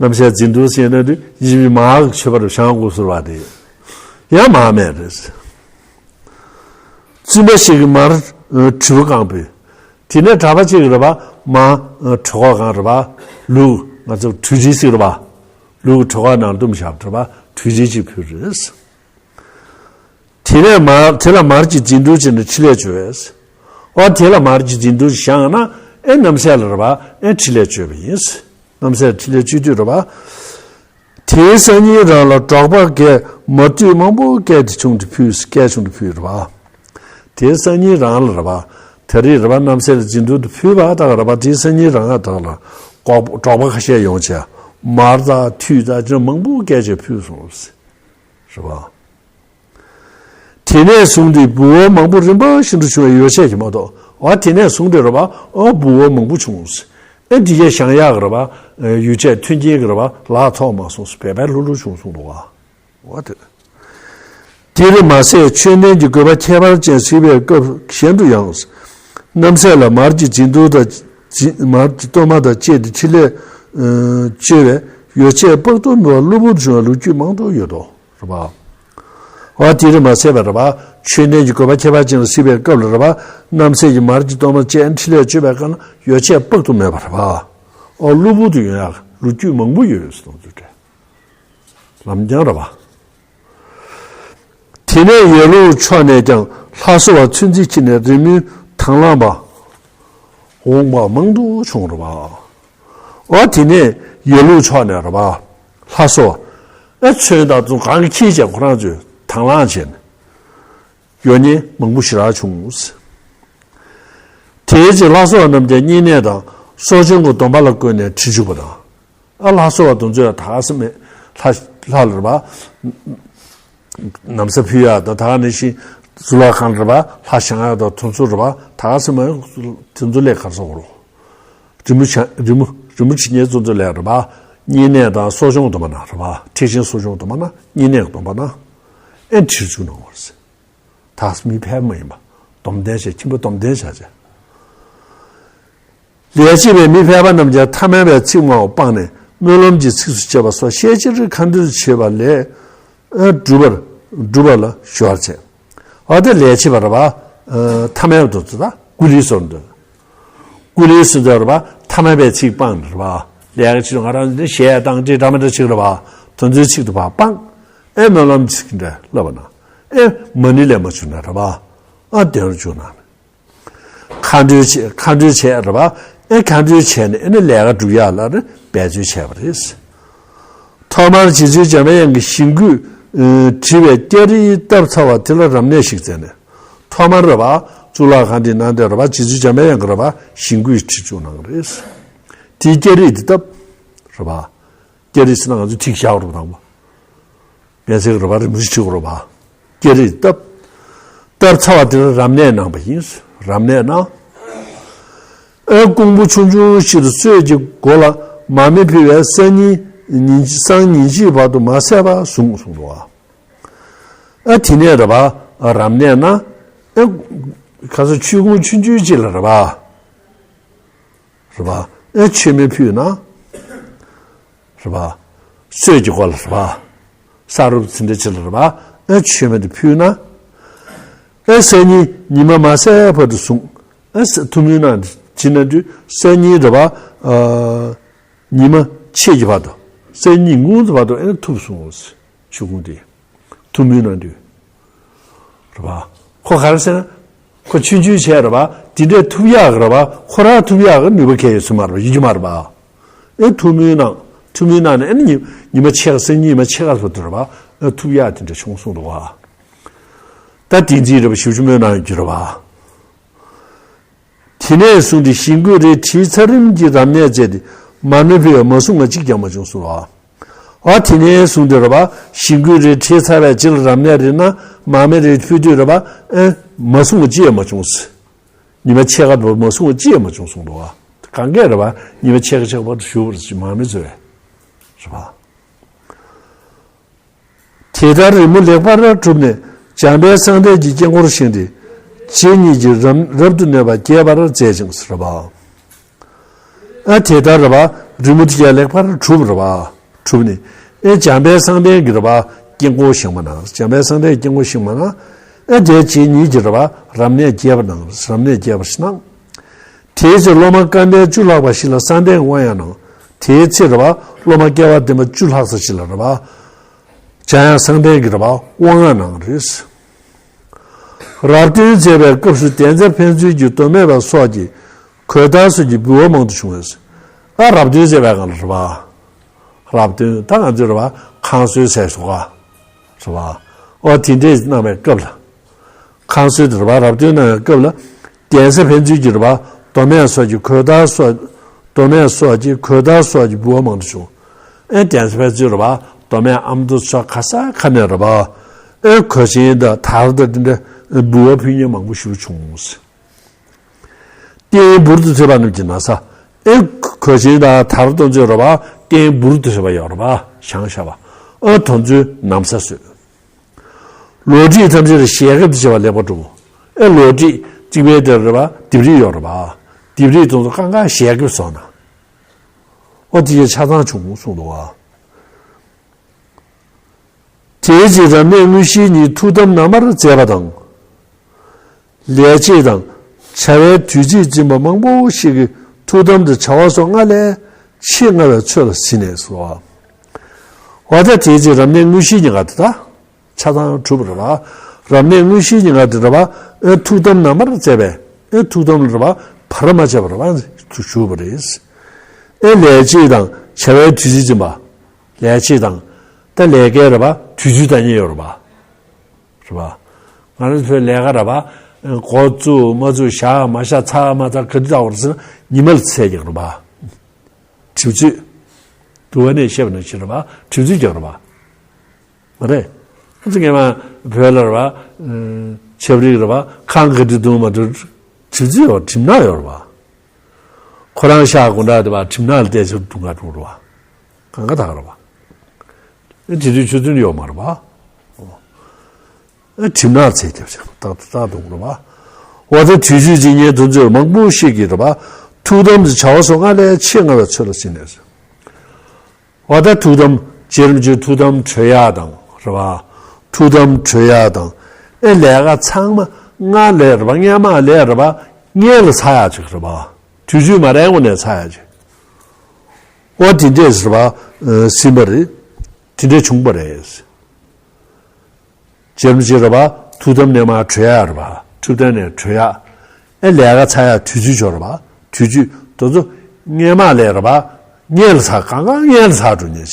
རྣམ་སྲས་རྫིང་དུ་ཞིག་ན་དུས་ཡིན་མར་མཆོད་པར་བྱང་དགོས་ཟེར་བ་དེ། ཡང་མར་སྨྲས་རེད་ཟེར། བཙུན་པ་ཞིག་གིས་མར་དྲིལ་བུ་བཀང་པས། དེ་ནས་གྲྭ་པ་གཅིག་གིས་རེད་བ། མར་གྲོད་ཁོག་གང་རེད་བ། ལུག་ང་ཚོ་གྲུ་གཟིངས་ཟེར་རེད་བ། ལུག་གི་གྲོད་ཁོག་ནང་བཏུམས་བཞག་རེད་བ། གྲུ་གཟིངས་གཅིག་ཕུལ་རེད། དེ་ནས་མར་དེ་ལ་མར་གྱི་རྫིང་དུ་བྱས་ནས་ཕྲིན་ལས་བཅོལ་བས། འོ་དེ་ལ་མར་གྱི་རྫིང་དུ་བཞག་ན་ཨེ་རྣམ་སྲས་ལ་རེད་བ། ཨེ་ཕྲིན་ལས་བཅོལ་བ་ཡིན། རྣམ་སྲས་ཕྲིན་ལས་བཅོལ་དུས་རེད་བ། དེའི་སང་ཉིན་རང་ལ་འབྲོག་པ་འགས་མར་དུད་མང་པོ་བཀལ་ཏེ་བྱུང་སྟེ་ཕུལ། བཀལ་བྱུང་སྟེ་ཕུལ་རེད་བ། དེའི་སང་ཉིན་རང་ལ་རེད་བ། དེ་རིང་རེད་བ། རྣམ་སྲས་ལ་རྫིང་དུ་དུ་ཕུལ་བ་དག་རེད་བ། དེའི་སང་ཉིན་རང་ང་དག་ལ་འབྲོག་འབྲོག་པ་ཁ་ཤས་ཡོང་བྱས་མར་དང་དུད་དང་ཅི་མང་པོ་བཀལ་བྱས་ཕུལ་སོང་། རེད་བ། དེ་ནས་བཟུང་སྟེ་འབུལ་བ་མང་པོ་རིམ་པ་བཞིན་དུ་བྱུང་བས་ཡོ་བྱད་ཀྱིས་མ་དོ། འོ་དེ་ནས་བཟུང་སྟེ་རེད་བ། འོ་འབུལ་བ་མང་པོ་བྱུང་། ཨེ་འདི་གས་བཞེངས་ཡག་གི་རེད་བ། ཡོ་བྱད་མཐུན་རྐྱེན་གྱི་རེད་བ། ལག་ཐོགས་མ་སོང་། བེ་བེ་ལྷུག་ལྷུག་བྱུང་སོང་འདུག་བ། འོ་དེ། དེར་མ་ཟད་མཆོད་རྟེན་གྱི་དགོས་པ་ཁྱད་པར་ཅན་གཟིགས་པའི་སྐབས་གཞན་དུ་ཡང་། རྣམ་སྲས་ལ་མར་གྱི་རྫིང་དུ་དང་། མར་གྱི་གཏོར་མ་དང་བཅས་ཏེ་ཕྲིན་ལས་བཅོལ་བས་ཡོ་བྱད་དཔག་ཏུ་མེད་པ་གློ་བུར་དུ་བྱུང་བའི་ལོ་རྒྱུས་མང་དུ་ཡོད་དོ། རེད་པ། འོ་དེ་རེད་མ་ཟད་པ་རེད་པ། མཆོད་རྟེན་གྱི་དགོས་པ་ཁྱད་པར་ཅན་ལ་གཟིགས་པའི་སྐབས་ལ་རེད་པ། རྣམ་སྲས་ཀྱིས་མར་གྱི་གཏོར་མ་བཅས་ཕྲིན་ལས་བཅོལ་བའི་སྐབས་ན་ཡོ་བྱད་དཔག་ཏུ་མེད་པ་རེད་པ། འོ་གློ་བུར་དུ་ཡོང་ཡག་ལོ་རྒྱུས་མང་པོ་ཡོད་ཟེར་དུས་ལམ་རྐྱང་རེད་པ། དེ་ནས་ཡར་ཀླུང་ཕྱོགས་ནས་ཀྱང་ལྷ་གསོལ་བ་ཚོད་འཛིན་བྱས་ནས་རི་མོའི་དང་བླངས་པ་འོངས་པ་མང་དུ་བྱུང་རེད་པ། འོ་དེ་ནས་ཡར་ཀླུང་ཕྱོགས་ནས་རེད་པ། ལྷ་གསོལ་བ། ཨེ་ཚོན་དང་ཚོན་གང་གི་ཁྱེར་བྱས་ཁོ་རང་ཚོས་དང་བླངས་བྱས་ནས། ཡོ་བྱད་མང་པོ་ཞེ་དྲག་བྱུང་། དེའི་རྗེས་ལྷ་གསོལ་བ་རྣམས་ཀྱང་བསྙེན་གནས་དང་གསོ་སྦྱོང་གི་སྡོམ་པ་ལ་བཀོད་ནས་ཁྲིར་འཇུག་པ་དང་། ཨ་ལྷ་གསོལ་བ་དེ་ཚོས་ད་ག་སེ་མེད་ལྷ་ལྷ་ལ་རེད་པ། ན་བཟའ་ཕུལ་ཡག་དང་ད་ག་ནང་བཞིན་གཙུག་ལག་ཁང་རེད་པ། ལྷ་བཞེངས་ཡག་དང་དེ་ཚོ་རེད་པ། ད་ག་སེ་མེད་དེ་ཚོ་ལས་ག་རེ་ཟེར་དགོས་རེད། རི་མོ་བྱ་རི་མོ་རི་མོ་བྲིས་མཁན་ཚོ་ཚོ་ལས་རེད་པ། བསྙེན་གནས་དང་གསོ་སྦྱོང་སྡོམ་པ་གནང་རེད་པ། ཐེག་ཆེན་གསོ་སྦྱོང་སྡོམ་པ་གནང་། བསྙེན་གནས་སྡོམ་པ་གནང་། ཨེ་ཁྲིར་འཇུག་གནང་བ་རེད། ད་མི་ཕལ་པ་མ་ཡིན་པ། སྡོམ་ལྡན་བྱས། ཁྱིམ་པ་སྡོམ་ལྡན་བྱས་བྱས། ལས་བྱེད་པའི་མི་ཕལ་པ་རྣམས་ཀྱང་ཐ་མལ་པའི་ཚིག་སྨྲ་བ་སྤངས་ནས་སྨོན་ལམ་གྱི་ཚིགས་སུ་བཅད་པ་སོགས་ཤས་ཆེར་ཁ་འདོན་བྱེད་པ་ལས། ཨ་སྒྲུབ་པར་སྒྲུབ་པ་ལ་ཞོར་བྱེད། འོ་དེ་ལས་བྱེད་པ་རེད་པ། ཨ་ཐ་མལ་དུ་ཚུད་ད་ཀུ་ལི་སོར་འདོད། ཀུ་ལི་སོར་འདོད་རེད་པ། ཐ་མལ་པའི་ཚིག་སྤངས་ནས་རེད་པ། ལས་ཀ་བྱེད་ང་རང་འདི་གཞས་བཏང་ཅིག་འདྲ་མི་འདྲ་ཅིག་རེད་པ། དོན་ཚན་ཚིག་དུ་བ་སྤངས། ཨེ་སྨོན་ལམ་ཚིག་འདྲ་ལབ་པ་ན། ཨེ་མ་ཎི་ལས་མ་བྱུང་ན་རེད་པ། ཨ་བདེ་རུ་བྱུང་ན། མཁའ་འགྲོའི་ཆས་མཁའ་འགྲོའི་ཆས་རེད་པ། ཨེ་མཁའ་འགྲོའི་ཆས་ནི་ཨེ་ནི་ལས་ཀ་སྒྲུབ་ཡག་ལ་ནི་འབད་བརྩོན་བྱས་པ་རེད། ཐོག་མར་རྗེ་བཙུན་འཇམ་པའི་དབྱངས་ཀྱི་ཞིང་བཀོད་བྲིས་པའི་སྐྱ་རིས་བཏབ་ཚར་བ་དེ་ལ་རབ་གནས་ཤིག་མཛད་ནས། ཐོག་མར་རེད་པ། གཙུག་ལག་ཁང་འདིའི་ནང་དེ་རེད་པ། རྗེ་བཙུན་འཇམ་པའི་དབྱངས་ཀྱིས་རེད་པ། ཞིང་བཀོད་བྲིས་བཅུག་གནང་གི་རེད། དེའི་སྐྱ་རིས་དེ་བཏབ། རེད་པ། སྐྱ་རིས་ཟེར་ན་ང་ཚོ་ཐིག་ཤར་རུ་དང་པོ། པད་ཚལ་རེད་པ། རི་མོ་ཞིག་བྲིས་དགོས་རེད་པ། སྐྱ་རིས་བཏབ། བཏབ་ཚར་བ་དེར་རབ་གནས་གནང་བ་ཡིན། རབ་གནས་གནང་། ཨེ་ཀོང་བུ་ཆུང་ཆུང་ཞིག་ཏུ་སྲོད་ཀྱི་སྒོ་ལ་མར་མེ་ཕུལ་བས་སང་ཉིན་ཉིན་སང་ཉིན་ཕྱེད་བར་དུ་མ་ཟད་པར་བཟུང་གསུངས་འདུག་པ། ཨེ་དེ་ནས་རེད་པ། རབ་གནས་གནང་། ཨེ་ཁ་སང་ཆུ་ཁུང་ཆུང་ཆུང་ཅིག་ལ་རེད་པ། རེད་པ། ཨེ་མཆོད་མེ་ཕུལ་ན། རེད་པ། སྲོད་ཀྱི་སྒོ་ལ་རེད་པ། ས་རུབ་ཚིག་འདྲ་ཅིག་ལ་རེད་པ། ཨེ་མཆོད་མེ་དེ་ཕུལ་ན། ཨེ་སང་ཉིན་ཉི་མ་མ་ཟད་བར་དུ་བཟུང་། ཨེ་ཐུགས་སྨོན་གནང་བྱེད་ན་དུས་སང་ཉིན་རེད་པ། ཨ་ཉི་མ་ཕྱེད་ཀྱི་བར་དུ། སང་ཉིན་ཉིན་གུང་གི་བར་དུ་ཨེ་ཐུབ་སོང་། ཆུ་ཁུང་དེ། ཐུགས་སྨོན་གནང་དུས། རེད་པ། ཁོ་ག་རེ་ཟེར་ན། ཁོ་ཆུང་ཆུང་བྱས་རེད་པ། དེ་འདྲས་ཐུབ་ཡག་གི་རེད་པ། ཁོ་རང་ཐུབ་ཡག་གི་ནུས་པ་གང་ཡོད་ས་མ་རེད་པ། ཡོད་ཀྱི་མ་རེད་པ། ཨེ་ཐུགས་སྨོན་གནང་། ཐུགས་སྨོན་གནང་ནས་ཨེ་ནི་ཉི་མ་ཕྱེད་ཀ་སང་ཉིན་ཉི་མ་ཕྱེད་ཀ་བར་དུ་རེད་པ། ཨེ་ཐུབ་ཡག་དེ་འདྲ་བྱུང་སོང་འདུག་པ། ད་དེ་འདྲས་རེད་པ། ཞེ་པོ་ཅིག་སྨོན་གནང་ཡོད་ཀྱི་རེད་པ། དེ་ནས་བཟུང་སྟེ་ཞིང་བཀོད་རེ་བྲིས་ཚར་རིམ་གྱིས་རབ་གནས་མཛད་དེ་མར་མེ་ཕུལ་བས་མ་བཟུང་བ་གཅིག་ཀྱང་མ་བྱུང་གསུངས་པ། འོ་དེ་ནས་བཟུང་སྟེ་རེད་པ། ཞིང་བཀོད་རེ་བྲིས་ཚར་བའི་རྗེས་ལ་རབ་གནས་རེ་གནང་། མར་མེ་རེ་ཕུལ་དུས་རེད་པ། ཨེ་མ་བཟུང་བ་གཅིག་ཡང་མ་བྱུང་། ཉི་མ་ཕྱེད་ཀ་བར་མ་བཟུང་བ་གཅིག་ཡང་མ་བྱུང་གསུངས་འདུག་པ། གང་གས་རེད་པ། ཉི་མ་ཕྱེད་ཀ་ཕྱེད་ཀ་བར་དུ་བཞུགས་པར་མར་མེ་བཙལ་བས། རེད་པ། དེ་ལྟར་རི་མོ་ལེགས་པར་གྲུབ་ནས་འཇམ་དཔལ་གསང་བདག་གི་དཀྱིལ་འཁོར་བཞེངས་ཏེ། རྗེ་ཉིད་ཀྱིས་རབ་རབ་ཏུ་གནས་པ་རྒྱས་པར་མཛད་ཅིང་ཟེར་བ། ཨ་དེ་ལྟར་རེད་པ། རི་མོ་དེ་ཀྱང་ལེགས་པར་གྲུབ་རེད་པ། གྲུབ་ནས། ཨེ་འཇམ་དཔལ་གསང་བདག་གི་རེད་པ། དཀྱིལ་འཁོར་བཞེངས་པ་ན། འཇམ་དཔལ་གསང་བདག་གི་དཀྱིལ་འཁོར་བཞེངས་པ་ན། ཨེ་དེ་རྗེ་ཉིད་ཀྱིས་རེད་པ། རབ་གནས་རྒྱས་པར་གནང་། རབ་གནས་རྒྱས་པར་གནང་། དེའི་ཚེ་སློབ་མ་སྐལ་ལྡན་བཅུ་ལྷག་པ་ཞིག་ལ་གསང་བདག་གི་དབང་ཡང་གནང་། དེའི་ཚེ་རེད་པ། སློབ་མ་སྐལ་བ་ལྡན་པ་བཅུ་ལྷག་ཙམ་ཞིག་ལ་རེད་པ། འཇམ་དབྱངས་གསང་བདག་གི་རེད་པ། དབང་ཡང་གནང་རེད། རབ་སྟོན་མཛད་པའི་སྐབས་སུ་གདན་ས་ཕན་ཚུན་གྱི་མདོ་སྨད་པ་སོགས་ཀྱི་གོས་དར་སོགས་ཀྱི་འབུལ་བ་མང་དུ་བྱུང་བས། ཨ་རབ་སྟོན་མཛད་པའི་སྒང་ལ་རེད་པ། རབ་སྟོན་ད་ང་ཚོས་རེད་པ། ཁང་གསོལ་ཟེར་སོ་ག་རེད་པ། ཨོ་དེ་འདྲས་གནང་བའི་སྐབས་ལ། ཁང་གསོལ་དུ་རེད་པ། རབ་སྟོན་གནང་བའི་སྐབས་ལ། གདན་ས་ཕན་ཚུན་གྱི་རེད་པ། མདོ་སྨད་སོགས་ཀྱི་གོས་དར་སོགས། མདོ་སྨད་སོགས་ཀྱི་གོས་དར་སོགས་ཀྱི་འབུལ་བ་མང་དུ་བྱུང་། ཨེ་གདན་ས་ཕན་ཚུན་རེད་པ། མདོ་སྨད་ཨ་མདོ་ཕྱོགས་ག་ས་ག་ནས་རེད་པ། ཨེ་གོས་ཆེན་དང་དར་དང་དེ་འདྲ་འབུལ་བ་ཕུལ་མཁན་མང་པོ་ཞིག་བྱུང་། རྟེན་འབུར་དུ་ཐོན་པ་རྣམས་ཀྱི་ན་བཟའ། ཨེ་གོས་ཆེན་དང་དར་དང་ཚོས་རེད་པ། རྟེན་འབུར་དུ་ཐོན་པ་ཡོད་རེད་པ། བཞེངས་བཞག་པ། ཨ་དེ་ཚོའི་ན་བཟའ་བཟོས། ལོ་ཁྲི་ཐམས་ཅད་ལ་ཞལ་ཁེབས་དང་བཅས་པ་ལེགས་པར་གྲུབ། ཨེ་ལོ་ཁྲི་རྩིག་པའི་དེར་རེད་པ། ལྡེབས་རིས་ཡོད་རེད་པ། ལྡེབས་རིས་དེ་ཚོ་གང་ག་ཞལ་ཁེབས་བཟོས་ན། ཨོ་དེ་ཡང་ཆ་ཚང་བྱུང་གསུངས་འདུག་པ། དེའི་རྗེས་རབ་གནས་དངོས་གཞིའི་ཉིན་ཐུགས་དམ་ནར་མར་མཛད་པ་དང་། ལས་བྱེད་དང་བྱ་བའི་དུས་ཚིགས་འཛིན་པ་མང་པོ་ཞིག་གིས་ཐུགས་དམ་དང་བྱ་བ་སོགས་སྔར་ལས་ཆེས་སྔ་བའི་ཚོད་ལ་ཟིན་ནས་སོ། འོ་ད་དེའི་རྗེས་རབ་གནས་དངོས་གཞིའི་ཉིན་ག་དེ་ད་ཆ་ཚང་གྲུབ་པ་རེད་པ། རབ་གནས་དངོས་གཞིའི་ཉིན་ག་དེ་རེད་པ། ཨེ་ཐུགས་དམ་ནར་མར་མཛད་པས། ཨེ་ཐུགས་དམ་ལ་རེད་པ། བར་མ་ཆད་པར་རེད་པ། བཞུགས་པ་རེད། ཨེ་ལས་བྱེད་དང་བྱ་བའི་དུས་ཚིགས་འཛིན་པ། ལས་བྱེད་དང་། ད་ལས་ཀའི་རེད་པ། དུས་ཚོད་ལྟ་མཁན་ཡོད་རེད་པ། རེད་པ། ང་རང་ཚོའི་ལས་ཀ་རེད་པ། འགོ་བཙུགས་མ་བཙུགས། བཞག་མ་བཞག། ཚར་མ་ཚར། ག་དུས་ལྟ་བར་ཟེར་ན་ཉི་མ་ལ་ཚད་ཀྱི་རེད་པ། གྲིབ་ཚོད། དུ་བ་ནས་བཤད་པ་ནང་བཞིན་རེད་པ། གྲིབ་ཚོད་ཀྱང་རེད་པ། མ་རེད། ང་ཚོ་སྔས་མ་བོད་ལ་རེད་པ། ཆབ་རིགས་རེད་པ། ཁང་ག་དུས་འདུག་མ་འདུག་གྲིབ་ཚོད་ཡོད། གྲིབ་ནག་ཡོད་རེད་པ། ཁོ་རང་ཤག་དགོང་དག་དེ་པ་གྲིབ་ནག་ལ་བལྟས་ཚེ་སྒྲུང་ག་འགྲོ་རེད་པ། གང་ག་ད་ག་རེད་པ། དེ་དུས་ཆུ་ཚོད་ཡོད་མ་རེད་པ། ཨ་གྲིབ་ནག་ཚད་རྒྱབ་ཅིག་ཏག་ཏག་ཏག་འདུག་རེད་པ། འོ་ད་དུས་ཚོད་འཛིན་མཁན་དེ་ཚོས་མང་པོ་ཞིག་གིས་རེད་པ། ཐུགས་དམ་དང་བྱ་བ་སོགས་སྔར་ལས་ཆེས་སྔ་བའི་ཚོད་ལ་ཟིན་ནས། འོ་ད་ཐུགས་དམ་རྗེ་རིན་པོ་ཆེ་ཐུགས་དམ་གྲོལ་ཡག་དང་ རེད་བ། ཐུགས་དམ་གྲོལ་ཡག་དང་། ཨེ་ལས་ཀ་ཚང་མ་སྔར་ལས་རེད་བ། སྔན་མ་ལས་རེད་བ། སྔན་ལ་ཚར་ཡག་ཅིག་རེད་བ། དུས་ཚོད་མ་རན་གོང་ནས་ཚར་ཡག་ཅིག་འོ་དེ་འདྲས་རེད་བ། ཟིན་པ་རེད། དེ་འདྲས་བྱུང་པ་རེད། རྗེ་རིན་པོ་ཆེ་རེད་བ། ཐུགས་དམ་ནས་མར་གྲོལ་ཡག་རེད་བ། ཐུགས་དམ་ནས་གྲོལ་ཡག་ཨེ་ལས་ཀ་ཚར་ཡག་དུས་ཚོད་ཅིག་ཡོད་རེད་བ། དུས་ཚོད་དེ་ཚོ་སྔན་མ་ལས་རེད་བ། སྔན་ལ་ཚར། གང་ག་སྔན་ལ་ཚར་འགྲོ་མཁན་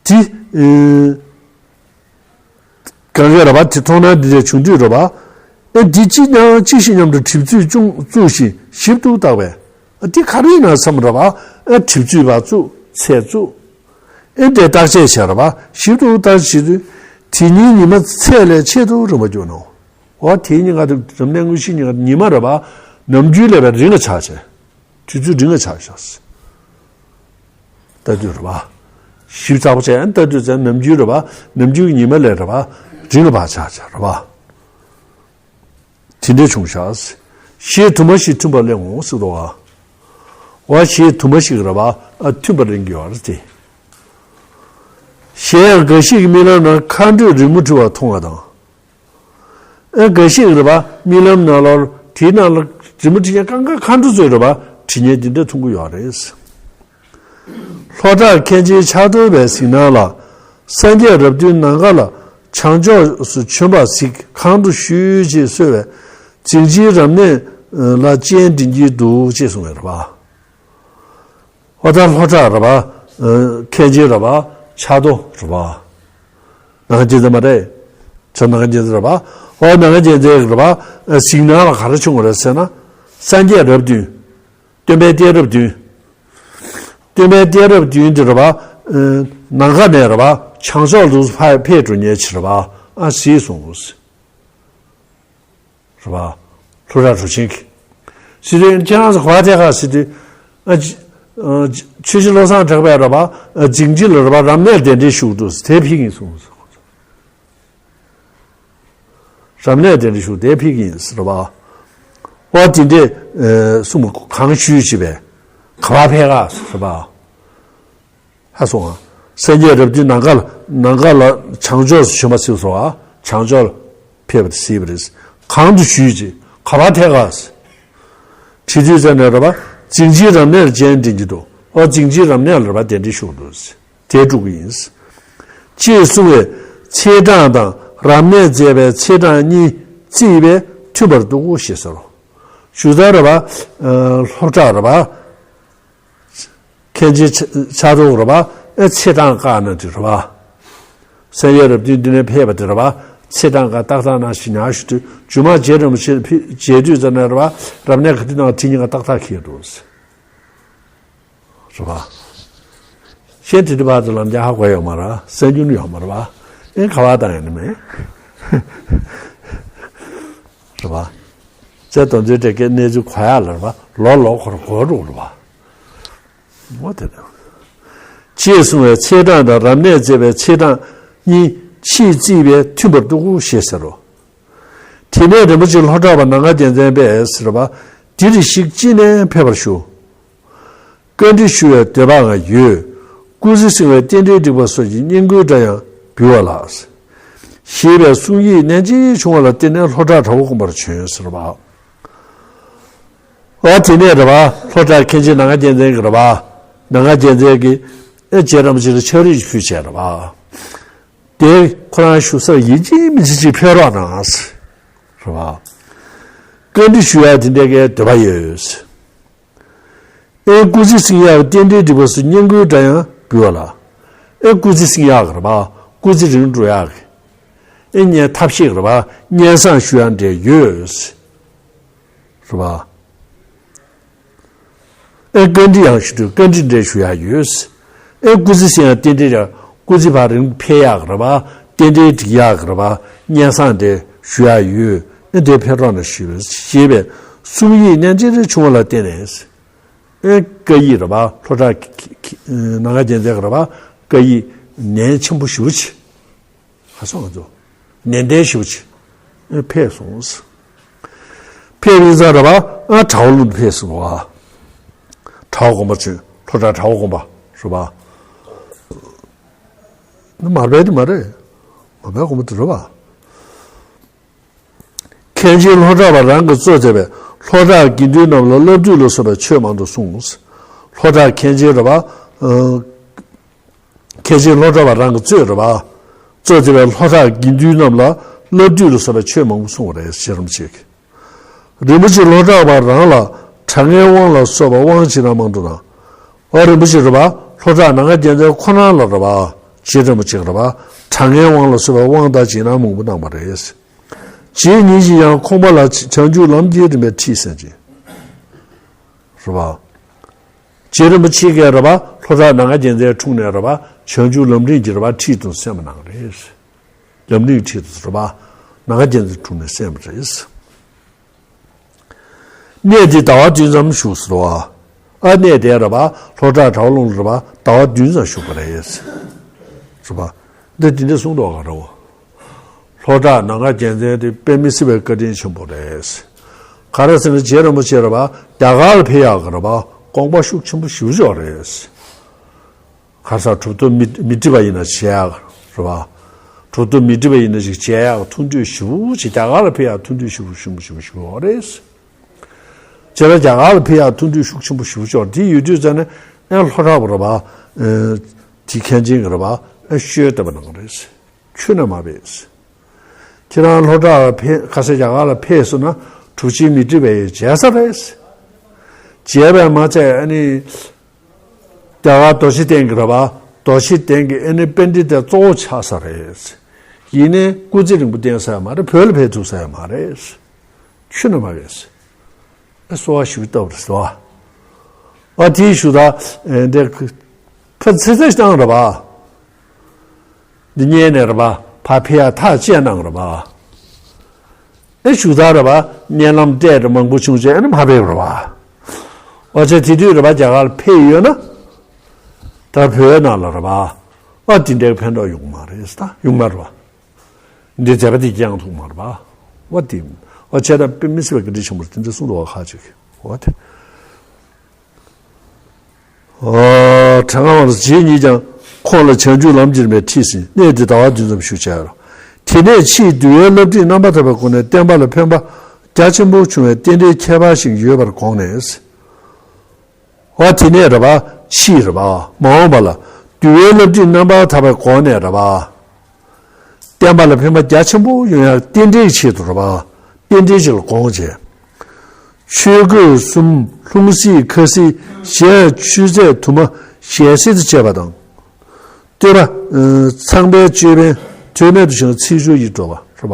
ཅིག་དེ། ཨེ། གང་ཡོད་རེད་བ། དེ་མཐོང་སྣང་འདི་འདྲ་བྱུང་དུས་རེད་བ། ཨེ་འདི་ཅི་སྙམ་ཅི་ཞིག་སྙམ་དུ་གྲིབ་ཚུལ་ཅུང་བཙུགས་ཤིང་ཞིབ་ཏུ་བརྟགས་པས། ཨ་འདི་ག་རེ་ཡིན་ན་བསམ་རེད་བ། ཨེ་གྲིབ་ཚུལ་བ་བཙུགས། ཚད་བཙུགས། ཨེ་འདྲའི་བརྟག་དཔྱད་བྱས་རེད་བ། ཞིབ་ཏུ་བརྟག་བྱེད་དུས། དེ་ཉིན་ཉི་མ་ཚད་ལས་ཆེད་དུ་རིང་བ་གྱུར་ནོ། འོ་དེ་ཉིན་ང་ཚོ་རབ་གནས་དངོས་གཞི་ཉིན་ཉི་མ་རེད་བ། ནམ་རྒྱུན་ལས་པའི་རིང་ལ་ཆགས་བྱས། དུས་ཚོད་རིང་ལ་ཆགས་ཤག་ལྟ་དུས་རེད་བ། ཞིབ་ཚགས་པོ་བྱས་ལྟ་དུས་ཙམ་ནམ་རྒྱུན་རེད་བ། ནམ་རྒྱུན་གྱི་ཉི་མ་ལས་རེད་བ། རིང་ལ་ཕར་ཆགས་བྱས་རེད་བ། དེ་འདྲ་བྱུང་ཤག་གཞས་དུ་མ་ཞིག་མཐུན་པར་གླེང་ངོ་ཟེར་འདུག་བ། འོ་གཞས་དུ་མ་ཞིག་རེད་བ། ཨ་མཐུན་པར་གླེང་གི་ཡོད་རེད་དེ། གཞས་ཡང་འགའ་ཞིག་གི་རྨི་ལམ་ནང་མཁའ་འགྲོས་རི་མོ་བྲིས་པ་མཐོང་བ་དང་། ཨེ་འགའ་ཞིག་རེད་བ། རྨི་ལམ་ནང་ལོགས་དེའི་ནང་ལ་རི་མོ་བྲིས་མཁན་གང་ག་མཁའ་འགྲོ་ཚོས་རེད་བ། བྲིས་མཁན་དེ་འདྲ་མཐོང་གི་ཡོད་རེད། ལྷོ་བྲག་མཁན་ཆེན་ཕྱག་རྡོར་པའི་གཟིགས་སྣང་ལ། སངས་རྒྱས་རབས་བདུན་ནམ་མཁའ་ལ། བྱང་ཕྱོགས་སུ་བྱོན་པ་གཟིགས། གང་དུ་བཞུད་ཅེས་གསོལ་བས། རྫིང་ཕྱིའི་རབ་གནས་ལ་སྤྱན་འདྲེན་གྱི་འདུག་ཅེས་གསུངས་པས་རེད་བ། ཨོ་ད་ལྷོ་བྲག་རེད་བ། མཁན་ཆེན་རེད་བ། ཕྱག་རྡོར་རེད་བ། ནང་རྒྱལ་མཚན་མ་རེད། ཚོ་ནང་རྒྱལ་མཚན་རེད་བ། ཨོ་ནང་རྒྱལ་མཚན་རེད་བ། གཟིགས་སྣང་ལ་ག་རེ་བྱུང་བ་རེད་ཟེར་ན། སངས་རྒྱས་རབས་བདུན། སྟོན་པའི་གཏད་རབས་བདུན། སྟོན་པའི་གཏད་རབས་བདུན་དེ་རེད་བ། ནམ་མཁའ་ནས་རེད་བ། བྱང་ཕྱོགས་ལ་ཕར་ཕེབས་འགྲོ་མཁན་ཅིག་རེད་བ། ཨ་གཟིགས་སོང་། རེད་བ། ལྷོ་བྲག་གྲུབ་ཆེན་གྱིས། ཟེར་དུས་ཁྱེད་རང་ཚོ་ག་པར་ཐད་ཀ་ཟེར་དུས། ཨ་ཅི། ཨ་ཅི། ཆུ་བཞི་བློ་བཟང་གྲགས་པས་རེད་བ། ཨ་རྫིང་ཕྱི་ལ་རེད་བ། རབ་གནས་གདན་འདྲེན་ཞུ་འདུག་དེ་ཕེབས་ཀྱི་ཡིན་གསུངས། རབ་གནས་གདན་འདྲེན་ཞུ་དེ་ཕེབས་ཀྱི་ཡིན་ཟེར་བ། ཨོ་དེ་འདྲས་གསུངས་པ་གང་ཞུས་བྱས་པས། ག་པར་ཕེབས་ཀ་ཟེར་བ། ཧ་སོང་ང་། སངས་རྒྱས་རབས་བདུན་ནམ་མཁའ་ལ། ནམ་མཁའ་ལ་བྱང་ཕྱོགས་སུ་བྱོན་པ་གཟིགས་སོང་ང་། བྱང་ཕྱོགས་ལ་ཕེབས་པ་དེ་གཟིགས་པ་རེད། གང་དུ་བཞུད་ཅེས། ག་པར་ཐད་ཀ་ཟེར། དྲི་དུས་ཙམ་ནས་རེད་བ། རྫིང་ཕྱིའི་རབ་གནས་ལ་སྤྱན་འདྲེན་གྱི་འདུག་ཨོ་རྫིང་ཕྱིའི་རབ་གནས་ལ་རེད་བ། གདན་འདྲེན་ཞུ་འདུག་དེ་སྒྲུབ་ཀྱི་ཡིན། ཅེས་གསུངས་པས་ཚེས་གྲངས་དང་རབ་གནས་མཛད་པའི་ཚེས་གྲངས་གཉིས་བརྩིས་པས་མཐུན་པར་འདུག་གོ་ཞེས་ཟེར་རོ། ཞུ་ས་རེད་བ། ལྷོ་བྲག་རེད་བ། མཁན་ཆེན་ཕྱག་རྡོར་རེད་བ། ཨེ་ཚེས་གྲངས་བཀག་ན་དེ་རེད་བ། སངས་རྒྱས་རབས་བདུན་འདི་ནས་ཕེབས་པ་དེ་རེད་བ། ཚེས་གྲངས་ཀ་ཏག་ཏག་ནང་བཞིན་ཉར་ཞུ་དུས་རྗེས་མ་རྗེ་རིན་པོ་ཆེ་ཕེབས་མཇལ་དུས་ཙམ་ནས་རེད་བ། རབ་གནས་ག་དུས་གནང་བ་དེ་གཉིས་ཀ་ཏག་ཏག་འཁེལ་འགྲོ། རེད་བ། གཞན་དེ་དུས་བར་དུ་ལམ་རྒྱག་ཧ་གོ་ཡོད་མ་རེད། སེམས་རྒྱུན་ཡོད་མ་རེད་བ། ཨེ་ག་བ་དང་ཡིན་ནི་མེད། རེད་བ། ཚེ་དོན་ཚེ་དེ་གའི་གནས་ཚུལ་གོ་ཡག་ལ་རེད་བ། ལོ་ལོ་འཁོར་འགོར་འགྲོ་རེད་བ། འོ་དེ་རེད། ཅེས་གསུངས་པའི་ཚེས་གྲངས་དང་རབ་གནས་མཛད་པའི་ཚེས་གྲངས་གཉིས་ཕྱིས་བརྩིས་པས་མཐུན་པར་འདུག་གོ་ཞེས་ཟེར་རོ། དེ་ནས་རིན་པོ་ཆེ་ལྷོ་བྲག་པ་ནམ་མཁའ་རྒྱལ་མཚན་པས་ཟེར་བ། འདིར་ཞིག་ཅི་ནས་ཕེབས་པར་ཞུ། བཀའ་འདྲི་ཞུ་བའི་འདོད་པའང་ཡོད། སྐུ་ཚེ་བསྲིང་བའི་རྟེན་འབྲེལ་འགྲིག་པ་སོགས་ཀྱི་བསྙེན་བཀུར་འདྲ་ཡང་འབུལ་བ་ལགས། ཞེས་པའི་གསུང་ཡིག་ནན་ཅིག་བྱུང་བ་ལ་བརྟེན་ནས་ལྷོ་བྲག་གྲྭ་པ་དགོན་པར་བྱོན་ཟེར་བ། ཨོ་དེ་ནས་རེད་བ། ལྷོ་བྲག་མཁན་ཆེན་ནམ་མཁའ་རྒྱལ་མཚན་གྱིས་རེད་བ། ནམ་མཁའ་རྒྱལ་མཚན་གྱིས་ཨེ་རྗེ་རིན་པོ་ཆེ་ལ་ཕྱག་བྲིས་ཕུལ་བྱས་རེད་བ། དེ་ཁོ་རང་བཞུགས་སར་ཡིན་གཅིག་མིན་གཅིག་ཕེབས་རོགས་གནང་ཟེར་བ། བཀའ་འདྲི་ཞུ་ཡག་དེ་འདྲའི་གི་འདོད་པ་ཡོད། ཨེ་སྐུ་ཚེ་བསྲིང་ཡག་རྟེན་འབྲེལ་འགྲིག་པ་སོགས་བསྙེན་བཀུར་འདྲ་ཡང་འབུལ་བ་ལ། ཨེ་སྐུ་ཚེ་བསྲིང་ཡག་གི་རེད་བ། སྐུ་ཚེ་རིང་འགྲོ་ཡག་གི། ཨེ་བསྙེན་ཐབས་ཤེས་རེད་བ། བསྙེན་བཟང་ཞུ་ཡག་འདྲ་ཡོད། རེད་བ། ཨེ་བཀའ་འདྲི་ཡང་ཞུ་དུས་བཀའ་འདྲི་འདྲ་ཞུ་ཡག་ཡོད། ཨེ་སྐུ་ཚེ་བསྲིང་ཡག་རྟེན་འབྲེལ་ཡང་སྐུ་ཚེ་ཕར་རིང་འཕེལ་ཡག་གི་རེད་བ། རྟེན་འབྲེལ་འགྲིག་ཡག་གི་རེད་བ། བསྙེན་བཟང་འདྲ་ཞུ་ཡག་ཡོད། ཨེ་དེ་ཕེབས་རོགས་གནང་ཞུས་པས་ཞེས་པའི་གསུང་ཡིག་ནན་ཅིག་རེ་བྱུང་བ་ལ་བརྟེན་ནས། ཨེ་བཀའ་ཡིག་རེད་བ། ལྷོ་བྲག་ནམ་མཁའ་རྒྱལ་མཚན་གྱི་རེད་བ། བཀའ་ཡིག་ནན་ཆེན་པོ་ཞེ་པོ་ཅིག་ཧ་སོང་ང་ཚོ། ནན་ཏན་ཞེ་པོ་ཅིག་ཨེ་ཕེབས་སོང་། ཕེབས་ཡིན་ཙང་རེད་བ། ཨ་གྲྭ་པ་ལུང་དུ་ཕེབས་སོང་བ། གྲྭ་པ་དགོན་པ་ཚོས་ལྷོ་བྲག་གྲྭ་པ་དགོན་པ་རེད་བ། མར་པའི་དེ་མ་རེད། མར་པའི་དགོན་པ་དེ་རེད་པ། མཁན་ཆེན་ལྷོ་བྲག་པ་རང་གིས་གཙོ་མཛད་པའི་ལྷོ་བྲག་དགེ་འདུན་རྣམས་ལ་བསླབ་བཏུས་ལ་སོགས་པའི་ཆོས་མང་དུ་གསུངས། ལྷོ་བྲག་མཁན་ཆེན་རེད་པ། ཨ། མཁན་ཆེན་ལྷོ་བྲག་པ་རང་གིས་གཙོས་རེད་པ། གཙོ་མཛད་པའི་ལྷོ་བྲག་དགེ་འདུན་རྣམས་ལ་བསླབ་བཏུས་ལ་སོགས་པའི་ཆོས་མང་པོ་གསུངས་པ་རེད། རྗེ་རིན་པོ་ཆེ་གིས། རིན་པོ་ཆེ་ལྷོ་བྲག་པ་རང་ལ་དྲང་ངེས་དབང་ལ་སོགས་པའི་དབང་བྱིན་རླབས་མང་དུ་གནང་། ཨ། རིན་པོ་ཆེ་རེད་པ། ལྷོ་བྲག་ནམ་མཁའ་རྒྱལ་མཚན་ཁོ་རང་ལ་རེད་པ། རྗེ་རིན་པོ་ཆེ་རེད་པ། དྲང་ངེས་དབང་ལ་སོགས་པའི་དབང་དང་བྱིན་རླབས་མང་པོ་གནང་བ་རེད། རྗེ་ཉིད་ཀྱིས་ཡང་ཁོང་པ་ལ་བྱང་ཆུབ་ལམ་གྱི་རིམ་པའི་ཁྲིད་གསན་ཅིང་། རེད་པ། རྗེ་རིན་པོ་ཆེ་གིས་རེད་པ། ལྷོ་བྲག་ནམ་མཁའ་རྒྱལ་མཚན་དྲུང་ནས་རེད་པ། བྱང་ཆུབ་ལམ་རིམ་གྱི་རེད་པ། ཁྲིད་དུ་གསན་པ་གནང་རེད། ལམ་རིམ་ཁྲིད་དུ་རེད་པ། ནམ་མཁའ་རྒྱལ་མཚན་དྲུང་ནས་གསན་པ་རེད། གནས་འདི་ཟླ་བ་བདུན་ཙམ་བཞུགས་སོ། ཨ། གནས་དེ་རེད་པ། ལྷོ་བྲག་གྲྭ་པ་ལུང་ལ་རེད་པ། ཟླ་བ་བདུན་ཙམ་བཞུགས་པ་རེད། རེད་པ། འདི་དེ་འདྲ་གསུངས་འདུག་ག་རེད་པ། ལྷོ་བྲག་ནམ་མཁའ་རྒྱལ་མཚན་དེ་དཔེ་མི་སྲིད་པའི་བཀའ་དྲིན་ཆེན་པོ་རེད། ག་རེ་ཟེར་ན་རྗེ་རིན་པོ་ཆེ་རེད་པ། རྒྱ་གར་ལ་ཕེབས་ཡག་གི་རེད་པ། དགོངས་པ་ཤུགས་ཆེན་པོ་ཞེ་པོ་ཅིག་རེད། ག་རེ་ཟེར། གྲུབ་ཐོབ་མི་མི་འགྲིག་པ་ཡིན་ན་བྱེད་ཡག་རེད་པ། གྲུབ་ཐོབ་མི་འགྲིག་པ་ཡིན་ན་ཅིག་བྱེད་ཡག་ཐུགས་འདོད་ཞེ་པོ་ཅིག་རྒྱ་གར་ལ་ཕེབས་ཡག་ཐུགས་འདོད་ཞེ་པོ་ཞེ་པོ་ཞེ་པོ་ཞེ་པོ་རེད། བྱས་ཙང་རྒྱ་གར་ལ་ཕེབས་ཡག་ཐུགས་འདོད་ཤུགས་ཆེན་པོ་ཞེ་པོ་ཅིག་དེ་ཡོད་དུས་ཙང་ནས་ཨེ་ལྷོ་བྲག་པ་རེད་པ། ཨེ། དེ་མཁན་ཆེན་གྱིས་རེད་པ། ཨེ་བཤོལ་བཏབ་པ་གནང་རེད། ཁྱོན་ནས་མ་ཕེབས། ཁྱེད་རང་ལྷོ་བྲག་ཕེབས། ཁ་སང་རྒྱ་གར་ལ་ཕེབས་སོང་ན་གྲུབ་ཆེན་མི་འགྲིག་པ་ཡིན་བྱས་ས་རེད། བྱས་པས་མ་ཚད་ཨ་ནི། རྒྱ་གར་རྡོ་རྗེ་གདན་གྱི་རེད་པ། རྡོ་རྗེ་གདན་གྱི་ཨ་ནི་པཎྜི་ཏ་གཙོ་བོ་ཆགས་ས་རེད། ཡིན་ནའི་སྐུ་ཚེ་རིང་པོ་བརྟན་ས་ཡང་མ་རེད། བོད་ལ་ཕེབས་ཐུབ་ས་ཡང་མ་རེད། ཁྱོན་ནས་མ་རེད། ཨ། གསོལ་བ་ཞུ་བཏབ་རེད་ཟེར་བ། ཨ། དེའི་ཞུ་དག་འདི་ཕར་ཚེ་ཚད་བཏང་རེད་པ། འདི་སྔོན་ནས་རེད་པ། ཕར་ཕེབས་ཡག་ཐག་བཅད་གནང་རེད་པ། ཨེ་ཞུ་དག་རེད་པ། སྨོན་ལམ་སྤྲད་རེད། མང་པོ་བྱུང་བྱས་ཨ་ནི་ཕར་ཕེབས་རེད་པ། ཨོ་ཙེ་དེ་དུས་རེད་པ། རྒྱ་གར་ལ་ཕེབས་ཡོད་ན། ད་བོད་ནང་ལ་རེད་པ། ཨ། དེ་འདྲའི་ཕན་ཐོགས་ཡོང་མ་རེད་ད། ཡོང་མ་རེད་པ། འདི་མཛད་པ་འདི་བསྐྱངས་ཐུབ་མ་རེད་པ། ཨོ་དེ། ཨོ་བྱས་ཙང་དཔེ་མི་སྲིད་པའི་བཀའ་དྲིན་ཆེན་པོ་རེད། དེ་འདྲ་གསུངས་འདུག་པ། ཁ་ཅིག་ཨོ་དེ། ཨ། དྲང་ངེས་དབང་ལ་རྗེ་ཉིད་ཀྱང་ཁོང་ལ་བྱང་ཆུབ་ལམ་གྱི་རིམ་པའི་ཁྲིད་གསན། གནས་འདི་ཟླ་བ་བདུན་ཙམ་བཞུགས་བྱས། དེ་ནས་ཕྱིས་འདུལ་བའི་བསླབ་ཁྲིད་རྣམ་པར་དག་པའི་སྒོ་ནས་བསྟན་པ་ལ་ཕན་པ་རྒྱ་ཆེན་པོ་བྱུང་བའི་རྟེན་འབྲེལ་ཁྱད་པར་ཞིག་ཡོད་པར་དགོངས་ནས། ཨོ་དེ་ནས་རེད་པ། ཕྱིས་རེད་པ། མ་འོངས་པ་ལ་འདུལ་བའི་བསླབ་ཁྲིད་རྣམ་པར་དག་པའི་སྒོ་ནས་རེད་པ། བསྟན་པ་ལ་ཕན་པ་རྒྱ་ཆེན་པོ་ཡོང་ཡག་རྟེན་འབྲེལ་ཆེད་དུ་རེད་པ། རྟེན་འབྲེལ་ཞིག་ལ་དགོངས་བྱས། ཆོས་གོས་གསུམ། ལྷུང་བཟེད་མཁར་བཟེད། གཞན་ཡང་མཆོད་རྫས་དུ་མ་ཞལ་ཟས་དང་བཅས་པ་དང་། བསྟོད་པ། ཚངས་པའི་ཅོད་པན། ཐོགས་མེད་དུ་བྱུང་བའི་ཚིག་སྦྱོར་ཡིད་འཕྲོག་པ་རེད་པ།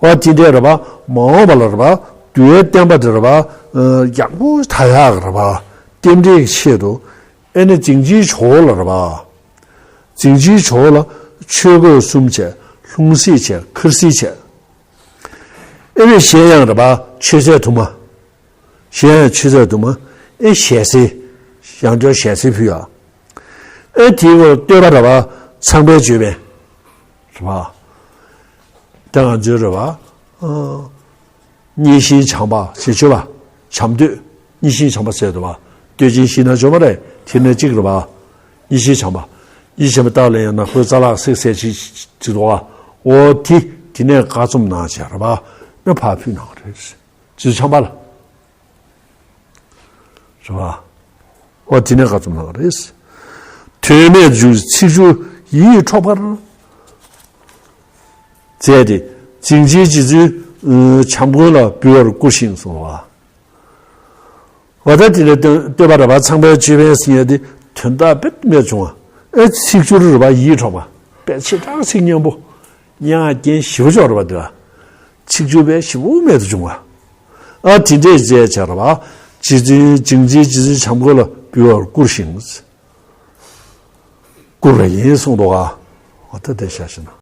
ཨོ་དེ་འདྲའི་རེད་པ། མ་འོངས་པ་ལ་རེད་པ། འདུལ་བའི་བསྟན་པ་འདི་རེད་པ། ཡག་པོ་དར་ཡག་རེད་པ། རྟེན་འབྲེལ་ཆེད་དུ། ཨེ་ནི་འཛིན་གྱི་ཇོ་བོ་ལ་རེད་པ། འཛིན་གྱི་ཇོ་བོ་ལ་ཆོས་གོས་གསུམ་བྱས། ལྷུང་བཟེད་བྱས། མཁར་བཟེད་བྱས། ཨེ་ནི་གཞན་ཡང་རེད་པ། མཆོད་རྫས་དུ་མ། གཞན་ཡང་མཆོད་རྫས་དུ་མ། ཨེ་ཞལ་ཟས། ཡང་བསྐྱར་ཞལ་ཟས་ཕུལ་ཡག་ཨེ་དེའི་སྐོར་བསྟོད་པ་རེད་པ། ཚངས་པའི་ཅོད་པན། རེད་པ། དེ་ང་ཚོའི་རེད་པ། ཨ། མཉེས་གཤིན་བྱམས་པ་ཞེས་བརྗོད་པ། བྱམས་བསྟོད། མཉེས་གཤིན་བྱམས་པ་ཟེར་འདུག་པ། བསྟོད་ཅིང་གཤིན་ན་འཇོམས་པ་རེད། དེ་ནས་གཅིག་རེད་པ། མཉེས་གཤིན་བྱམས་པ། མཉེས་གཤིན་བྱམས་པ་བཏགས་ལ་ཡང་ན་ཁོའི་རྩ་ལག་བསྲེགས་ཟེར་ཅིག་ཅིག་འདུག་པ། འོ་དེ་དེ་ནས་ག་ཙམ་གནང་བྱས་རེད་པ། ཨེ་ཕར་ཕུལ་གནང་བ་རེད། རྗེ་བཙུན་བྱམས་པ་ལ། རེད་པ། འོ་དེ་ནས་ག་ཙམ་གནང་བ་རེད། ཐོགས་མེད་དུ་བྱུང་བའི་ཚིག་སྦྱོར་ཡིད་འཕྲོག་པར་མཛད་དེ། འཛིན་བྱེད་རྗེ་བཙུན་བྱམས་མགོན་ལ་འབུལ་བར་བསྐུར་ཞིང་གསུངས་པ། འོ་ད་དེ་ལ་བསྟོད་པ་རེད་པ། ཚངས་པའི་ཅོད་པན་ཟེར་ཡ་དེ་དོན་དག་དཔེ་མེད་བྱུང་བ། ཨེ་ཚིག་སྦྱོར་རེད་པ། ཡིད་འཕྲོག་པ། དཔེ་ཆེ་དྲགས། ཚིག་སྙན་པོ། སྙན་ངག་རྒྱན་ཞེ་པོ་ཅིག་རེད་པ། དེ་ལ་ཚིག་སྦྱོར་དཔེ་ཞེ་པོ་མེད་དུ་བྱུང་བ། ཨ་དེ་འདྲས་མཛད་བྱས་རེད་པ། རྗེ་བཙུན་འཛིན་བྱེད་རྗེ་བཙུན་བྱམས་མགོན་ལ་འབུལ་བར་བསྐུར་ཞིང་། བསྐུར་བ་ཡིན་གསུངས་འདུག་ག་འོ་ད་དེ་བཞག་ཤེ་ན།